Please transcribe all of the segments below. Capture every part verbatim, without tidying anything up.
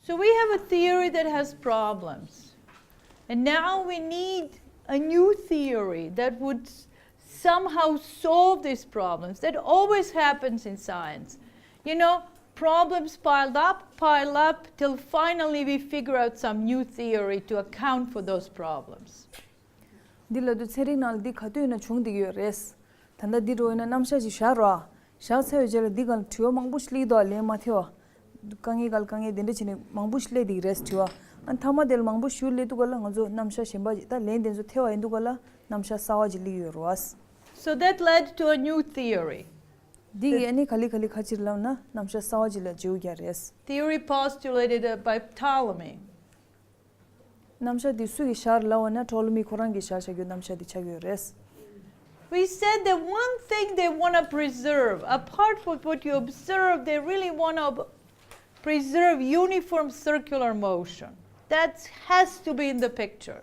So we have a theory that has problems. And now we need a new theory that would somehow solve these problems. That always happens in science. You know, problems piled up, pile up, till finally we figure out some new theory to account for those problems. འདི་ལ་དུ་ཚན་རིག་ནང་ལ་འདི་ག་དུས་ཡིན་ན་བྱུང་བསྡད་ཀྱི་ཡོད་རེད། ད་ལྟ་འདི་འགྲོ་ཡིན་ན་རྣམ་གཞག་ཅིག་བཞག་རོགས། བཞག་ཚར་བའི་རྗེས་ལ་འདི་ག་ལ་དྲི་བ་མང་པོ་ཞིག་སླེབས་འདུག་ལན་མ་ཐེ་བ། དཀའ་ངལ་ག་ལ་དཀའ་ངལ་དེ་འདྲ་བྱས་ནས་མང་པོ་ཞིག་སླེབས་བསྡད་ཀྱི་རེད་དྲི་བ། ཨ་མཐའ་མ་དེ་ལ་མང་པོ་ཞིག་སླེབས་འདུག་ག་ལ་ང་ཚོ་རྣམ་གཞག་གཞན་པ་ཅིག་ད་ལན་དེ་ཚོ་ཐེ་བ་ཡིན་འདུག་ག་ལ་རྣམ་གཞག་གསར་བ་ཅིག་སླེབས་ཡོད་རེད་བ། So that led to a new theory. འདི་གི་ཨ་ནི་ག་ལེ་ག་ལེ་ཁ་ཕྱིར་ལབ་ན་རྣམ་གཞག་གསར་བ་ཅིག་ལ་བརྗེ་པོ་རྒྱག་རེད། Theory postulated by Ptolemy. རྣམ་གཞག་འདི་སུ་གིས་བཞག་ལབ་པ་ན་ཊོ་ལེ་མི་ཁོ་རང་གིས་བཞག་བཞག་རྒྱུ་རྣམ་གཞག་འདི་ཆགས་ཀྱི་ཡོད་རེད། We said that one thing they want to preserve, apart from what you observe, they really want to preserve uniform circular motion. That has to be in the picture.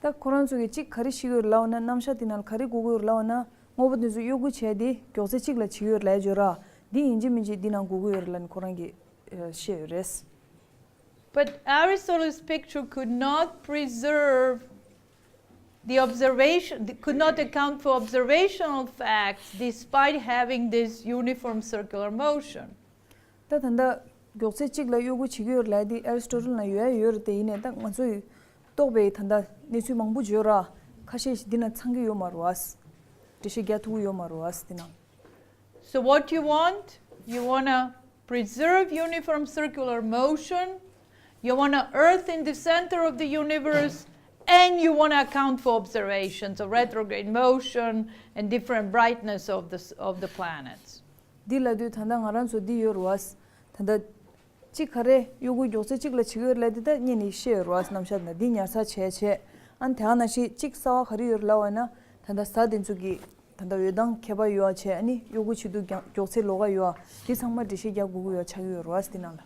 ད་ཁོ་རང་ཚོ་གིས་གཅིག་ག་རེ་ཤེས་ཀྱི་ཡོད་ལབ་པ་ན་རྣམ་གཞག་འདི་ནང་ལ་ག་རེ་དགོས་ཀྱི་ཡོད་ལབ་པ་ན་དངོས་པོ་འདི་ཚོ་གཡོ་འགུལ་བྱས་ཏེ་མགྱོགས་ཚད་གཅིག་ལ་བྱེད་ཀྱི་ཡོད་ལབ་ཡ་བརྗོད་ར། འདི་ཡིན་གཅིག་མིན་གཅིག་འདི་ནང་དགོས་ཀྱི་ཡོད་རེད་ལབ་ནས་ཁོ་རང་གིས་བཤད་ཡོད་རེད། But Aristotle's picture could not preserve the observation, could not account for observational facts despite having this uniform circular motion. ད་ད་ལྟ་མགྱོགས་ཚད་གཅིག་ལ་གཡོ་འགུལ་བྱེད་ཀྱི་ཡོད་ལབ་དེ་ཨེ་རི་སི་ཊོ་ཊལ་ནང་ཡོད་ཡ་ཡོད་རེད་དེ་ཡིན་ནའི་ད་ང་ཚོས་རྟོགས་པའི་ད་ལྟ་གནས་ཚུལ་མང་པོ་བརྗོད་ར་ཁ་ཤས་ཤིག་འདི་ནང་ཚང་གི་ཡོད་མ་རེད་བ། འགྲེལ་བཤད་རྒྱག་ཐུབ་ཀྱི་ཡོད་མ་རེད་བ་འདི་ནང་། So what you want? You want to preserve uniform circular motion. You want to earth in the center of the universe. And you want to account for observations of retrograde motion and different brightness of the, of the planets. འདི་ལབ་དུས་ད་ལྟ་ང་རང་ཚོ་འདི་ཡོད་རེད་བ། ད་ལྟ་གཅིག་ག་རེ་གཡོ་འགུལ་མགྱོགས་ཚད་གཅིག་ལ་བྱེད་ཀྱི་ཡོད་ལབ་དེ་ད་སྔོན་ནས་བཤད་ཡོད་རེད་བ་རྣམ་གཞག་ན་འདི་ཉར་ཚགས་བྱས་བྱས། ཨ་ནི་དེ་ག་ནང་བཞིན་གཅིག་གསར་བ་ག་རེ་ཡོད་རེད་ལབ་པ་ན་ད་ལྟ་གཟའ་དེ་ཚོ་གི་ད་ལྟ་འོད་མདངས་ཁྱད་པར་ཡོད་པ་བྱས་ཨ་ནི་གཡོ་འགུལ་བྱེད་དུས་ཀྱང་མགྱོགས་ཚད་ལོགས་ཀ་ཡོད་པ་འདི་ཚང་མ་འགྲེལ་བཤད་རྒྱག་དགོས་ཀྱི་ཡོད་ཆགས་ཀྱི་ཡོད་རེད་བ་འདི་ནང་ལ།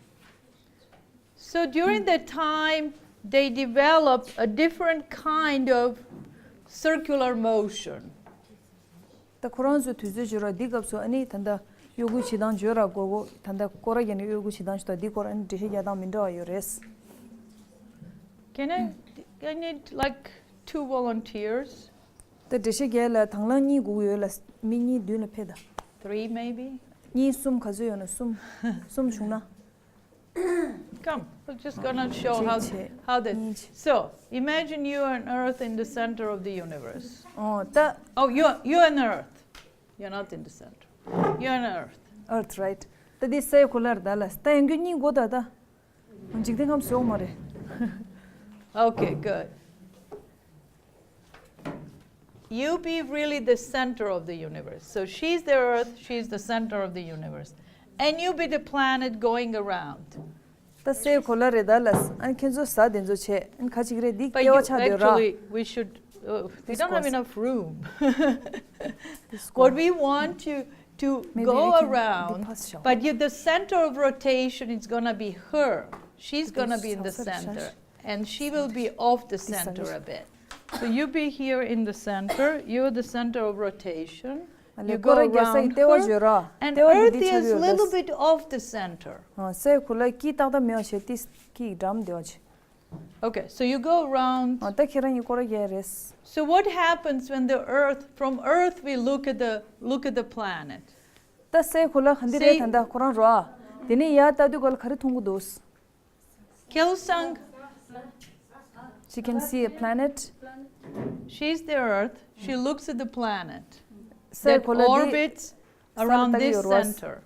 So during that time, they developed a different kind of circular motion. ད་ཁོ་རང་ཚོའི་དུས་ཚོད་བརྗོད་ར་འདི་སྐབས་སུ་ཨ་ནི་ད་ལྟ་གཡོ་འགུལ་བྱེད་སྟངས་བརྗོད་ར་དགོས་གོ་ད་ལྟ་སྐོར་ར་རྒྱག་ནས་གཡོ་འགུལ་བྱེད་སྟངས་ཞུ་ད་འདི་སྐོར་ཨ་ནི་འགྲེལ་བཤད་རྒྱག་སྟངས་མི་འདྲ་བ་ཡོད་རེད། Can I, I need like two volunteers, ད་འགྲེལ་བཤད་རྒྱག་ལ་དང་བླངས་གཉིས་དགོས་ཀྱི་ཡོད་ལ་མི་གཉིས་མདུན་ལ་ཕེབས་ད། three maybe. གཉིས་གསུམ་ག་ཚོད་ཡོད་ན་གསུམ་གསུམ་བྱུང་ན། Come, we're just gonna show how, གཅིག་བྱས། how this. གཉིས་བྱས། So, imagine you and Earth in the center of the universe. ཨོ་ད། Oh, you, you and Earth. You're not in the center. You and Earth. Earth, right. ད་འདི་སའི་གོ་ལ་རེད་ད་ལ། ད་ཡང་རྒྱུ་གཉིས་གོ་ད་ད། འཇིག་རྟེན་ཁམས་སུ་ཡོད་མ་རེད། Okay, good. You be really the center of the universe. So she's the Earth, she's the center of the universe. And you be the planet going around. ད་སའི་གོ་ལ་རེད་ད་ལ། ཨ་ཁྱེད་ཚོ་གཟའ་དེ་ཚོ་བྱས། ཨ་ཁ་ཅིག་རེད་འདི་But ལྟེ་བ་you, ཆགས་འདོད་ར། actually, we should. Uh, we This don't have goes. Enough room. This What goes. We want you to Maybe go I can- around, the first shot. But you, the center of rotation is gonna be her. She's gonna be in the center, and she will be off the center a bit. So you be here in the center. You're the center of rotation. You go around her, and Earth is a little bit off the center. སའི་གོ་ལ་ཀི་ཏག་ཏག་མེད་པ་བྱས་ཏི་ཀི་འགྲམ་དེ་བ་བྱས། Okay, so you go around. ད་ཁྱེད་རང་གཉིས་སྐོར་ར་རྒྱག་རེད། So what happens when the Earth, from Earth we look at the, look at the planet. ད་སའི་གོ་ལ་ག་འདི་རེད་ད་ད་ཁོ་རང་རོ། དེ་ནས་ཡར་ལྟ་དུས་ག་ལ་ག་རེ་མཐོང་གི་འདུག Kelsang, She can see a planet. She's the Earth. She looks at the planet སའི་that གོ་ལ་འདི་orbits around this center.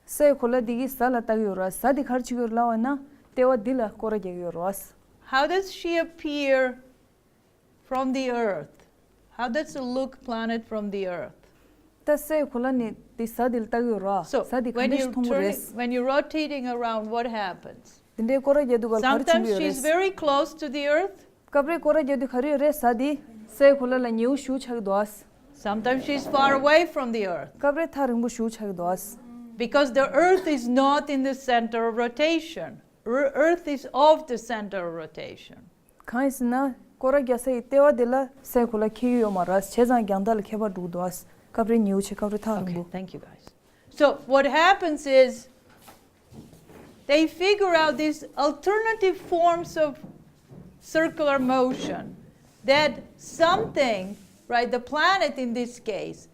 སའི་གོ་ལ་འདི་གིས་གཟའ་ལ་ལྟ་གི་ཡོད་ར། གཟའ་འདི་ག་རེ་བྱེད་ཀྱི་ཡོད་ལབ་པ་ན་ལྟེ་བ་འདི་ལ་སྐོར་ར་རྒྱག་གི་ཡོད་ར། How does she appear from the Earth? How does it look planet from the Earth? ད་སའི་གོ་ལ་ནི་འདི་གཟའ་འདི་ལ་ལྟ་གི་ཡོད་ར། So, གཟའ་འདི་ག་when འདྲ་ཞིག་you མཐོང་གི་turn, རེད། When you're rotating around, what happens? འདི་འདྲའི་སྐོར་ར་རྒྱག་དུས་ག་ལ་ག་རེ་བྱུང་གི་ཡོད་རེད། 'Cause she's very close to the Earth. སྐབས་རེ་སྐོར་ར་རྒྱག་དུས་ག་རེ་ཡོད་རེད་གཟའ་འདི། སའི་གོ་ལ་ལ་ཉེ་བོ་ཞེ་པོ་ཆགས་ཀྱི་འདུག་ཨ། Sometimes she's far away from the Earth. སྐབས་རེ་ཐག་རིང་པོ་ཞེ་པོ་ཆགས་ཀྱི་འདུག་ཨ། Because the Earth is not in the center of rotation. Ear- Earth is off the center of rotation. གང་ཡིན་ཟེར་ན་སྐོར་ར་རྒྱག་སའི་ལྟེ་བ་དེ་ལ་སའི་གོ་ལ་འཁེལ་གྱི་ཡོད་མ་རེད། བྱས་ཙང་རྒྱང་ཐག་ལ་ཁྱད་པར་འགྲོ་གི་འདུག་ཨ། སྐབས་རེ་ཉེ་བོ་བྱས་སྐབས་རེ་ཐག་རིང་པོ། Okay, thank you guys. So what happens is, they figure out these alternative forms of circular motion, that something, right, the planet in this case,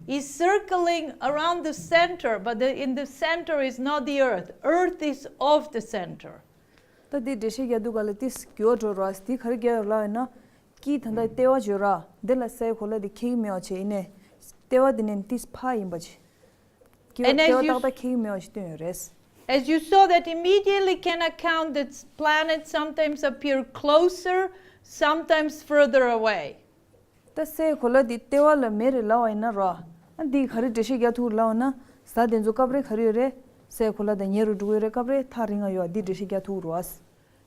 is circling around the center, but the, in the center is not the Earth. Earth is off the center. ད་འདི་འགྲེལ་བཤད་རྒྱག་དུས་ག་ལ་ཏིས་འགྱུར་བ་འགྲོ་ར། འདི་ག་རེ་རྒྱག་ཡོད་ལབ་ཡིན་ན། དཀྱིལ་ད་ལྟ་ལྟེ་བ་བརྗོད་ར། འདི་ལ་སའི་གོ་ལ་འདི་འཁེལ་གི་མེད་པ་བྱས། ཡིན་ནའི་ལྟེ་བ་འདི་ནས་ཏིས་ཕར་ཡིན་པ་བྱས། ལྟེ་བ་And as ཏག་you ཏག་འཁེལ་གི་མེད་པ་ཞིག་སྟོན་ཡོད་རེད། As you saw that immediately can account that planets sometimes appear closer, sometimes further away. ད་སའི་གོ་ལ་འདི་ལྟེ་བ་ལ་མེད་རེད་ལབ་པ་ཡིན་ན་ར། ཨ་འདི་ག་རེ་འགྲེལ་བཤད་རྒྱག་ཐུབ་ལབ་ན། གཟའ་དེ་ཚོ་སྐབས་རེ་ག་རེ་ཡོད་རེད། སའི་གོ་ལ་དང་ཉེ་རུ་འགྲོ་གི་ཡོད་རེད། སྐབས་རེ་ཐག་རིང་ང་ཡོད། འདི་འགྲེལ་བཤད་རྒྱག་ཐུབ་རེད།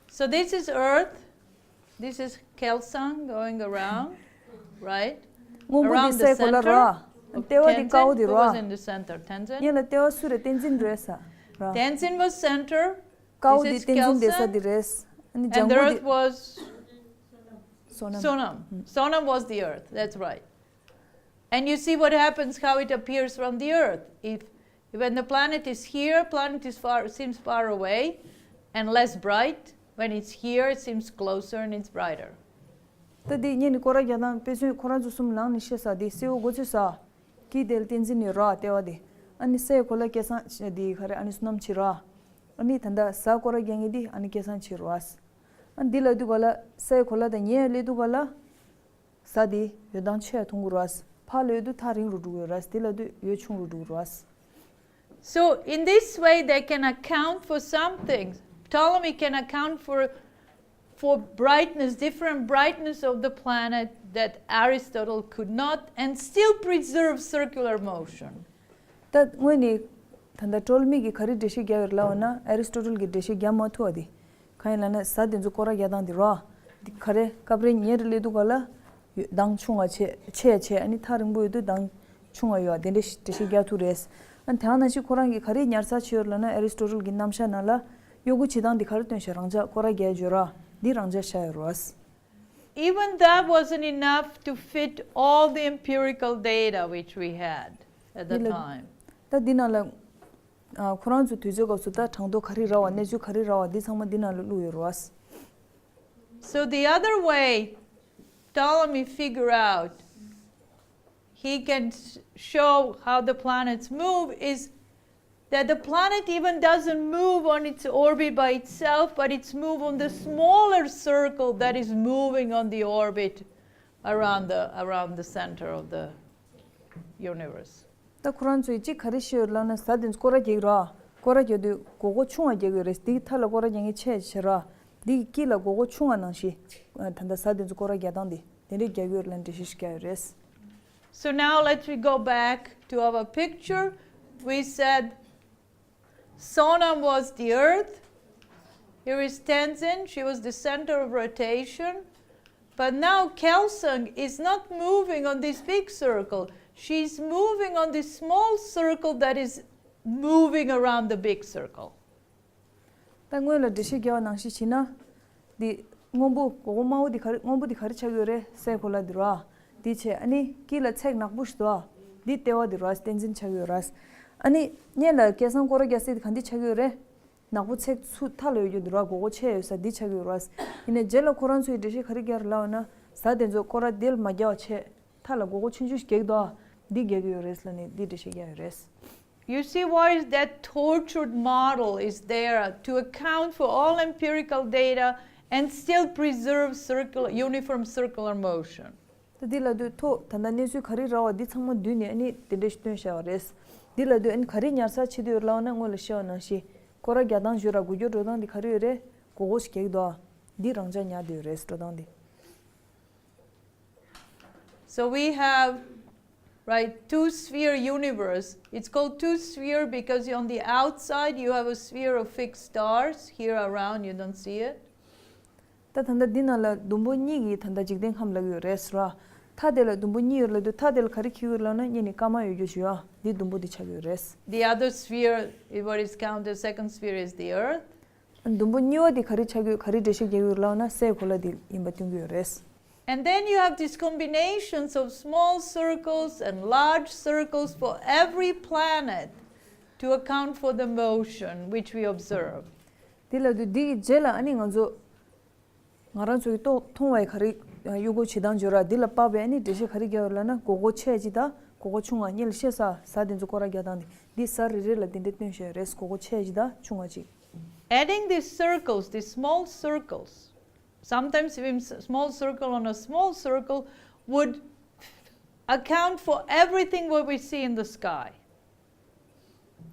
So this is Earth. This is Kelsang going around, right? སྔོན་པོ་འདི་Around the སའི་གོ་ལ་ར། center of ལྟེ་བ་འདི་དཀར་པོ་Tenzin. འདི་Who was ར། in the center? Tenzin? ཡིན་ལ་ལྟེ་བ་སུ་རེད། བསྟན་འཛིན་རེད་ས་ར། Tenzin was center. དཀར་པོ་This འདི་is བསྟན་འཛིན་བསྡད་ས་འདི་Kelsang. རེད། ཨ་ནི་And ལྗང་the གུ་Earth འདི་was སོ་ནམ། Sonam. Sonam was the Earth. That's right. And you see what happens, how it appears from the Earth. If when the planet is here, planet is far, seems far away and less bright. When it's here, it seems closer and it's brighter. ད་འདི་ངས་ནི་སྐོར་ར་རྒྱག་སྟངས་དཔེ་མཚོན་ཁོ་རང་ཚོ་གསུམ་ལངས་ནས་བཤད་ས། འདི་སེའུ་སྒོ་ཚོད་ས། དཀྱིལ་དེ་ལ་བསྟན་འཛིན་ཡོད་ར། ལྟེ་བ་འདི། ཨ་ནི་སའི་གོ་ལ་སྐལ་བཟང་འདི་ག་རེ་ཨ་ནི་སོ་ནམ་བྱེད་ར། ཨ་ནི་ད་ལྟ་གཟའ་སྐོར་ར་རྒྱག་མཁན་འདི་ཨ་ནི་སྐལ་བཟང་བྱེད་ར། ཨ་འདི་ལ་དུས་ག་ལ་སའི་གོ་ལ་དང་ཉེ་བའི་སླེབས་དུས་ག་ལ། གཟའ་འདི་ཡོད་སྟངས་ཆེ་མཐོང་གི་རེད། ཕར་ལ་ཡོད་དུས་ཐག་རིང་རུ་འགྲོ་གི་རེད། འདི་ལ་དུས་ཡོད་ཆུང་རུ་འགྲོ་གི་རེད། So in this way they can account for something. Ptolemy can account for for brightness, different brightness of the planet that Aristotle could not, and still preserve circular motion. ད་སྔོན་ནས་ད་ལྟ་ཊོ་ལི་མི་གིས་ག་རེ་འགྲེལ་བཤད་རྒྱག་ཡོད་ལབ་ན། ཨེ་རི་སི་ཊོ་ཊལ་གིས་འགྲེལ་བཤད་རྒྱག་མ་ཐུབ་པ་དེ། གང་ཡིན་ལབ་ན་གཟའ་དེ་ཚོ་སྐོར་ར་རྒྱག་སྟངས་དེ་རོ། འདི་ག་རེ་སྐབས་རེ་ཉེ་རུ་སླེབས་དུས་ག་ལ་ཡོད་སྟངས་ཆུང་བ་ཆེ་ཆེ་ཆེ། ཨ་ནི་ཐག་རིང་པོ་ཡོད་དུས་སྟངས་ཆུང་བ་ཡོད། དེ་འདྲ་ཞིག་འགྲེལ་བཤད་རྒྱག་ཐུབ་རེད། ཨ་ནི་དེ་ནང་བཞིན་ཁོ་རང་གིས་ག་རེ་ཉར་ཚགས་བྱས་ཡོད་ལབ་ན། ཨེ་རི་སི་ཊོ་ཊལ་གྱི་རྣམ་གཞག་ནང་ལ་གཡོ་འགུལ་བྱེད་སྟངས་འདི་ག་རེ་སྟོན་ཤག་རང་འཇགས་སྐོར་ར་རྒྱག་བརྗོད་ར། འདི་རང་འཇགས་བཞག་ཡོད་རེད། Even that wasn't enough to fit all the empirical data which we had at the འདི་ལ་time. ད་འདི་ནང་ལ་ཨ་ཁོ་རང་ཚོ་དུས་ཚོད་སྐབས་སུ་ད་གྲངས་ཐོ་ག་རེ་རག་པ། གནས་ཚུལ་ག་རེ་རག་པ། འདི་ཚང་མ་འདི་ནང་ལ་བླུགས་ཡོད་རེད། So the other way Ptolemy figure out, he can s- show how the planets move, is that the planet even doesn't move on its orbit by itself, but it's move on the smaller circle that is moving on the orbit around the, around the center of the universe. ད་ཁོ་རང་ཚོས་གཅིག་ག་རེ་ཤེས་ཡོད་ལབ་ན། གཟའ་དེ་ཚོ་སྐོར་ར་རྒྱག་གི་ར། སྐོར་ར་རྒྱག་དུས་སྒོར་སྒོར་ཆུང་བ་རྒྱག་གི་ཡོད་རེད། འདི་མཐའ་ལ་སྐོར་ར་རྒྱག་མཁན་ཆེ་ཆེ་ར། འདི་དཀྱིལ་ལ་སྒོར་སྒོར་ཆུང་བ་ནང་བཞིན། ད་ལྟ་གཟའ་དེ་ཚོ་སྐོར་ར་རྒྱག་སྟངས་འདི་དེ་འདྲས་རྒྱག་གི་ཡོད་ལབ་འགྲེལ་བཤད་ཞིག་རྒྱག་ཡོད་རེད། So now let me go back to our picture. We said Sonam was the Earth. Here is Tenzin. She was the center of rotation. But now Kelsang is not moving on this big circle. She's moving on this small circle that is moving around the big circle. ད་སྔོན་ལ་འགྲེལ་བཤད་རྒྱག་པ་ནང་བཞིན་བྱས་ན། འདི་སྔོན་པོ་སྒོར་སྒོར་དམར་པོ་འདི་ག་རེ། སྔོན་པོ་འདི་ག་རེ་ཆགས་ཀྱི་ཡོད་རེད། སའི་གོ་ལ་འདི་ར། འདི་བྱས། ཨ་ནི་དཀྱིལ་ལ་ཚེག་ནག་པོ་ཞིག་འདུག་ཨ། འདི་ལྟེ་བ་འདི་ར། བསྟན་འཛིན་ཆགས་ཀྱི་ཡོད་ར། ཨ་ནི་སྔོན་ལ་སྐལ་བཟང་སྐོར་ར་རྒྱག་སའི་འདི་ག་འདི་ཆགས་ཀྱི་ཡོད་རེད། ནག་པོ་ཚེག་ཚུར་མཐའ་ལ་ཡོད་རྒྱུ་འདི་ར། སྒོར་སྒོར་ཆེ་ཡོད་ས་འདི་ཆགས་ཀྱི་ཡོད་ར། ཡིན་ནའི་རྗེས་ལ་ཁོ་རང་ཚོའི་འགྲེལ་བཤད་ག་རེ་རྒྱག་རེད་ལབ་ན། གཟའ་དེ་ཚོ་སྐོར་ར་འདི་ལ་མ་རྒྱག་པ་བྱས། མཐའ་ལ་སྒོར་སྒོར་ཆུང་ཆུང་ཞིག་རྒྱག་གི་འདུག་ཨ། འདི་རྒྱག་གི་ཡོད་རེད་ལབ་ནས་འདི་འགྲེལ་བཤད་རྒྱག་ཡོད་རེད། You see why is that tortured model is there to account for all empirical data and still preserve circular, uniform circular motion. ད་འདི་ལབ་དུས་ཐོག་ད་ལྟ་གནས་ཚུལ་ག་རེ་རག་པ་འདི་ཚང་མ་བསྡུས་ནས་ཨ་ནི་དེ་འདྲ་ཞིག་བཏོན་བཞག་པ་རེད། འདི་ལབ་དུས་ཨ་ནི་ག་རེ་ཉར་ཚགས་བྱེད་དུ་ཡོད་ལབ་ན། སྔོན་ལ་བཤད་པ་ནང་བཞིན་སྐོར་ར་རྒྱག་སྟངས་བརྗོད་ར། འགུལ་སྐྱོད་འགྲོ་སྟངས་འདི་ག་རེ་ཡོད་རེད། སྒོར་སྒོར་ཞིག་རྒྱག་གི་འདུག་ཨ། འདི་རང་འཇགས་ཉར་བསྡད་ཡོད་རེད། འགྲོ་སྟངས་འདི། So we have, right, two sphere universe. It's called two sphere because on the outside you have a sphere of fixed stars here around, you don't see it. ད་ད་ལྟ་འདི་ནང་ལ་ཟླུམ་པོ་གཉིས་ཀྱི་ད་ལྟ་འཇིག་རྟེན་ཁམས་ལབ་ཀྱི་ཡོད་རེད་ཟེར་བ། མཐའ་དེ་ལ་ཟླུམ་པོ་གཉིས་ཡོད་ལབ་དུས་མཐའ་དེ་ལ་ག་རེ་འཁེལ་གྱི་ཡོད་ལབ་ན། སྔོན་ནས་སྐར་མ་ཡོད་རྒྱུ་ཞིག་ཡོད། འདི་ཟླུམ་པོ་འདི་ཆགས་ཀྱི་ཡོད་རེད། The other sphere, what is counted second sphere, is the Earth. ཟླུམ་པོ་གཉིས་པ་འདི་ག་རེ་ཆགས་ཀྱི་ཡོད། ག་རེ་འགྲེལ་བཤད་རྒྱག་གི་ཡོད་ལབ་ན། སའི་གོ་ལ་འདི་ཡིན་པ་སྟོན་གྱི་ཡོད་རེད། And then you have these combinations of small circles and large circles for every planet to account for the motion which we observe. དེ་ལབ་དུས་འདི་གི་རྗེས་ལ་ཨ་ནི་ང་ཚོ་ང་རང་ཚོ་གི་ཏོ་མཐོང་བའི་ག་རེ་གཡོ་འགུལ་བྱེད་སྟངས་བརྗོད་ར་འདི་ལ་དཔག་པའི་ཨ་ནི་འགྲེལ་བཤད་ག་རེ་རྒྱག་ཡོད་ལབ་ན། སྒོར་སྒོར་ཆེ་གཅིག་དང་སྒོར་སྒོར་ཆུང་བ་གཉིས་ལ་བཤད་ས་ས་དེ་ཚོ་སྐོར་ར་རྒྱག་སྟངས་དེ་འདི་ས་རེ་རེ་ལ་དེ་འདྲའི་སྟོན་བཞག་རེད། སྒོར་སྒོར་ཆེ་གཅིག་དང་ཆུང་བ་གཅིག Adding these circles, these small circles, sometimes even s- small circle on a small circle would account for everything what we see in the sky.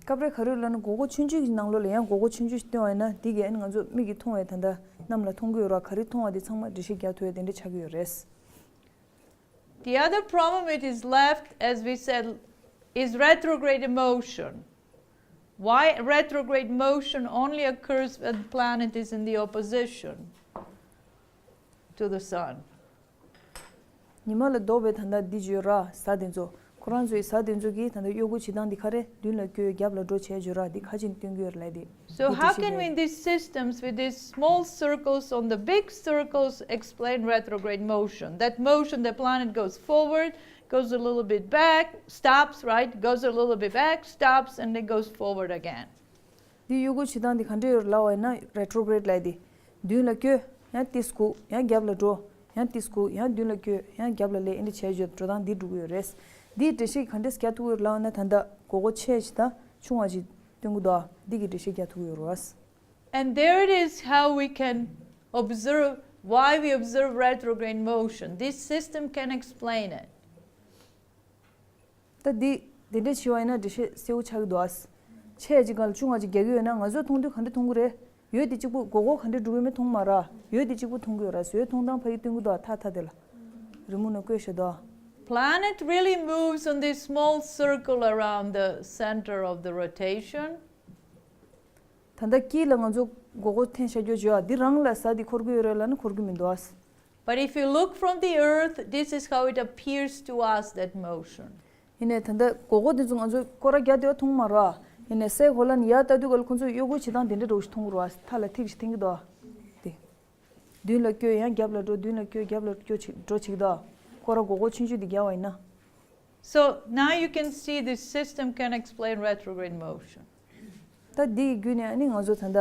སྐབས་རེ་ག་རེ་ལབ་ན་སྒོར་སྒོར་ཆུང་ཆུང་གི་ནང་ལོགས་ལ་ཡང་སྒོར་སྒོར་ཆུང་ཆུང་ཞིག་བཏོན་པ་ཡིན་ན་འདི་གས་ཨ་ནི་ང་ཚོ་མིག་གིས་མཐོང་བའི་ད་ལྟ་གནམ་ལ་མཐོང་གི་ཡོད་ར། ག་རེ་མཐོང་བ་དེ་ཚང་མ་འགྲེལ་བཤད་རྒྱག་ཐུབ་ཡ་དེ་འདྲ་ཆགས་ཀྱི་ཡོད་རེད། The other problem it is left, as we said, is retrograde motion. Why retrograde motion only occurs when the planet is in the opposition to the sun? ཉི་མ་ལ་ལྡོག་པའི་ད་ལྟ་འདི་བརྗོད་ར་ས་དེ་ཚོ་ཁོ་རང་ཚོའི་ས་དེ་ཚོ་གིས་ད་ལྟ་གཡོ་འགུལ་བྱེད་སྟངས་འདི་ག་རེ་མདུན་ལ་བསྐྱོད་རྒྱབ་ལ་འགྲོ་བྱས་བརྗོད་ར་འདི་ག་ཅིག་སྟོན་གྱི་ཡོད་རེད་ལབ་དེ། So འདི་how འགྲེལ་བཤད་can རྒྱག་we, these systems with these small circles on the big circles explain retrograde motion? That motion, the planet goes forward, goes a little bit back, stops, right? Goes a little bit back, stops, and then goes forward again. འདི་གཡོ་འགུལ་བྱེད་སྟངས་འདི་ག་འདྲ་ཡོད་ལབ་པ་ཡིན་ན་retrograde ལབ་དེ། མདུན་ལ་བསྐྱོད། ཡང་ཏིས་སྒུག་ཡང་རྒྱབ་ལ་འགྲོ། ཡང་ཏིས་སྒུག་ཡང་མདུན་ལ་བསྐྱོད། ཡང་རྒྱབ་ལ་སླེབས། ཨེ་འདྲ་བྱས་བརྗོད་འགྲོ་སྟངས་འདི་འགྲོ་གི་ཡོད་རེད། འདིའི་འགྲེལ་བཤད་ག་འདྲས་རྒྱག་ཐུབ་ཀྱི་ཡོད་ལབ་ན་ད་ལྟ་སྒོར་སྒོར་ཆེ་ཞིག་དང་ཆུང་བ་ཞིག་སྟོན་གྱི་འདུག་འདི་གི་འགྲེལ་བཤད་རྒྱག་ཐུབ་ཀྱི་ཡོད་རེད། And there it is how we can observe, why we observe retrograde motion. This system can explain it. ད་འདི་འདི་འདྲས་བྱས་པ་ཡིན་ན་འགྲེལ་བཤད་གསལ་པོ་ཆགས་ཀྱི་འདུག་ཨ། ཆེ་ཅིག་ག་ལ་ཆུང་བ་ཅིག་རྒྱག་གི་ཡོད་ན་ང་ཚོས་མཐོང་དུས་ག་འདྲས་མཐོང་གི་རེད། འོད་དེ་གཅིག་པུ་སྒོར་སྒོར་ག་འདྲས་འགྲོ་གི་མེད་མཐོང་མ་ར། འོད་དེ་གཅིག་པུ་མཐོང་གི་ཡོད་ར། འོད་མཐོང་སྟངས་ཕ་གི་སྟོན་གྱི་འདུག་ཨ། ཐ་ཐ་དེ་ལ་རི་མོ་ནང་བཀོད་བཞག་འདུག་ཨ། Planet really moves on this small circle around the center of the rotation. ད་ལྟ་དཀྱིལ་ལ་ང་ཚོ་སྒོར་སྒོར་འཐེན་བཞག་རྒྱུ་བརྗོད་ཨ། འདི་རང་ལ་ས་འདི་འཁོར་གྱི་ཡོད་རེད་ལབ་ན་འཁོར་གྱི་མི་འདུག་ཨ། But if you look from the earth, this is how it appears to us, that motion. ཡིན་ནའི་ད་ལྟ་སྒོར་སྒོར་འདི་ཚོ་ང་ཚོ་སྐོར་ར་རྒྱག་བསྡད་པ་མཐོང་མ་ར། ཡིན་ནའི་སའི་གོ་ལ་ནས་ཡར་ལྟ་དུས་ག་ལ་ཁོ་ཚོས་གཡོ་འགུལ་བྱེད་སྟངས་དེ་འདྲ་འདྲ་བོ་ཞིག་མཐོང་གི་རེད་བ། མཐའ་ལ་ཐིག་ཞིག་འཐེན་གྱི་འདུག་ཨ། དེ། མདུན་ལ་བསྐྱོད་ཡང་རྒྱབ་ལ་འགྲོ། མདུན་ལ་བསྐྱོད་རྒྱབ་ལ་བསྐྱོད་ཅིག་འགྲོ་ཅིག་དང་། སྐོར་ར་སྒོར་སྒོར་ཆུང་ཆུང་འདི་རྒྱག་པ་ཡིན་ན། So now you can see this system can explain retrograde motion. ད་འདི་ཡི་བརྒྱུད་ནས་ཨ་ནི་ང་ཚོ་ད་ལྟ་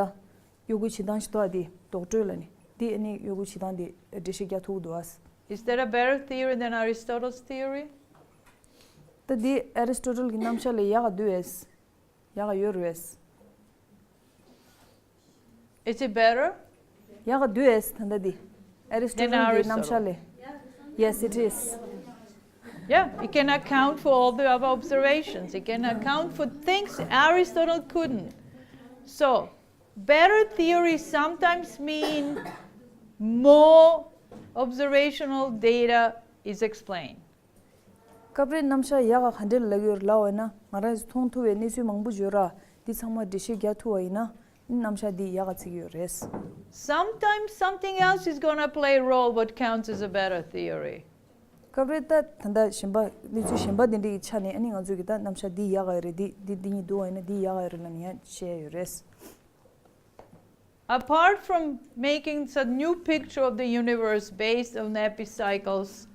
གཡོ་འགུལ་བྱེད་སྟངས་ཤིག་འདུག་ཨ། འདི་རྡོག་བྲོས་ལབ་ནི་འདི་ཨ་ནི་གཡོ་འགུལ་བྱེད་སྟངས་འདི་འགྲེལ་བཤད་རྒྱག་ཐུབ་ཀྱི་འདུག་ཨ། Is there a better theory than Aristotle's theory? ད་འདི་ཨེ་རི་སི་ཊོ་ཊལ་གྱི་རྣམ་གཞག་ལས་ཡག་ག་འདུག་ཨེ། ཡག་ག་ཡོད་རེད་ཨེ། Is it better? ཡག་ག་འདུག་ཨེ། ད་ལྟ་འདི་ཨེ་རི་སི་ཊོ་ཊལ་གྱི་རྣམ་གཞག་ལས། Yes, it is. Yeah, it can account for all the other observations. It can account for things Aristotle couldn't. So, better theories sometimes mean more observational data is explained. སྐབས་རེ་རྣམ་གཞག་ཡག་ག་ག་འདྲས་ལབ་ཀྱི་ཡོད་རེད་ལབ་པ་ཡིན་ན། ང་རང་ཚོ་མཐོང་ཐུབ་པའི་གནས་ཚུལ་མང་པོ་བརྗོད་ར། འདི་ཚང་མ་འགྲེལ་བཤད་རྒྱག་ཐུབ་པ་ཡིན་ན། རྣམ་གཞག་འདི་ཡག་ག་བརྩི་གི་ཡོད་རེད། Sometimes something else is gonna play a role what counts as a better theory. སྐབས་རེ་ད་ད་ལྟ་གཞན་པ་གནས་ཚུལ་གཞན་པ་འདི་འདྲ་ཡི་ཆ་ནས་ཨ་ནི་ང་ཚོ་གི་ད་རྣམ་གཞག་འདི་ཡག་ག་རེད། འདི་འདི་འདི་གཉིས་བསྡུར་བ་ཡིན་ན་འདི་ཡག་ག་རེད་ལབ་ནས་ཡང་བཤད་ཡོད་རེད། Apart from making such new picture of the universe based on epicycles,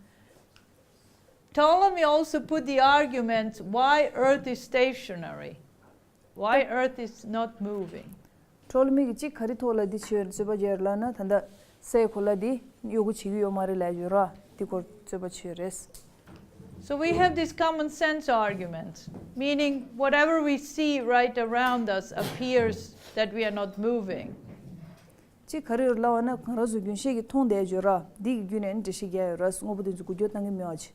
Ptolemy also put the argument why Earth is stationary, why Earth is not moving. ཊོ་ལི་མི་གིས་གཅིག་ག་རེ་ཐོག་ལ་འདི་བྱས་རྩོད་པ་རྒྱག་ལབ་ན། ད་ལྟ་སའི་གོ་ལ་འདི་གཡོ་འགུལ་བྱེད་ཀྱི་ཡོད་མ་རེད་ལབ་ཡོད་ར། འདི་སྐོར་རྩོད་པ་བྱས་རེད། So we have this common sense argument, meaning whatever we see right around us appears that we are not moving. གཅིག་ག་རེ་ཡོད་ལབ་པ་ན་ང་རང་ཚོ་རྒྱུན་ཤེས་ཀྱིས་མཐོང་བསྡད་ཡོད་ར། འདི་གི་བརྒྱུད་ནས་འགྲེལ་བཤད་རྒྱག་ཡོད་ར། དངོས་པོ་དེ་ཚོ་འགུལ་སྐྱོད་གཏང་གི་མེད་པ་ཅིག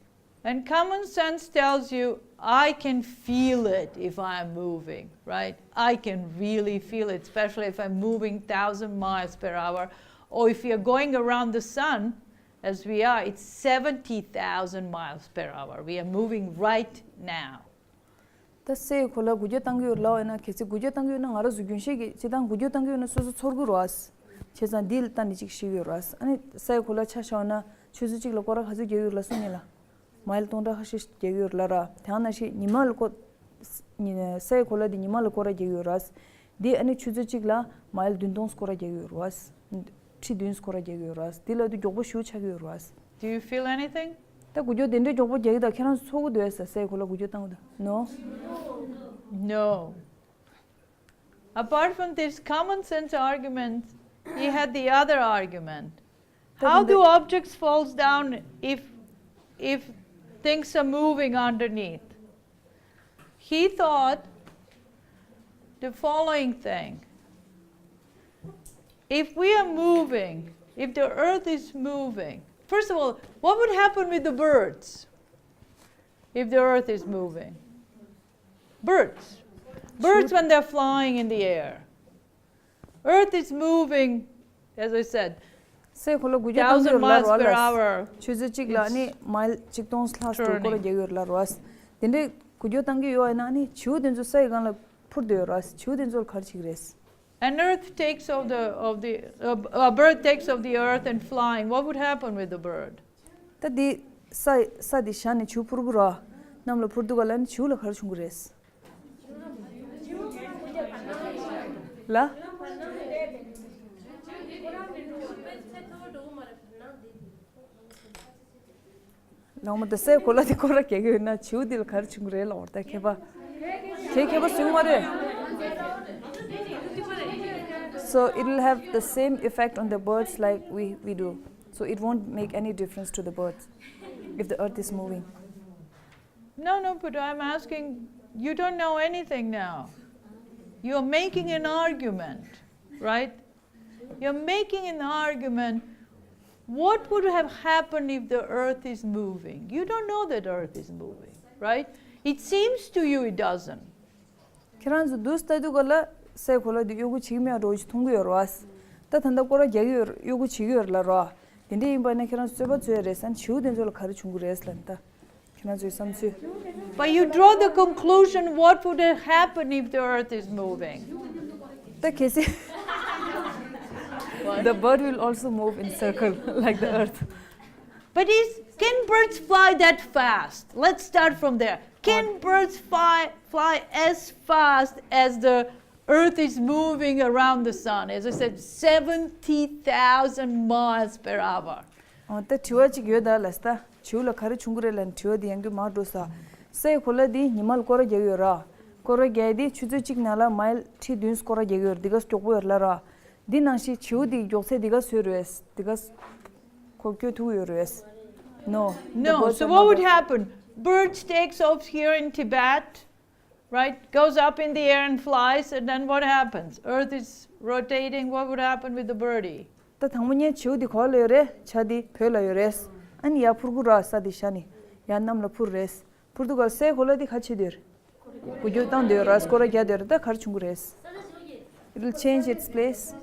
And common sense tells you, I can feel it if I'm moving, right? I can really feel it, especially if I'm moving thousand miles per hour, or if you're going around the sun, as we are, it's seventy thousand miles per hour. We are moving right now. ད་སའི་གོ་ལ་འགུལ་སྐྱོད་གཏང་གི་ཡོད་ལབ་པ་ཡིན་ན། གལ་སྲིད་འགུལ་སྐྱོད་གཏང་གི་ཡོད་ན་ང་རང་ཚོ་རྒྱུན་ཤེས་ཀྱིས་སྤྱིར་བཏང་འགུལ་སྐྱོད་གཏང་གི་ཡོད་ན་སོ་སོ་ཚོར་གི་རེད་བ། བྱས་ཙང་འདི་ལ་ལྟ་ནས་ཅིག་ཤེས་ཀྱི་ཡོད་རེད་བ། ཨ་ནི་སའི་གོ་ལ་ཆ་བཞག་ན་ཆུ་ཚོད་གཅིག་ལ་སྐོར་ར་ག་ཚོད་རྒྱག་གི་ཡོད་ལབ་སོང་ངས་ལ། མའིལ་སྟོང་ཕྲག་ཁ་ཤས་རྒྱག་གི་ཡོད་ལབ་ར། དེ་ཡང་ན་ཞིག་ཉི་མ་ལ་སྐོར། ཉི་སའི་གོ་ལ་འདི་ཉི་མ་ལ་སྐོར་ར་རྒྱག་གི་ཡོད་རེད་བ། འདི་ཨ་ནི་ཆུ་ཚོད་གཅིག་ལ་མའིལ་བདུན་སྟོང་སྐོར་ར་རྒྱག་གི་ཡོད་རེད་བ། ཁྲི་བདུན་སྐོར་ར་རྒྱག་གི་ཡོད་རེད་བ། འདི་ལབ་དུས་མགྱོགས་པོ་ཞེ་པོ་ཆགས་ཀྱི་ཡོད་རེད་བ། Do you feel anything? ད་འགུལ་སྐྱོད་དེ་འདྲའི་མགྱོགས་པོ་རྒྱག་གི་ད་ཁྱེད་རང་ཚོ་ཚོར་གི་འདུག་ཨེ། ས་སའི་གོ་ལ་འགུལ་སྐྱོད་གཏང་གི་འདུག No? No. Apart from this common sense argument, he had the other argument. How do objects falls down if if things are moving underneath? He thought the following thing. If we are moving, if the earth is moving, first of all, what would happen with the birds if the earth is moving? Birds. Birds, when they're flying in the air. Earth is moving, as I said, སའི་གོ་ལ་འགུལ་སྐྱོད་བཏང་གི་ཡོད་རེད་ལབ་རོ་ཨ་ལགས། ཆུ་ཚོད་གཅིག་ལ་ནི་མའིལ་ཆིག་སྟོང་ལྷག་ཙམ་སྐོར་ར་རྒྱག་གི་ཡོད་རེད་ལབ་རོ་ཨ། དེ་འདྲའི་འགུལ་སྐྱོད་བཏང་གི་ཡོད་ཨ་ན་ནི་བྱིའུ་དེ་ཚོ་སའི་སྒང་ལ་འཕུར་བསྡད་ཡོད་རེད་ཨ། བྱིའུ་དེ་ཚོ་ལ་ག་རེ་བྱེད་ཀྱི་རེད། An earth takes of the of the uh, a bird takes of the earth and flying. What would happen with the bird? ད་འདི་ས་ས་འདི་བཞག་ནས་བྱིའུ་འཕུར་གི་རེད། གནམ་ལ་འཕུར་དུས་ག་ལ་ནི་བྱིའུ་ལ་ག་རེ་བྱུང་གི་རེད། ལ། ལོང་མ་ད་སའི་གོ་ལ་དེ་སྐོར་ར་རྒྱག་གི་ཡོད་ན་བྱིའུ་འདི་ལ་ག་རེ་བྱུང་གི་རེད་ལབ་པ་རེད་ད་མཁས་པ། དེ་མཁས་པ་བཟོས་མ་རེད། So it'll have the same effect on the birds like we we do. So it won't make any difference to the birds if the earth is moving. No, no, but I'm asking, you don't know anything now. You're making an argument, right? You're making an argument. What would have happened if the earth is moving? You don't know that earth is moving, right? It seems to you it doesn't. ཁྱེད་རང་ཚོ་འདུག་ལྟ་དུས་ག་ལ་སའི་གོ་ལ་འདི་གཡོ་འགུལ་བྱེད་ཀྱི་མེད་འགྲོ་ཞིག་མཐོང་གི་ཡོད་རེད་བ། ད་ད་ལྟ་སྐོར་ར་རྒྱག་གི་ཡོད་གཡོ་འགུལ་བྱེད་ཀྱི་ཡོད་རེད་ལབ་རོ། དེ་འདྲ་ཡིན་པ་ན་ཁྱེད་རང་ཚོ་རྩོད་པ་རྩོད་ཡ་རེད་ཟེར་ན་བྱིའུ་དེ་ཚོ་ལ་ག་རེ་བྱུང་གི་རེད་ལབ་ད། ཁྱེད་རང་ཚོའི་བསམ་ཚུལ། But you draw the conclusion what would have happened if the earth is moving. ད་གལ་སྲིད། The bird will also move in circle like the earth. But is can birds fly that fast? Let's start from there. Can birds fly fly as fast as the earth is moving around the sun? As I said, seventy thousand miles per hour. ཨོ་ད་དྲི་བ་གཅིག་ཡོད་ད་ལ་ས་ད་བྱིའུ་ལ་ག་རེ་བྱུང་གི་རེད་ལབ་དྲི་བ་འདི་ཡང་བསྐྱར་མར་འགྲོ་ས། སའི་གོ་ལ་འདི་ཉི་མ་ལ་སྐོར་ར་རྒྱག་ཡོད་ར། སྐོར་ར་རྒྱག་འདི་ཆུ་ཚོད་གཅིག་ནང་ལ་མའིལ་ཁྲི་བདུན་སྐོར་ར་རྒྱག་ཡོད་ར། འདི་ག་མགྱོགས་པོ་ཡོད་ལ་ར། འདི་ནང་བཞིན་བྱིའུ་འདི་མགྱོགས་ཚད་འདི་ག་བཟོས་རེད། འདི་ག་ཁོ་སྐྱོད་ཐུབ་ཡོད་རེད། No. No. So what would happen? Bird takes off here in Tibet, right? Goes up in the air and flies, and then what happens? Earth is rotating. What would happen with the birdie? ད་དང་པོ་ཉིད་བྱིའུ་འདི་ག་ལ་ཡོད་རེད། བྱ་འདི་བོད་ལ་ཡོད་རེད། ཨ་ནི་ཡར་འཕུར་གི་ར་ས་འདི་བཞག་ནས་ཡར་གནམ་ལ་འཕུར་རེད། འཕུར་དུས་ག་ལ་སའི་གོ་ལ་འདི་ག་བྱེད་འདོད། འགུལ་སྐྱོད་བཏང་འདོད་ར་སྐོར་ར་རྒྱག་འདོད་ར་ད་ག་རེ་བྱུང་གི་རེད། It'll change its place.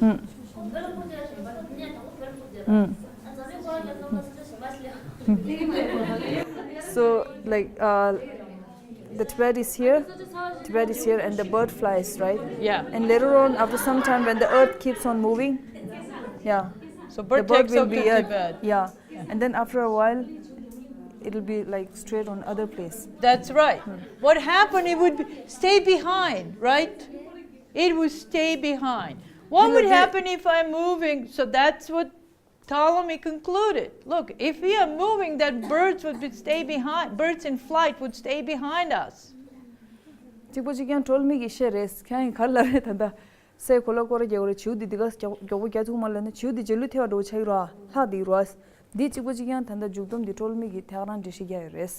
Hmm. Hmm. So, like, uh, the Tibet is here, Tibet is here, and the bird flies, right? Yeah. And later on, after some time, when the earth keeps on moving, yeah, so bird the bird takes will up be to at, Tibet. Yeah, and then after a while, it'll be like straight on other place. That's right. What happened? It would be, stay behind, right? It would stay behind. What would happen if I'm moving? So that's what Ptolemy concluded. Look, if we are moving, then birds would be, stay behind. Birds in flight would stay behind us. གཅིག་པོ་གཅིག་རྐྱང་ཊོ་ལི་མི་གིས་བཤད་རེད། ཁྱེད་ཀྱིས་ག་རེ་ལབ་རེད་ད་ལྟ། སའི་གོ་ལ་སྐོར་ར་རྒྱག་གི་རེད། བྱིའུ་འདི་འདི་ག་མགྱོགས་པོ་རྒྱག་ཐུབ་མ་ལབ་ན་བྱིའུ་འདི་རྗེས་ལུས་ཐེབས་པ་འདྲ་བོ་ཆགས་ཀྱི་རེད། ལྷག་བསྡད་ཀྱི་རེད། འདི་གཅིག་པོ་གཅིག་རྐྱང་ད་ལྟ་མཇུག་སྡོམ་འདི་ཊོ་ལི་མི་གིས་ཐད་ཀར་འགྲེལ་བཤད་རྒྱག་ཡོད་རེད།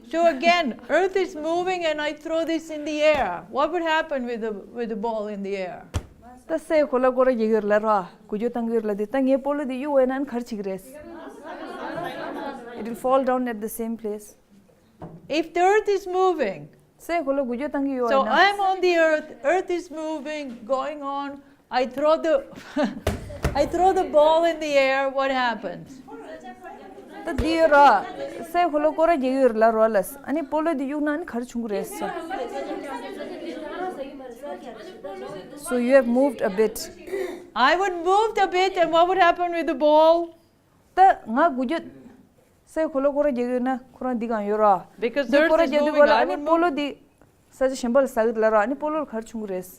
So again, earth is moving and I throw this in the air. What would happen with the with the ball in the air? ད་སའི་གོ་ལ་སྐོར་ར་རྒྱག་གི་ཡོད་ལ་ར། འགུལ་སྐྱོད་བཏང་གི་ཡོད་ལ་འདི་ད་ངས་སྤོ་ལོ་འདི་གཡུག་བས་ན་ག་རེ་བྱེད་ཀྱི་རེད། It will fall down at the same place. If the earth is moving, སའི་གོ་ལ་འགུལ་སྐྱོད་བཏང་གི་ཡོད་ན། So I'm on the earth, earth is moving, going on. I throw the I throw the ball in the air, what happens? ད་འདི་ཡོད་ར། སའི་གོ་ལ་སྐོར་ར་རྒྱག་གི་ཡོད་ར་ལ་ར་ལ། ཨ་ནི་སྤོ་ལོ་འདི་གཡུག་ན་ཨ་ནི་ག་རེ་བྱུང་གི་རེད་ཟེར། So you have moved a bit. I would moved a bit, and what would happen with the ball? ད་ང་འགུལ་སྐྱོད། སའི་གོ་ལ་སྐོར་ར་རྒྱག་གི་ཡོད་ན་ཁོ་རང་འདི་གང་ཡོད་ར། Because འདི་སྐོར་ར་རྒྱག་དུས་ག་ལ་ཨ་ནི་སྤོ་ལོ་འདི་ས་ཆ་གཞན་པ་ལ་ཟག་གི་ལ་ར། ཨ་ནི་སྤོ་ལོ་ལ་ག་རེ་བྱུང་གི་རེད།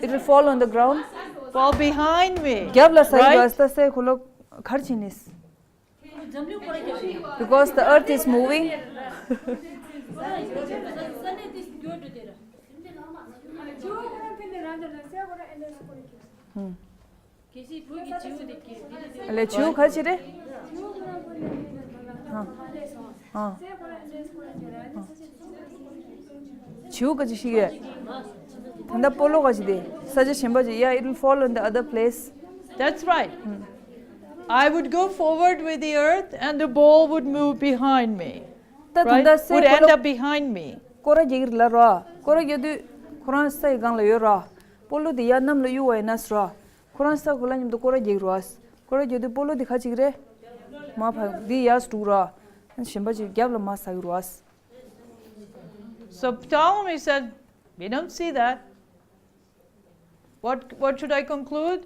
It will fall on the ground. Fall behind me. རྒྱབ་ལ་ཟག་གི་ར། ད་སའི་གོ་ལ་ག་རེ་བྱས་ནས། Because the earth is moving. ཨ་ལས་བྱིའུ་ག་ཅི་རེད། ཨ། ཨ། བྱིའུ་ག་ཅི་ཞིག་ཡོད། ད་ལྟ་སྤོ་ལོ་ག་ཅི་དེ། ས་ཆ་གཞན་པ་ཅིག Yeah, it will fall in the other place. That's right. I would go forward with the earth and the ball would move behind me. ད་ད་right? ལྟ་སའི་སྐོར་ལ་end up behind me. སྐོར་ར་རྒྱག་གི་རེད་ལ་ར། སྐོར་ར་རྒྱག་དུས་ཁོ་རང་སའི་སྒང་ལ་ཡོད་ར། སྤོ་ལོ་དེ་ཡར་གནམ་ལ་གཡུག་པ་ཡིན་ན་ཟེར་ར། ཁོ་རང་སའི་སྐོར་ལ་མཉམ་དུ་སྐོར་ར་རྒྱག་གི་རེད་བ། སྐོར་ར་རྒྱག་དུས་སྤོ་ལོ་དེ་ག་ཅིག་རེད། མར་ཕབ་འདི་ཡར་འགྲོ་གི་ར། གཞན་པ་ཅིག་རྒྱབ་ལ་མར་ཟག་གི་རེད་བ། So Ptolemy said, "We don't see that." What, what should I conclude?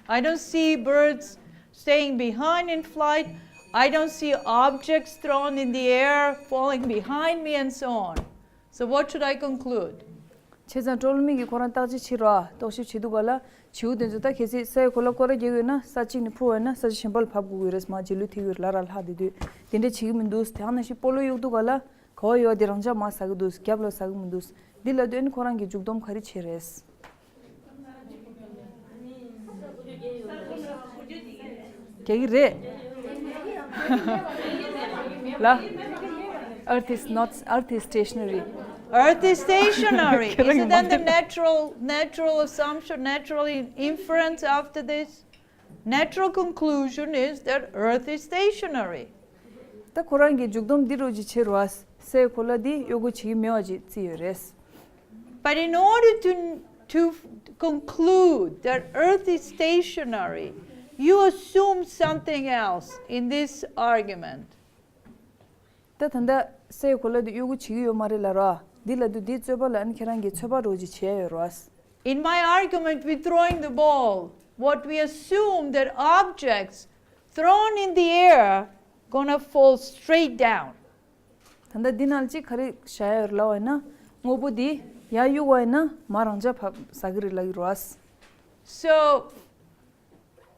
I don't see birds staying behind in flight. I don't see objects thrown in the air falling behind me and so on. So what should I conclude? བྱས་ཙང་ཊོ་ལི་མི་གིས་ཁོ་རང་བརྟག་དཔྱད་བྱེད་རོགས། རྟོག་ཞིབ་བྱེད་དུས་ག་ལ་བྱིའུ་དེ་ཚོ་ད་གལ་སྲིད་སའི་གོ་ལ་སྐོར་ར་རྒྱག་ཡོད་ན་ས་གཅིག་ནས་འཕུར་བ་ཡིན་ན་ས་ཆ་གཞན་པ་ལ་ཕབ་དགོས་ཀྱི་རེད། མར་རྗེས་ལུས་ཐེབས་ཀྱི་ཡོད་ལ་ར་ལྷག་བསྡད་དུས་དེ་འདྲ་བྱེད་ཀྱི་མི་འདུག་དེ་ཡང་ན་ཞིག་སྤོ་ལོ་གཡུག་དུས་ག་ལ། ག་བ་ཡོད་དེ་རང་འཇགས་མར་ཟག་གི་འདུག་རྒྱབ་ལ་ཟག་གི་མི་འདུག་འདི་ལབ་དུས་ཨ་ནི་ཁོ་རང་གིས་མཇུག་སྡོམ་ག་རེ་བྱས་རེད། རྒྱག་གི་རེད། ལ། Earth is not, Earth is stationary. Earth is stationary. Isn't that the natural, natural assumption, natural in- inference after this? Natural conclusion is that Earth is stationary. ད་ཁོ་རང་གིས་མཇུག་སྡོམ་འདི་རུ་ཅིག་བྱེད་རོགས། སའི་གོ་ལ་འདི་གཡོ་འགུལ་བྱེད་ཀྱི་མེད་པ་ཅིག་བརྩིས་ཡོད་རེད། But in order to, to conclude that Earth is stationary, you assume something else in this argument. ད་ད་ལྟ་སའི་གོ་ལ་འདི་གཡོ་འགུལ་བྱེད་ཀྱི་ཡོད་མ་རེད་ལ་ར། འདི་ལབ་དུས་འདིའི་རྩོད་པ་ལ་ཨ་ནི་ཁྱེད་རང་གིས་ཚོད་དཔག་རོགས་ཅིག་བྱས་ཡོད་རེད། In my argument with throwing the ball, what we assume that objects thrown in the air gonna fall straight down. ད་ལྟ་འདི་ནང་གཅིག་ག་རེ་བཞག་ཡོད་རེད་ལབ་པ་ཡིན་ན། དངོས་པོ་འདི་ཡར་གཡུག་པ་ཡིན་ན་མར་རང་འཇགས་ཕབ་ཟག་གི་རེད་ལབ་ཀྱི་རེད། So,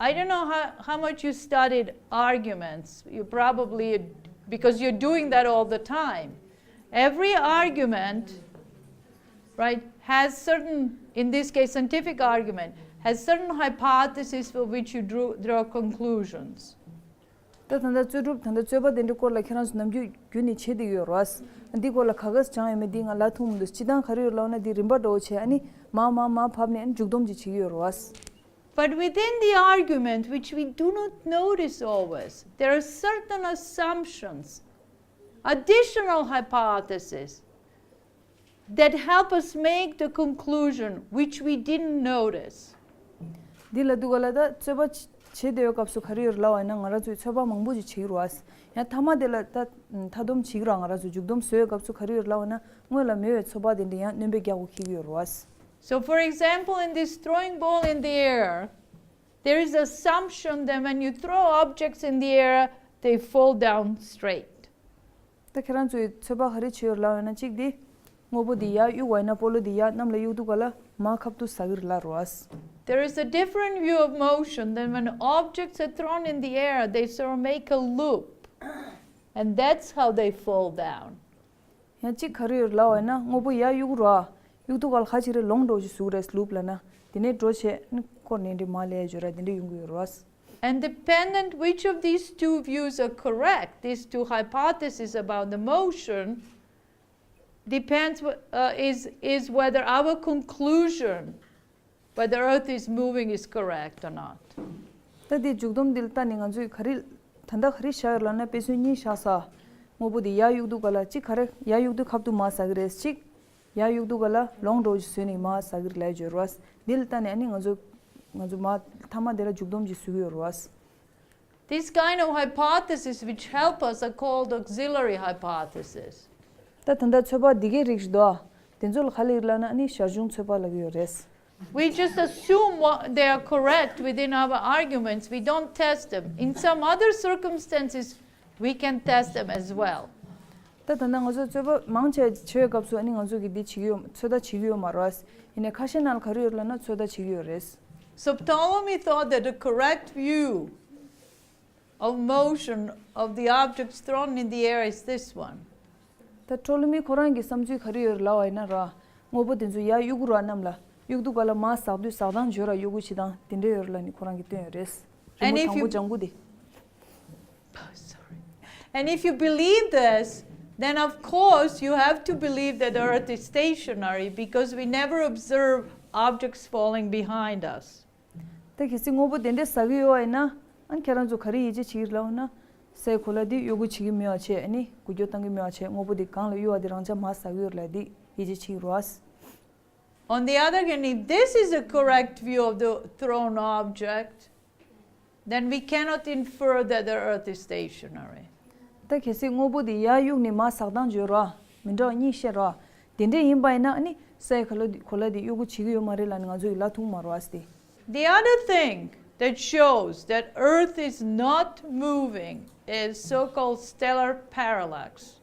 I don't know how, how much you studied arguments. You probably, because you're doing that all the time. Every argument, right, has certain, in this case, scientific argument, has certain hypotheses for which you drew, draw conclusions. ད་ད་ལྟ་རྩོད་སྒྲུབ་ད་ལྟ་རྩོད་པ་དེ་འདྲའི་སྐོར་ལ་ཁྱེད་རང་ཚོ་ནམ་རྒྱུན་རྒྱུན་ནས་བྱེད་བསྡད་ཡོད་རེད། འདི་སྐོར་ལ་ག་ག་སྦྱངས་ཡོད་མེད་འདི་ང་ལབ་ཐུབ་མི་འདུག་སྤྱིར་བཏང་ག་རེ་ཡོད་ལབ་ན་འདི་རིམ་པ་འདྲ་བོ་བྱས་ཨ་ནི་མར་མར་མར་ཕབ་ནས་ཨ་ནི་མཇུག་སྡོམ་ཅིག་བྱེད་ཀྱི་ཡོད་རེད། But within the argument, which we do not notice always, there are certain assumptions, additional hypotheses, that help us make the conclusion which we didn't notice. འདི་ལ་འདུག་ག་ལ་ད་རྩོད་པ་བྱེད་བསྡད་ཡོད་སྐབས་སུ་ག་རེ་ཡོད་ལབ་པ་ཡིན་ན་ང་རང་ཚོས་ཚོད་དཔག་མང་པོ་ཅིག་བྱེད་ཀྱི་རེད་བ། ཡང་མཐའ་མ་དེ་ལ་ད་མཐའ་སྡོམ་བྱེད་ཀྱི་རེད། ང་རང་ཚོས་མཇུག་སྡོམ་བཟོ་ཡོད་སྐབས་སུ་ག་རེ་ཡོད་ལབ་པ་ཡིན་ན་སྔོན་ལ་མེད་པའི་ཚོད་དཔག་དེ་འདྲ་ཡང་སྣོན་པ་རྒྱག་དགོས་ཀྱི་ཡོད་རེད་བ། So for example, in this throwing ball in the air, there is assumption that when you throw objects in the air, they fall down straight. ད་ཁྱེད་རང་ཚོས་ཚོད་དཔག་ག་རེ་བྱས་ཡོད་ལབ་ཡོད་ན་གཅིག་འདི། དངོས་པོ་འདི་ཡར་གཡུག་པ་ཡིན་ན་སྤོ་ལོ་འདི་ཡར་གནམ་ལ་གཡུག་དུས་ག་ལ་མར་ཁ་ཐུག་ཟག་གི་རེད་ལབ་རེད་བ། There is a different view of motion than when objects are thrown in the air, they sort of make a loop. And that's how they fall down. ཡང་གཅིག་ག་རེ་ཡོད་ལབ་པ་ཡིན་ན་དངོས་པོ་ཡར་གཡུག་ར། གཡུག་དུས་ག་ལ་ཁ་ཅིག་རེ་ལོང་འགྲོ་ཅིག་ཟུག་རེད་ལུབ་ལབ་ན། དེ་ནས་འགྲོ་བྱས་ནི་སྐོར་ནས་འདྲི་མ་ལས་འཇོ་ར་དེ་འདྲ་ཡོང་གི་ཡོད་རེད་བ། And dependent which of these two views are correct, these two hypotheses about the motion, depends, uh, is, is whether our conclusion, whether Earth is moving, is correct or not. ད་དེ་མཇུག་སྡོམ་འདི་ལ་ལྟ་ནས་ང་ཚོས་ག་རེ་ད་ལྟ་ག་རེ་བཞག་ཡོད་ལབ་ན་དཔེ་མཚོན་གཉིས་བཞག་ས། དངོས་པོ་འདི་ཡར་གཡུག་དུས་ག་ལ་གཅིག་ག་རེ་ཡར་གཡུག་དུས་ཁ་ཐུག་མར་ཟག་གི་རེད་གཅིག་ཡར་གཡུག་དུས་ག་ལ་ལོང་འགྲོ་ཅིག་བཟོས་ནས་མར་ཟག་གི་རེད་ལབ་ཡོད་རེད་བ། འདི་ལ་ལྟ་ནས་ཨ་ནི་ང་ཚོ་ང་ཚོ་མར་མཐའ་མ་དེ་ལ་མཇུག་སྡོམ་ཅིག་བཟོ་གི་ཡོད་རེད་བ། These kind of hypotheses which help us are called auxiliary hypotheses. ད་ད་ལྟ་ཚོད་དཔག་འདི་གའི་རིགས་ཤིག་འདུག་ཨ། དེ་ཚོ་ལ་ག་ལབ་ཡོད་ལབ་ན་ཨ་ནི་ཞར་བྱུང་ཚོད་དཔག་ལབ་ཀྱི་ཡོད་རེད། We just assume what they are correct within our arguments. We don't test them. In some other circumstances, we can test them as well. ད་ད་ལྟ་ང་ཚོ་རྩོད་པ་མང་ཆེ་བྱེད་པའི་སྐབས་སུ་ཨ་ནི་ང་ཚོ་གིས་འདི་བྱེད་ཀྱི་ཡོད་ཚོད་ལྟ་བྱེད་ཀྱི་ཡོད་མ་རེད་བ། ཡིན་ནའི་ཁ་ཤས་ནང་ལ་ག་རེ་ཡོད་ལབ་ན་ཚོད་ལྟ་བྱེད་ཀྱི་ཡོད་རེད། So Ptolemy thought that the correct view of motion of the objects thrown in the air is this one. ད་ཊོ་ལེ་མི་ཁོ་རང་གི་བསམ་ཚུལ་ག་རེ་ཡོད་རེད་ལབ་པ་ཡིན་ན་ར། དངོས་པོ་དེ་ཚོ་ཡར་གཡུག་གི་ར་གནམ་ལ། གཡུག་དུས་ག་ལ་མར་ཟག་དུས་ཟག་སྟངས་བརྗོད་ར་གཡུག་གུ་བྱེད་སྟངས་དེ་འདྲ་ཡོད་རེད་ལབ་ནི་ཁོ་རང་གིས་བཏོན་ཡོད་རེད། རི་And མོ་if དང་པོ་you ལྗང་གུ་དེ། Oh, sorry. And if you believe this, then of course you have to believe that the earth is stationary because we never observe objects falling behind us. ད་གལ་སྲིད་དངོས་པོ་དེ་འདྲས་ཟག་གི་ཡོད་པ་ཡིན་ན། ཨ་ནི་ཁྱེད་རང་ཚོ་ག་རེ་ཡིད་ཆེས་བྱེད་ཀྱི་ལབ་ན། སའི་གོ་ལ་འདི་གཡོ་འགུལ་བྱེད་ཀྱི་མེད་པ་བྱས། ཨ་ནི་འགུལ་སྐྱོད་བཏང་གི་མེད་པ་བྱས། དངོས་པོ་འདི་སྒང་ལ་གཡུག་པ་འདི་རང་འཇགས་མར་ཟག་གི་ཡོད་རེད་ལབ་འདི་ཡིད་ཆེས་བྱེད་ཀྱི་རེད་པ། On the other hand, if this is a correct view of the thrown object, then we cannot infer that the earth is stationary. ད་གལ་སྲིད་དངོས་པོ་འདི་ཡར་གཡུག་ནས་མར་ཟག་སྟངས་བརྗོད་ར། མི་འདྲ་བ་གཉིས་བཤད་ར། དེ་འདྲས་ཡིན་པ་ཡིན་ན་ཨ་ནི་སའི་གོ་ལ་འདི་གོ་ལ་འདི་གཡོ་འགུལ་བྱེད་ཀྱི་ཡོད་མ་རེད་ལབ་ནི་ང་ཚོ་ཡིས་ལབ་ཐུབ་མ་རེད་པ་དེ། The other thing that shows that Earth is not moving is so-called stellar parallax.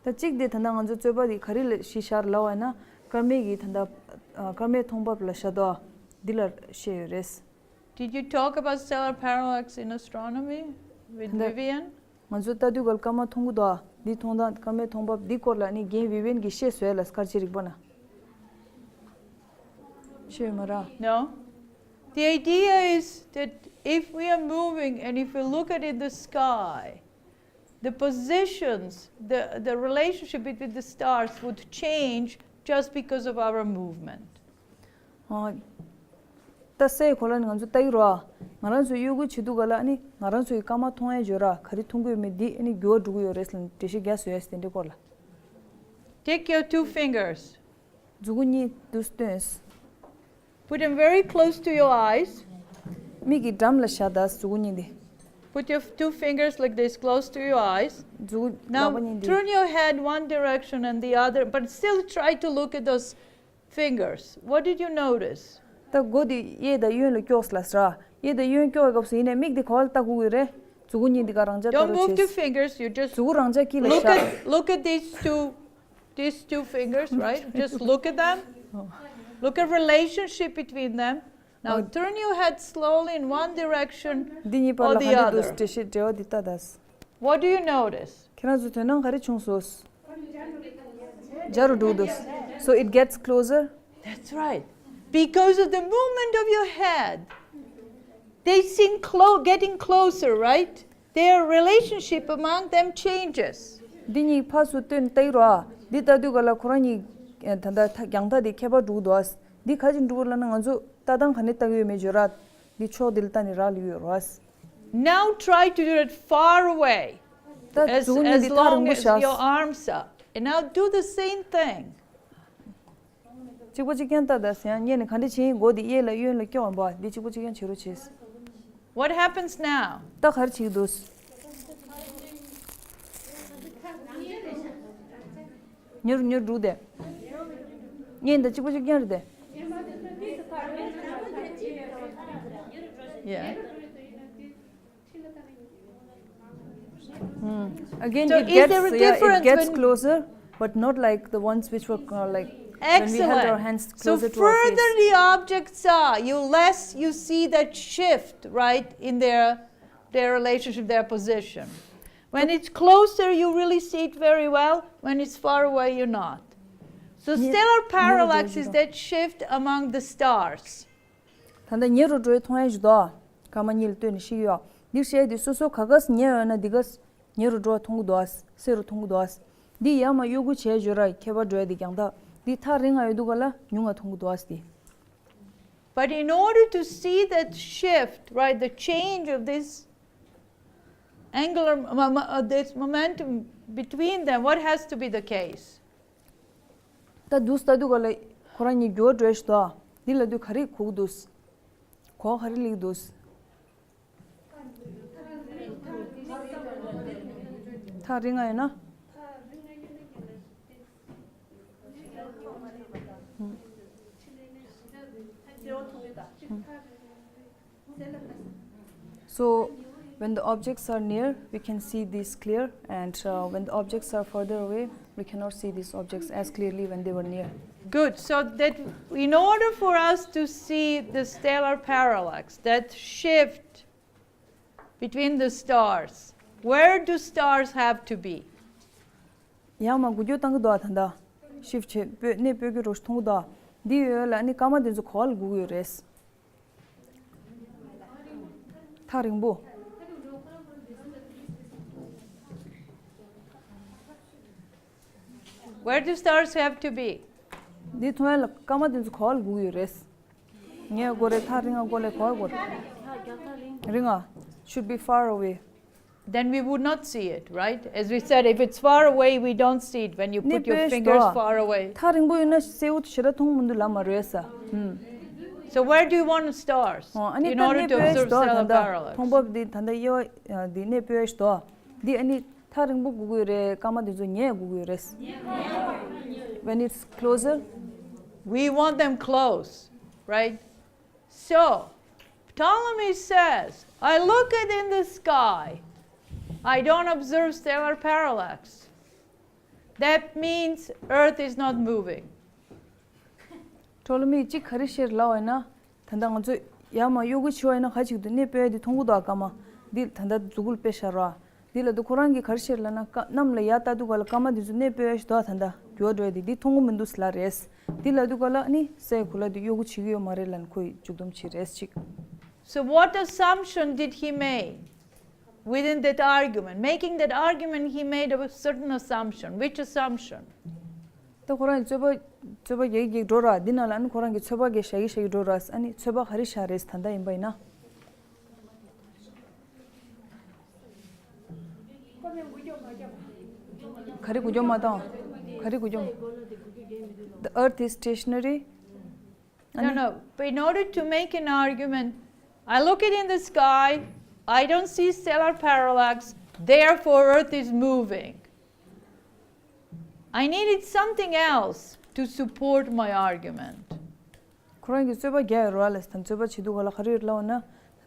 ད་གཅིག་དེ་ད་ལྟ་ང་ཚོ་རྩོད་པ་འདི་ག་རེ་ལ་གཞི་བཞག་ལབ་པ་ཡིན་ན། སྐར་མའི་གི་ད་ལྟ་ཨ་སྐར་མའི་མཐོང་འབབ་ལ་བཞག་དོ། འདི་ལ་བཤད་ཡོད་རེད། Did you talk about stellar parallax in astronomy with ད་Vivian? ང་ཚོ་ལྟ་དུས་སྐབས་སྐར་མ་མཐོང་གི་འདུག་ཨ། འདི་མཐོང་སྟངས་སྐར་མའི་མཐོང་འབབ་འདི་སྐོར་ལ་ནི་རྒན་བི་བན་གྱིས་བཤད་སོང་ལ། སྐར་ཆའི་རིག་པ་ན་བཤད་ཡོད་མ་རེད། No. The idea is that if we are moving and if we look at in the sky, the positions, the, the relationship between the stars would change just because of our movement. ཨ། ད་སའི་གོ་ལ་ནི་ང་ཚོ་ལྟ་གི་རེད་པ། ང་རང་ཚོ་གཡོ་འགུལ་བྱེད་དུས་ག་ལ་ཨ་ནི་ང་རང་ཚོ་ཡི་སྐར་མ་མཐོང་ཡས་བརྗོད་ར། ག་རེ་མཐོང་གི་ཡོད་མེད་འདི་ཨ་ནི་འགྱུར་བ་འགྲོ་གི་ཡོད་རེད་ལབ་ནི་འགྲེལ་བཤད་རྒྱག་སོང་ཡས་དེ་འདྲའི་སྐོར་ལ། Take your two fingers. མཛུ་གུ་གཉིས་འདུག་སྟོན། Put them very close to your eyes. མིག་གི་འགྲམ་ལ་བཞག་ད་མཛུ་གུ་གཉིས་འདི། Put your two fingers like this close to your eyes. མཛུ་གུ་ལག་པ་གཉིས་འདི། Now turn your head one direction and the other, but still try to look at those fingers. What did you notice? ད་མགོ་འདི་གཡས་དང་གཡོན་ལ་ཀྱོགས་ལ་ཟེར། གཡས་དང་གཡོན་ཀྱོགས་སྐབས་སུ་ཡིན་ནའི་མིག་འདི་ག་པར་ལྟ་དགོས་ཀྱི་རེད། མཛུ་གུ་གཉིས་འདི་ག་རང་འཇགས་ལྟ་རོགས་བྱེད། Don't move the fingers, you just མཛུ་གུ་རང་འཇགས་དཀྱིལ་ལ་བཞག Look at, look at these two, these two fingers, right? Just look at them. Look at relationship between them. Now turn your head slowly in one direction འདི་གཉིས་བར་ལ་ག་འདྲ་འདུག་འགྲེལ་བཤད་འབྲེལ་བ་འདི་ལྟ་ད། What do you notice? ཁྱེད་རང་ཚོ་དོ་སྣང་ག་རེ་བྱུང་སོང་། རྒྱ་རུ་འགྲོ་འདུག So it gets closer. That's right. Because of the movement of your head, they seem clo- getting closer, right? Their relationship among them changes. འདི་གཉིས་ཕར་ཚུར་བཏོན་ལྟ་གི་རེད་པ། འདི་ལྟ་དུས་ག་ལ་ཁོ་རང་གཉིས་ད་ལྟ་རྒྱང་ཐག་འདི་ཁྱད་པར་འགྲོ་གི་འདུག་འདི་ག་ཅིག་འགྲོ་གི་ལབ་ན་ང་ཚོ་ལྟ་སྟངས་ག་ནས་ལྟ་གི་ཡོད་མེད་བརྗོད་ར། འདི་ཕྱོགས་འདི་ལ་ལྟ་ནས་ར་ལུས་ཡོད་རེད་པ། Now try to do it far away. ད་as, མཛུ་གུ་གཉིས་as འདི་ཐག་long རིང་པོ་as བཞག your arms are. And now do the same thing. གཅིག་པ་གཅིག་རྐྱང་ལྟ་ད་ཟེར་ཡང་ངས་ནི་ག་འདྲ་བྱེད་ཡིན། མགོ་འདི་གཡས་ལ་གཡོན་ལ་ཀྱོག་པ་འདི་གཅིག་པ་གཅིག་རྐྱང་བྱེད་རོགས་བྱེད། What happens now? ད་ག་རེ་བྱེད་ཀྱི་འདུག་མྱུར་མྱུར་འགྲོ་དེ། གཉིས་འདི་གཅིག་པ་གཅིག་རྐྱང་རེད་དེ། Yeah. Mm. Again, so it is gets, there a yeah, difference it gets when closer, but not like the ones which were uh, like when we held our Excellent. Hands So closer to our further face. The objects are, you less you see that shift, right, in their their relationship, their position. When it's closer, you really see it very well. When it's far away, you're not. So ཉེ- stellar ཉེ་རུ་འགྲོ་parallax is བཞིན་དུ། That shift among the stars. ད་ལྟ་ཉེ་རུ་འགྲོ་བའི་མཐོང་ཡས་ཞིག་འདུག་སྐར་མ་གཉིས་ལ་ལྟོས་ནས་ཤི་ཡོད། འདི་བཤད་དུས་སོ་སོ་ག་གས་ཉེ་ཡོད་ན་འདི་གས་ཉེ་རུ་འགྲོ་བ་མཐོང་གི་འདུག་སེ་རུ་མཐོང་གི་འདུག་འདི་ཡར་མར་གཡོ་འགུལ་བྱས་བརྗོད་ར་ཁྱད་པར་འགྲོ་ཡ་འདི་རྒྱང་ཐག་འདི་ཐག་རིང་ང་ཡོད་དུས་ག་ལ་ཉུང་ང་མཐོང་གི་འདུག་སྟེ། But in order to see that shift, right, the change of this angular, mo- mo- uh, this momentum between them, what has to be the case? ད་འདུག་སེ་ལྟ་དུས་ག་ལ་ཁོ་རང་གཉིས་འགྱུར་བ་འགྲོ་ཞིག་འདུག་འདི་ལ་དུས་ག་རེ་གུག་འདུག་གོ་ག་རེ་ལིག་འདུག་ཐག་རིང་ང་ཡོད་ན། So, when the objects are near, we can see these clear, and uh, when the objects are further away, we cannot see these objects as clearly when they were near. Good. So that in order for us to see the stellar parallax, that shift between the stars, where do stars have to be? ཡར་མར་འགུལ་སྐྱོད་བཏང་གི་འདུག་ད་ལྟ། ཤིཕ་བྱེད་སྤོས་གནས་སྤོས་ཀྱི་རོ་ཞིག་མཐོང་གི་འདུག་འདི་ཡོད་ལ་ཨ་ནི་སྐར་མ་དེ་ཚོ་ག་བ་ལ་འགུལ་གི་ཡོད་རེད། ཐག་རིང་པོ། Where do stars have to be? འདི་མཐོང་ཡ་ལ་སྐར་མ་དེ་ཚོ་ག་བ་ལ་འགུལ་གི་ཡོད་རེད། ངས་གོ་རེད། ཐག་རིང་ང་གོ་ལེ་ག་བ་གོ་རེད། རིང་ང་། Should be far away. Then we would not see it, right? As we said, if it's far away, we don't see it when you put your fingers far away. ཐག་རིང་པོ་ཡོད་ན་གསལ་པོ་ཞེ་དྲག་མཐོང་མི་འདུག་ལ་མ་རེད་ས། ཨུམ། So where do you want stars? ཨོ་ཨ་ནི་In ད་order གནས་to སྤོས་observe ཞིག་འདུག་ད་stellar ད་parallax. མཐོང་བབ་འདི་ད་ལྟ་དབྱེ་བ་འདི་གནས་སྤོས་ཞིག་འདུག་འདི་ཨ་ནི་ཐག་རིང་པོ་འགུལ་གི་ཡོད་རེད། སྐར་མ་འདི་ཚོ་ཉེ་འགུལ་གི་ཡོད་རེད། When it's closer, We want them close, right? So, Ptolemy says, I look it in the sky. I don't observe stellar parallax. That means Earth is not moving. ཊོ་ལེ་མི་གཅིག་ག་རེ་བཤད་ལབ་པ་ཡིན་ན། ད་ལྟ་ང་ཚོས་ཡར་མར་གཡོ་འགུལ་བྱེད་པ་ཡིན་ན་ག་ཅིག་ཏུ་གནས་སྤོས་དེ་མཐོང་གི་འདུག་སྐར་མ། འདི་ད་ལྟ་མཛུབ་གུ་ལ་དཔེ་བཞག་རོགས། འདི་ལ་དུ་ཁོ་རང་གིས་ག་རེ་བཤད་ལབ་ན་སྐར་གནམ་ལ་ཡར་ལྟ་དུས་ག་ལ་སྐར་མ་འདི་ཚོ་གནས་སྤོས་ཞིག་འདུག་ད་ལྟ་འགྱུར་བ་འགྲོ་ཡ་དེ་འདི་མཐོང་གི་མི་འདུག་ལབ་རེད། འདི་ལ་དུས་ག་ལ་ནི་སའི་གོ་ལ་དུ་གཡོ་འགུལ་བྱེད་ཀྱི་ཡོད་མ་རེད་ལབ་ནས་ཁོས་མཇུག་སྡོམ་བྱེད་རེད་ཅིག So what assumption did he make within that argument? Making that argument, he made a certain assumption. Which assumption? ད་ཁོ་རང་གི་རྩོད་པ་རྩོད་པ་རྒྱག་གི་རྒྱག་འགྲོ་ར། འདི་ནང་ལ་ཨ་ནི་ཁོ་རང་གི་ཚོད་དཔག་གི་བཞག་གི་བཞག་གི་འགྲོ་ར། ཨ་ནི་ཚོད་དཔག་ག་རེ་བཞག་རེད་ད་ལྟ་ཡིན་པ་ཡིན་ན། ག་རེ་འགུལ་སྐྱོད་མ་བཏང་། ག་རེ་འགུལ་སྐྱོད་མ། The earth is stationary. No, no. But in order to make an argument, I look it in the sky, I don't see stellar parallax, therefore Earth is moving. I needed something else to support my argument. ཁོ་རང་གིས་རྩོད་པ་རྒྱག་ཡོད་རེད་བ་ལ། ད་རྩོད་པ་བྱེད་དུས་ག་ལ་ག་རེ་ཡོད་ལབ་ན།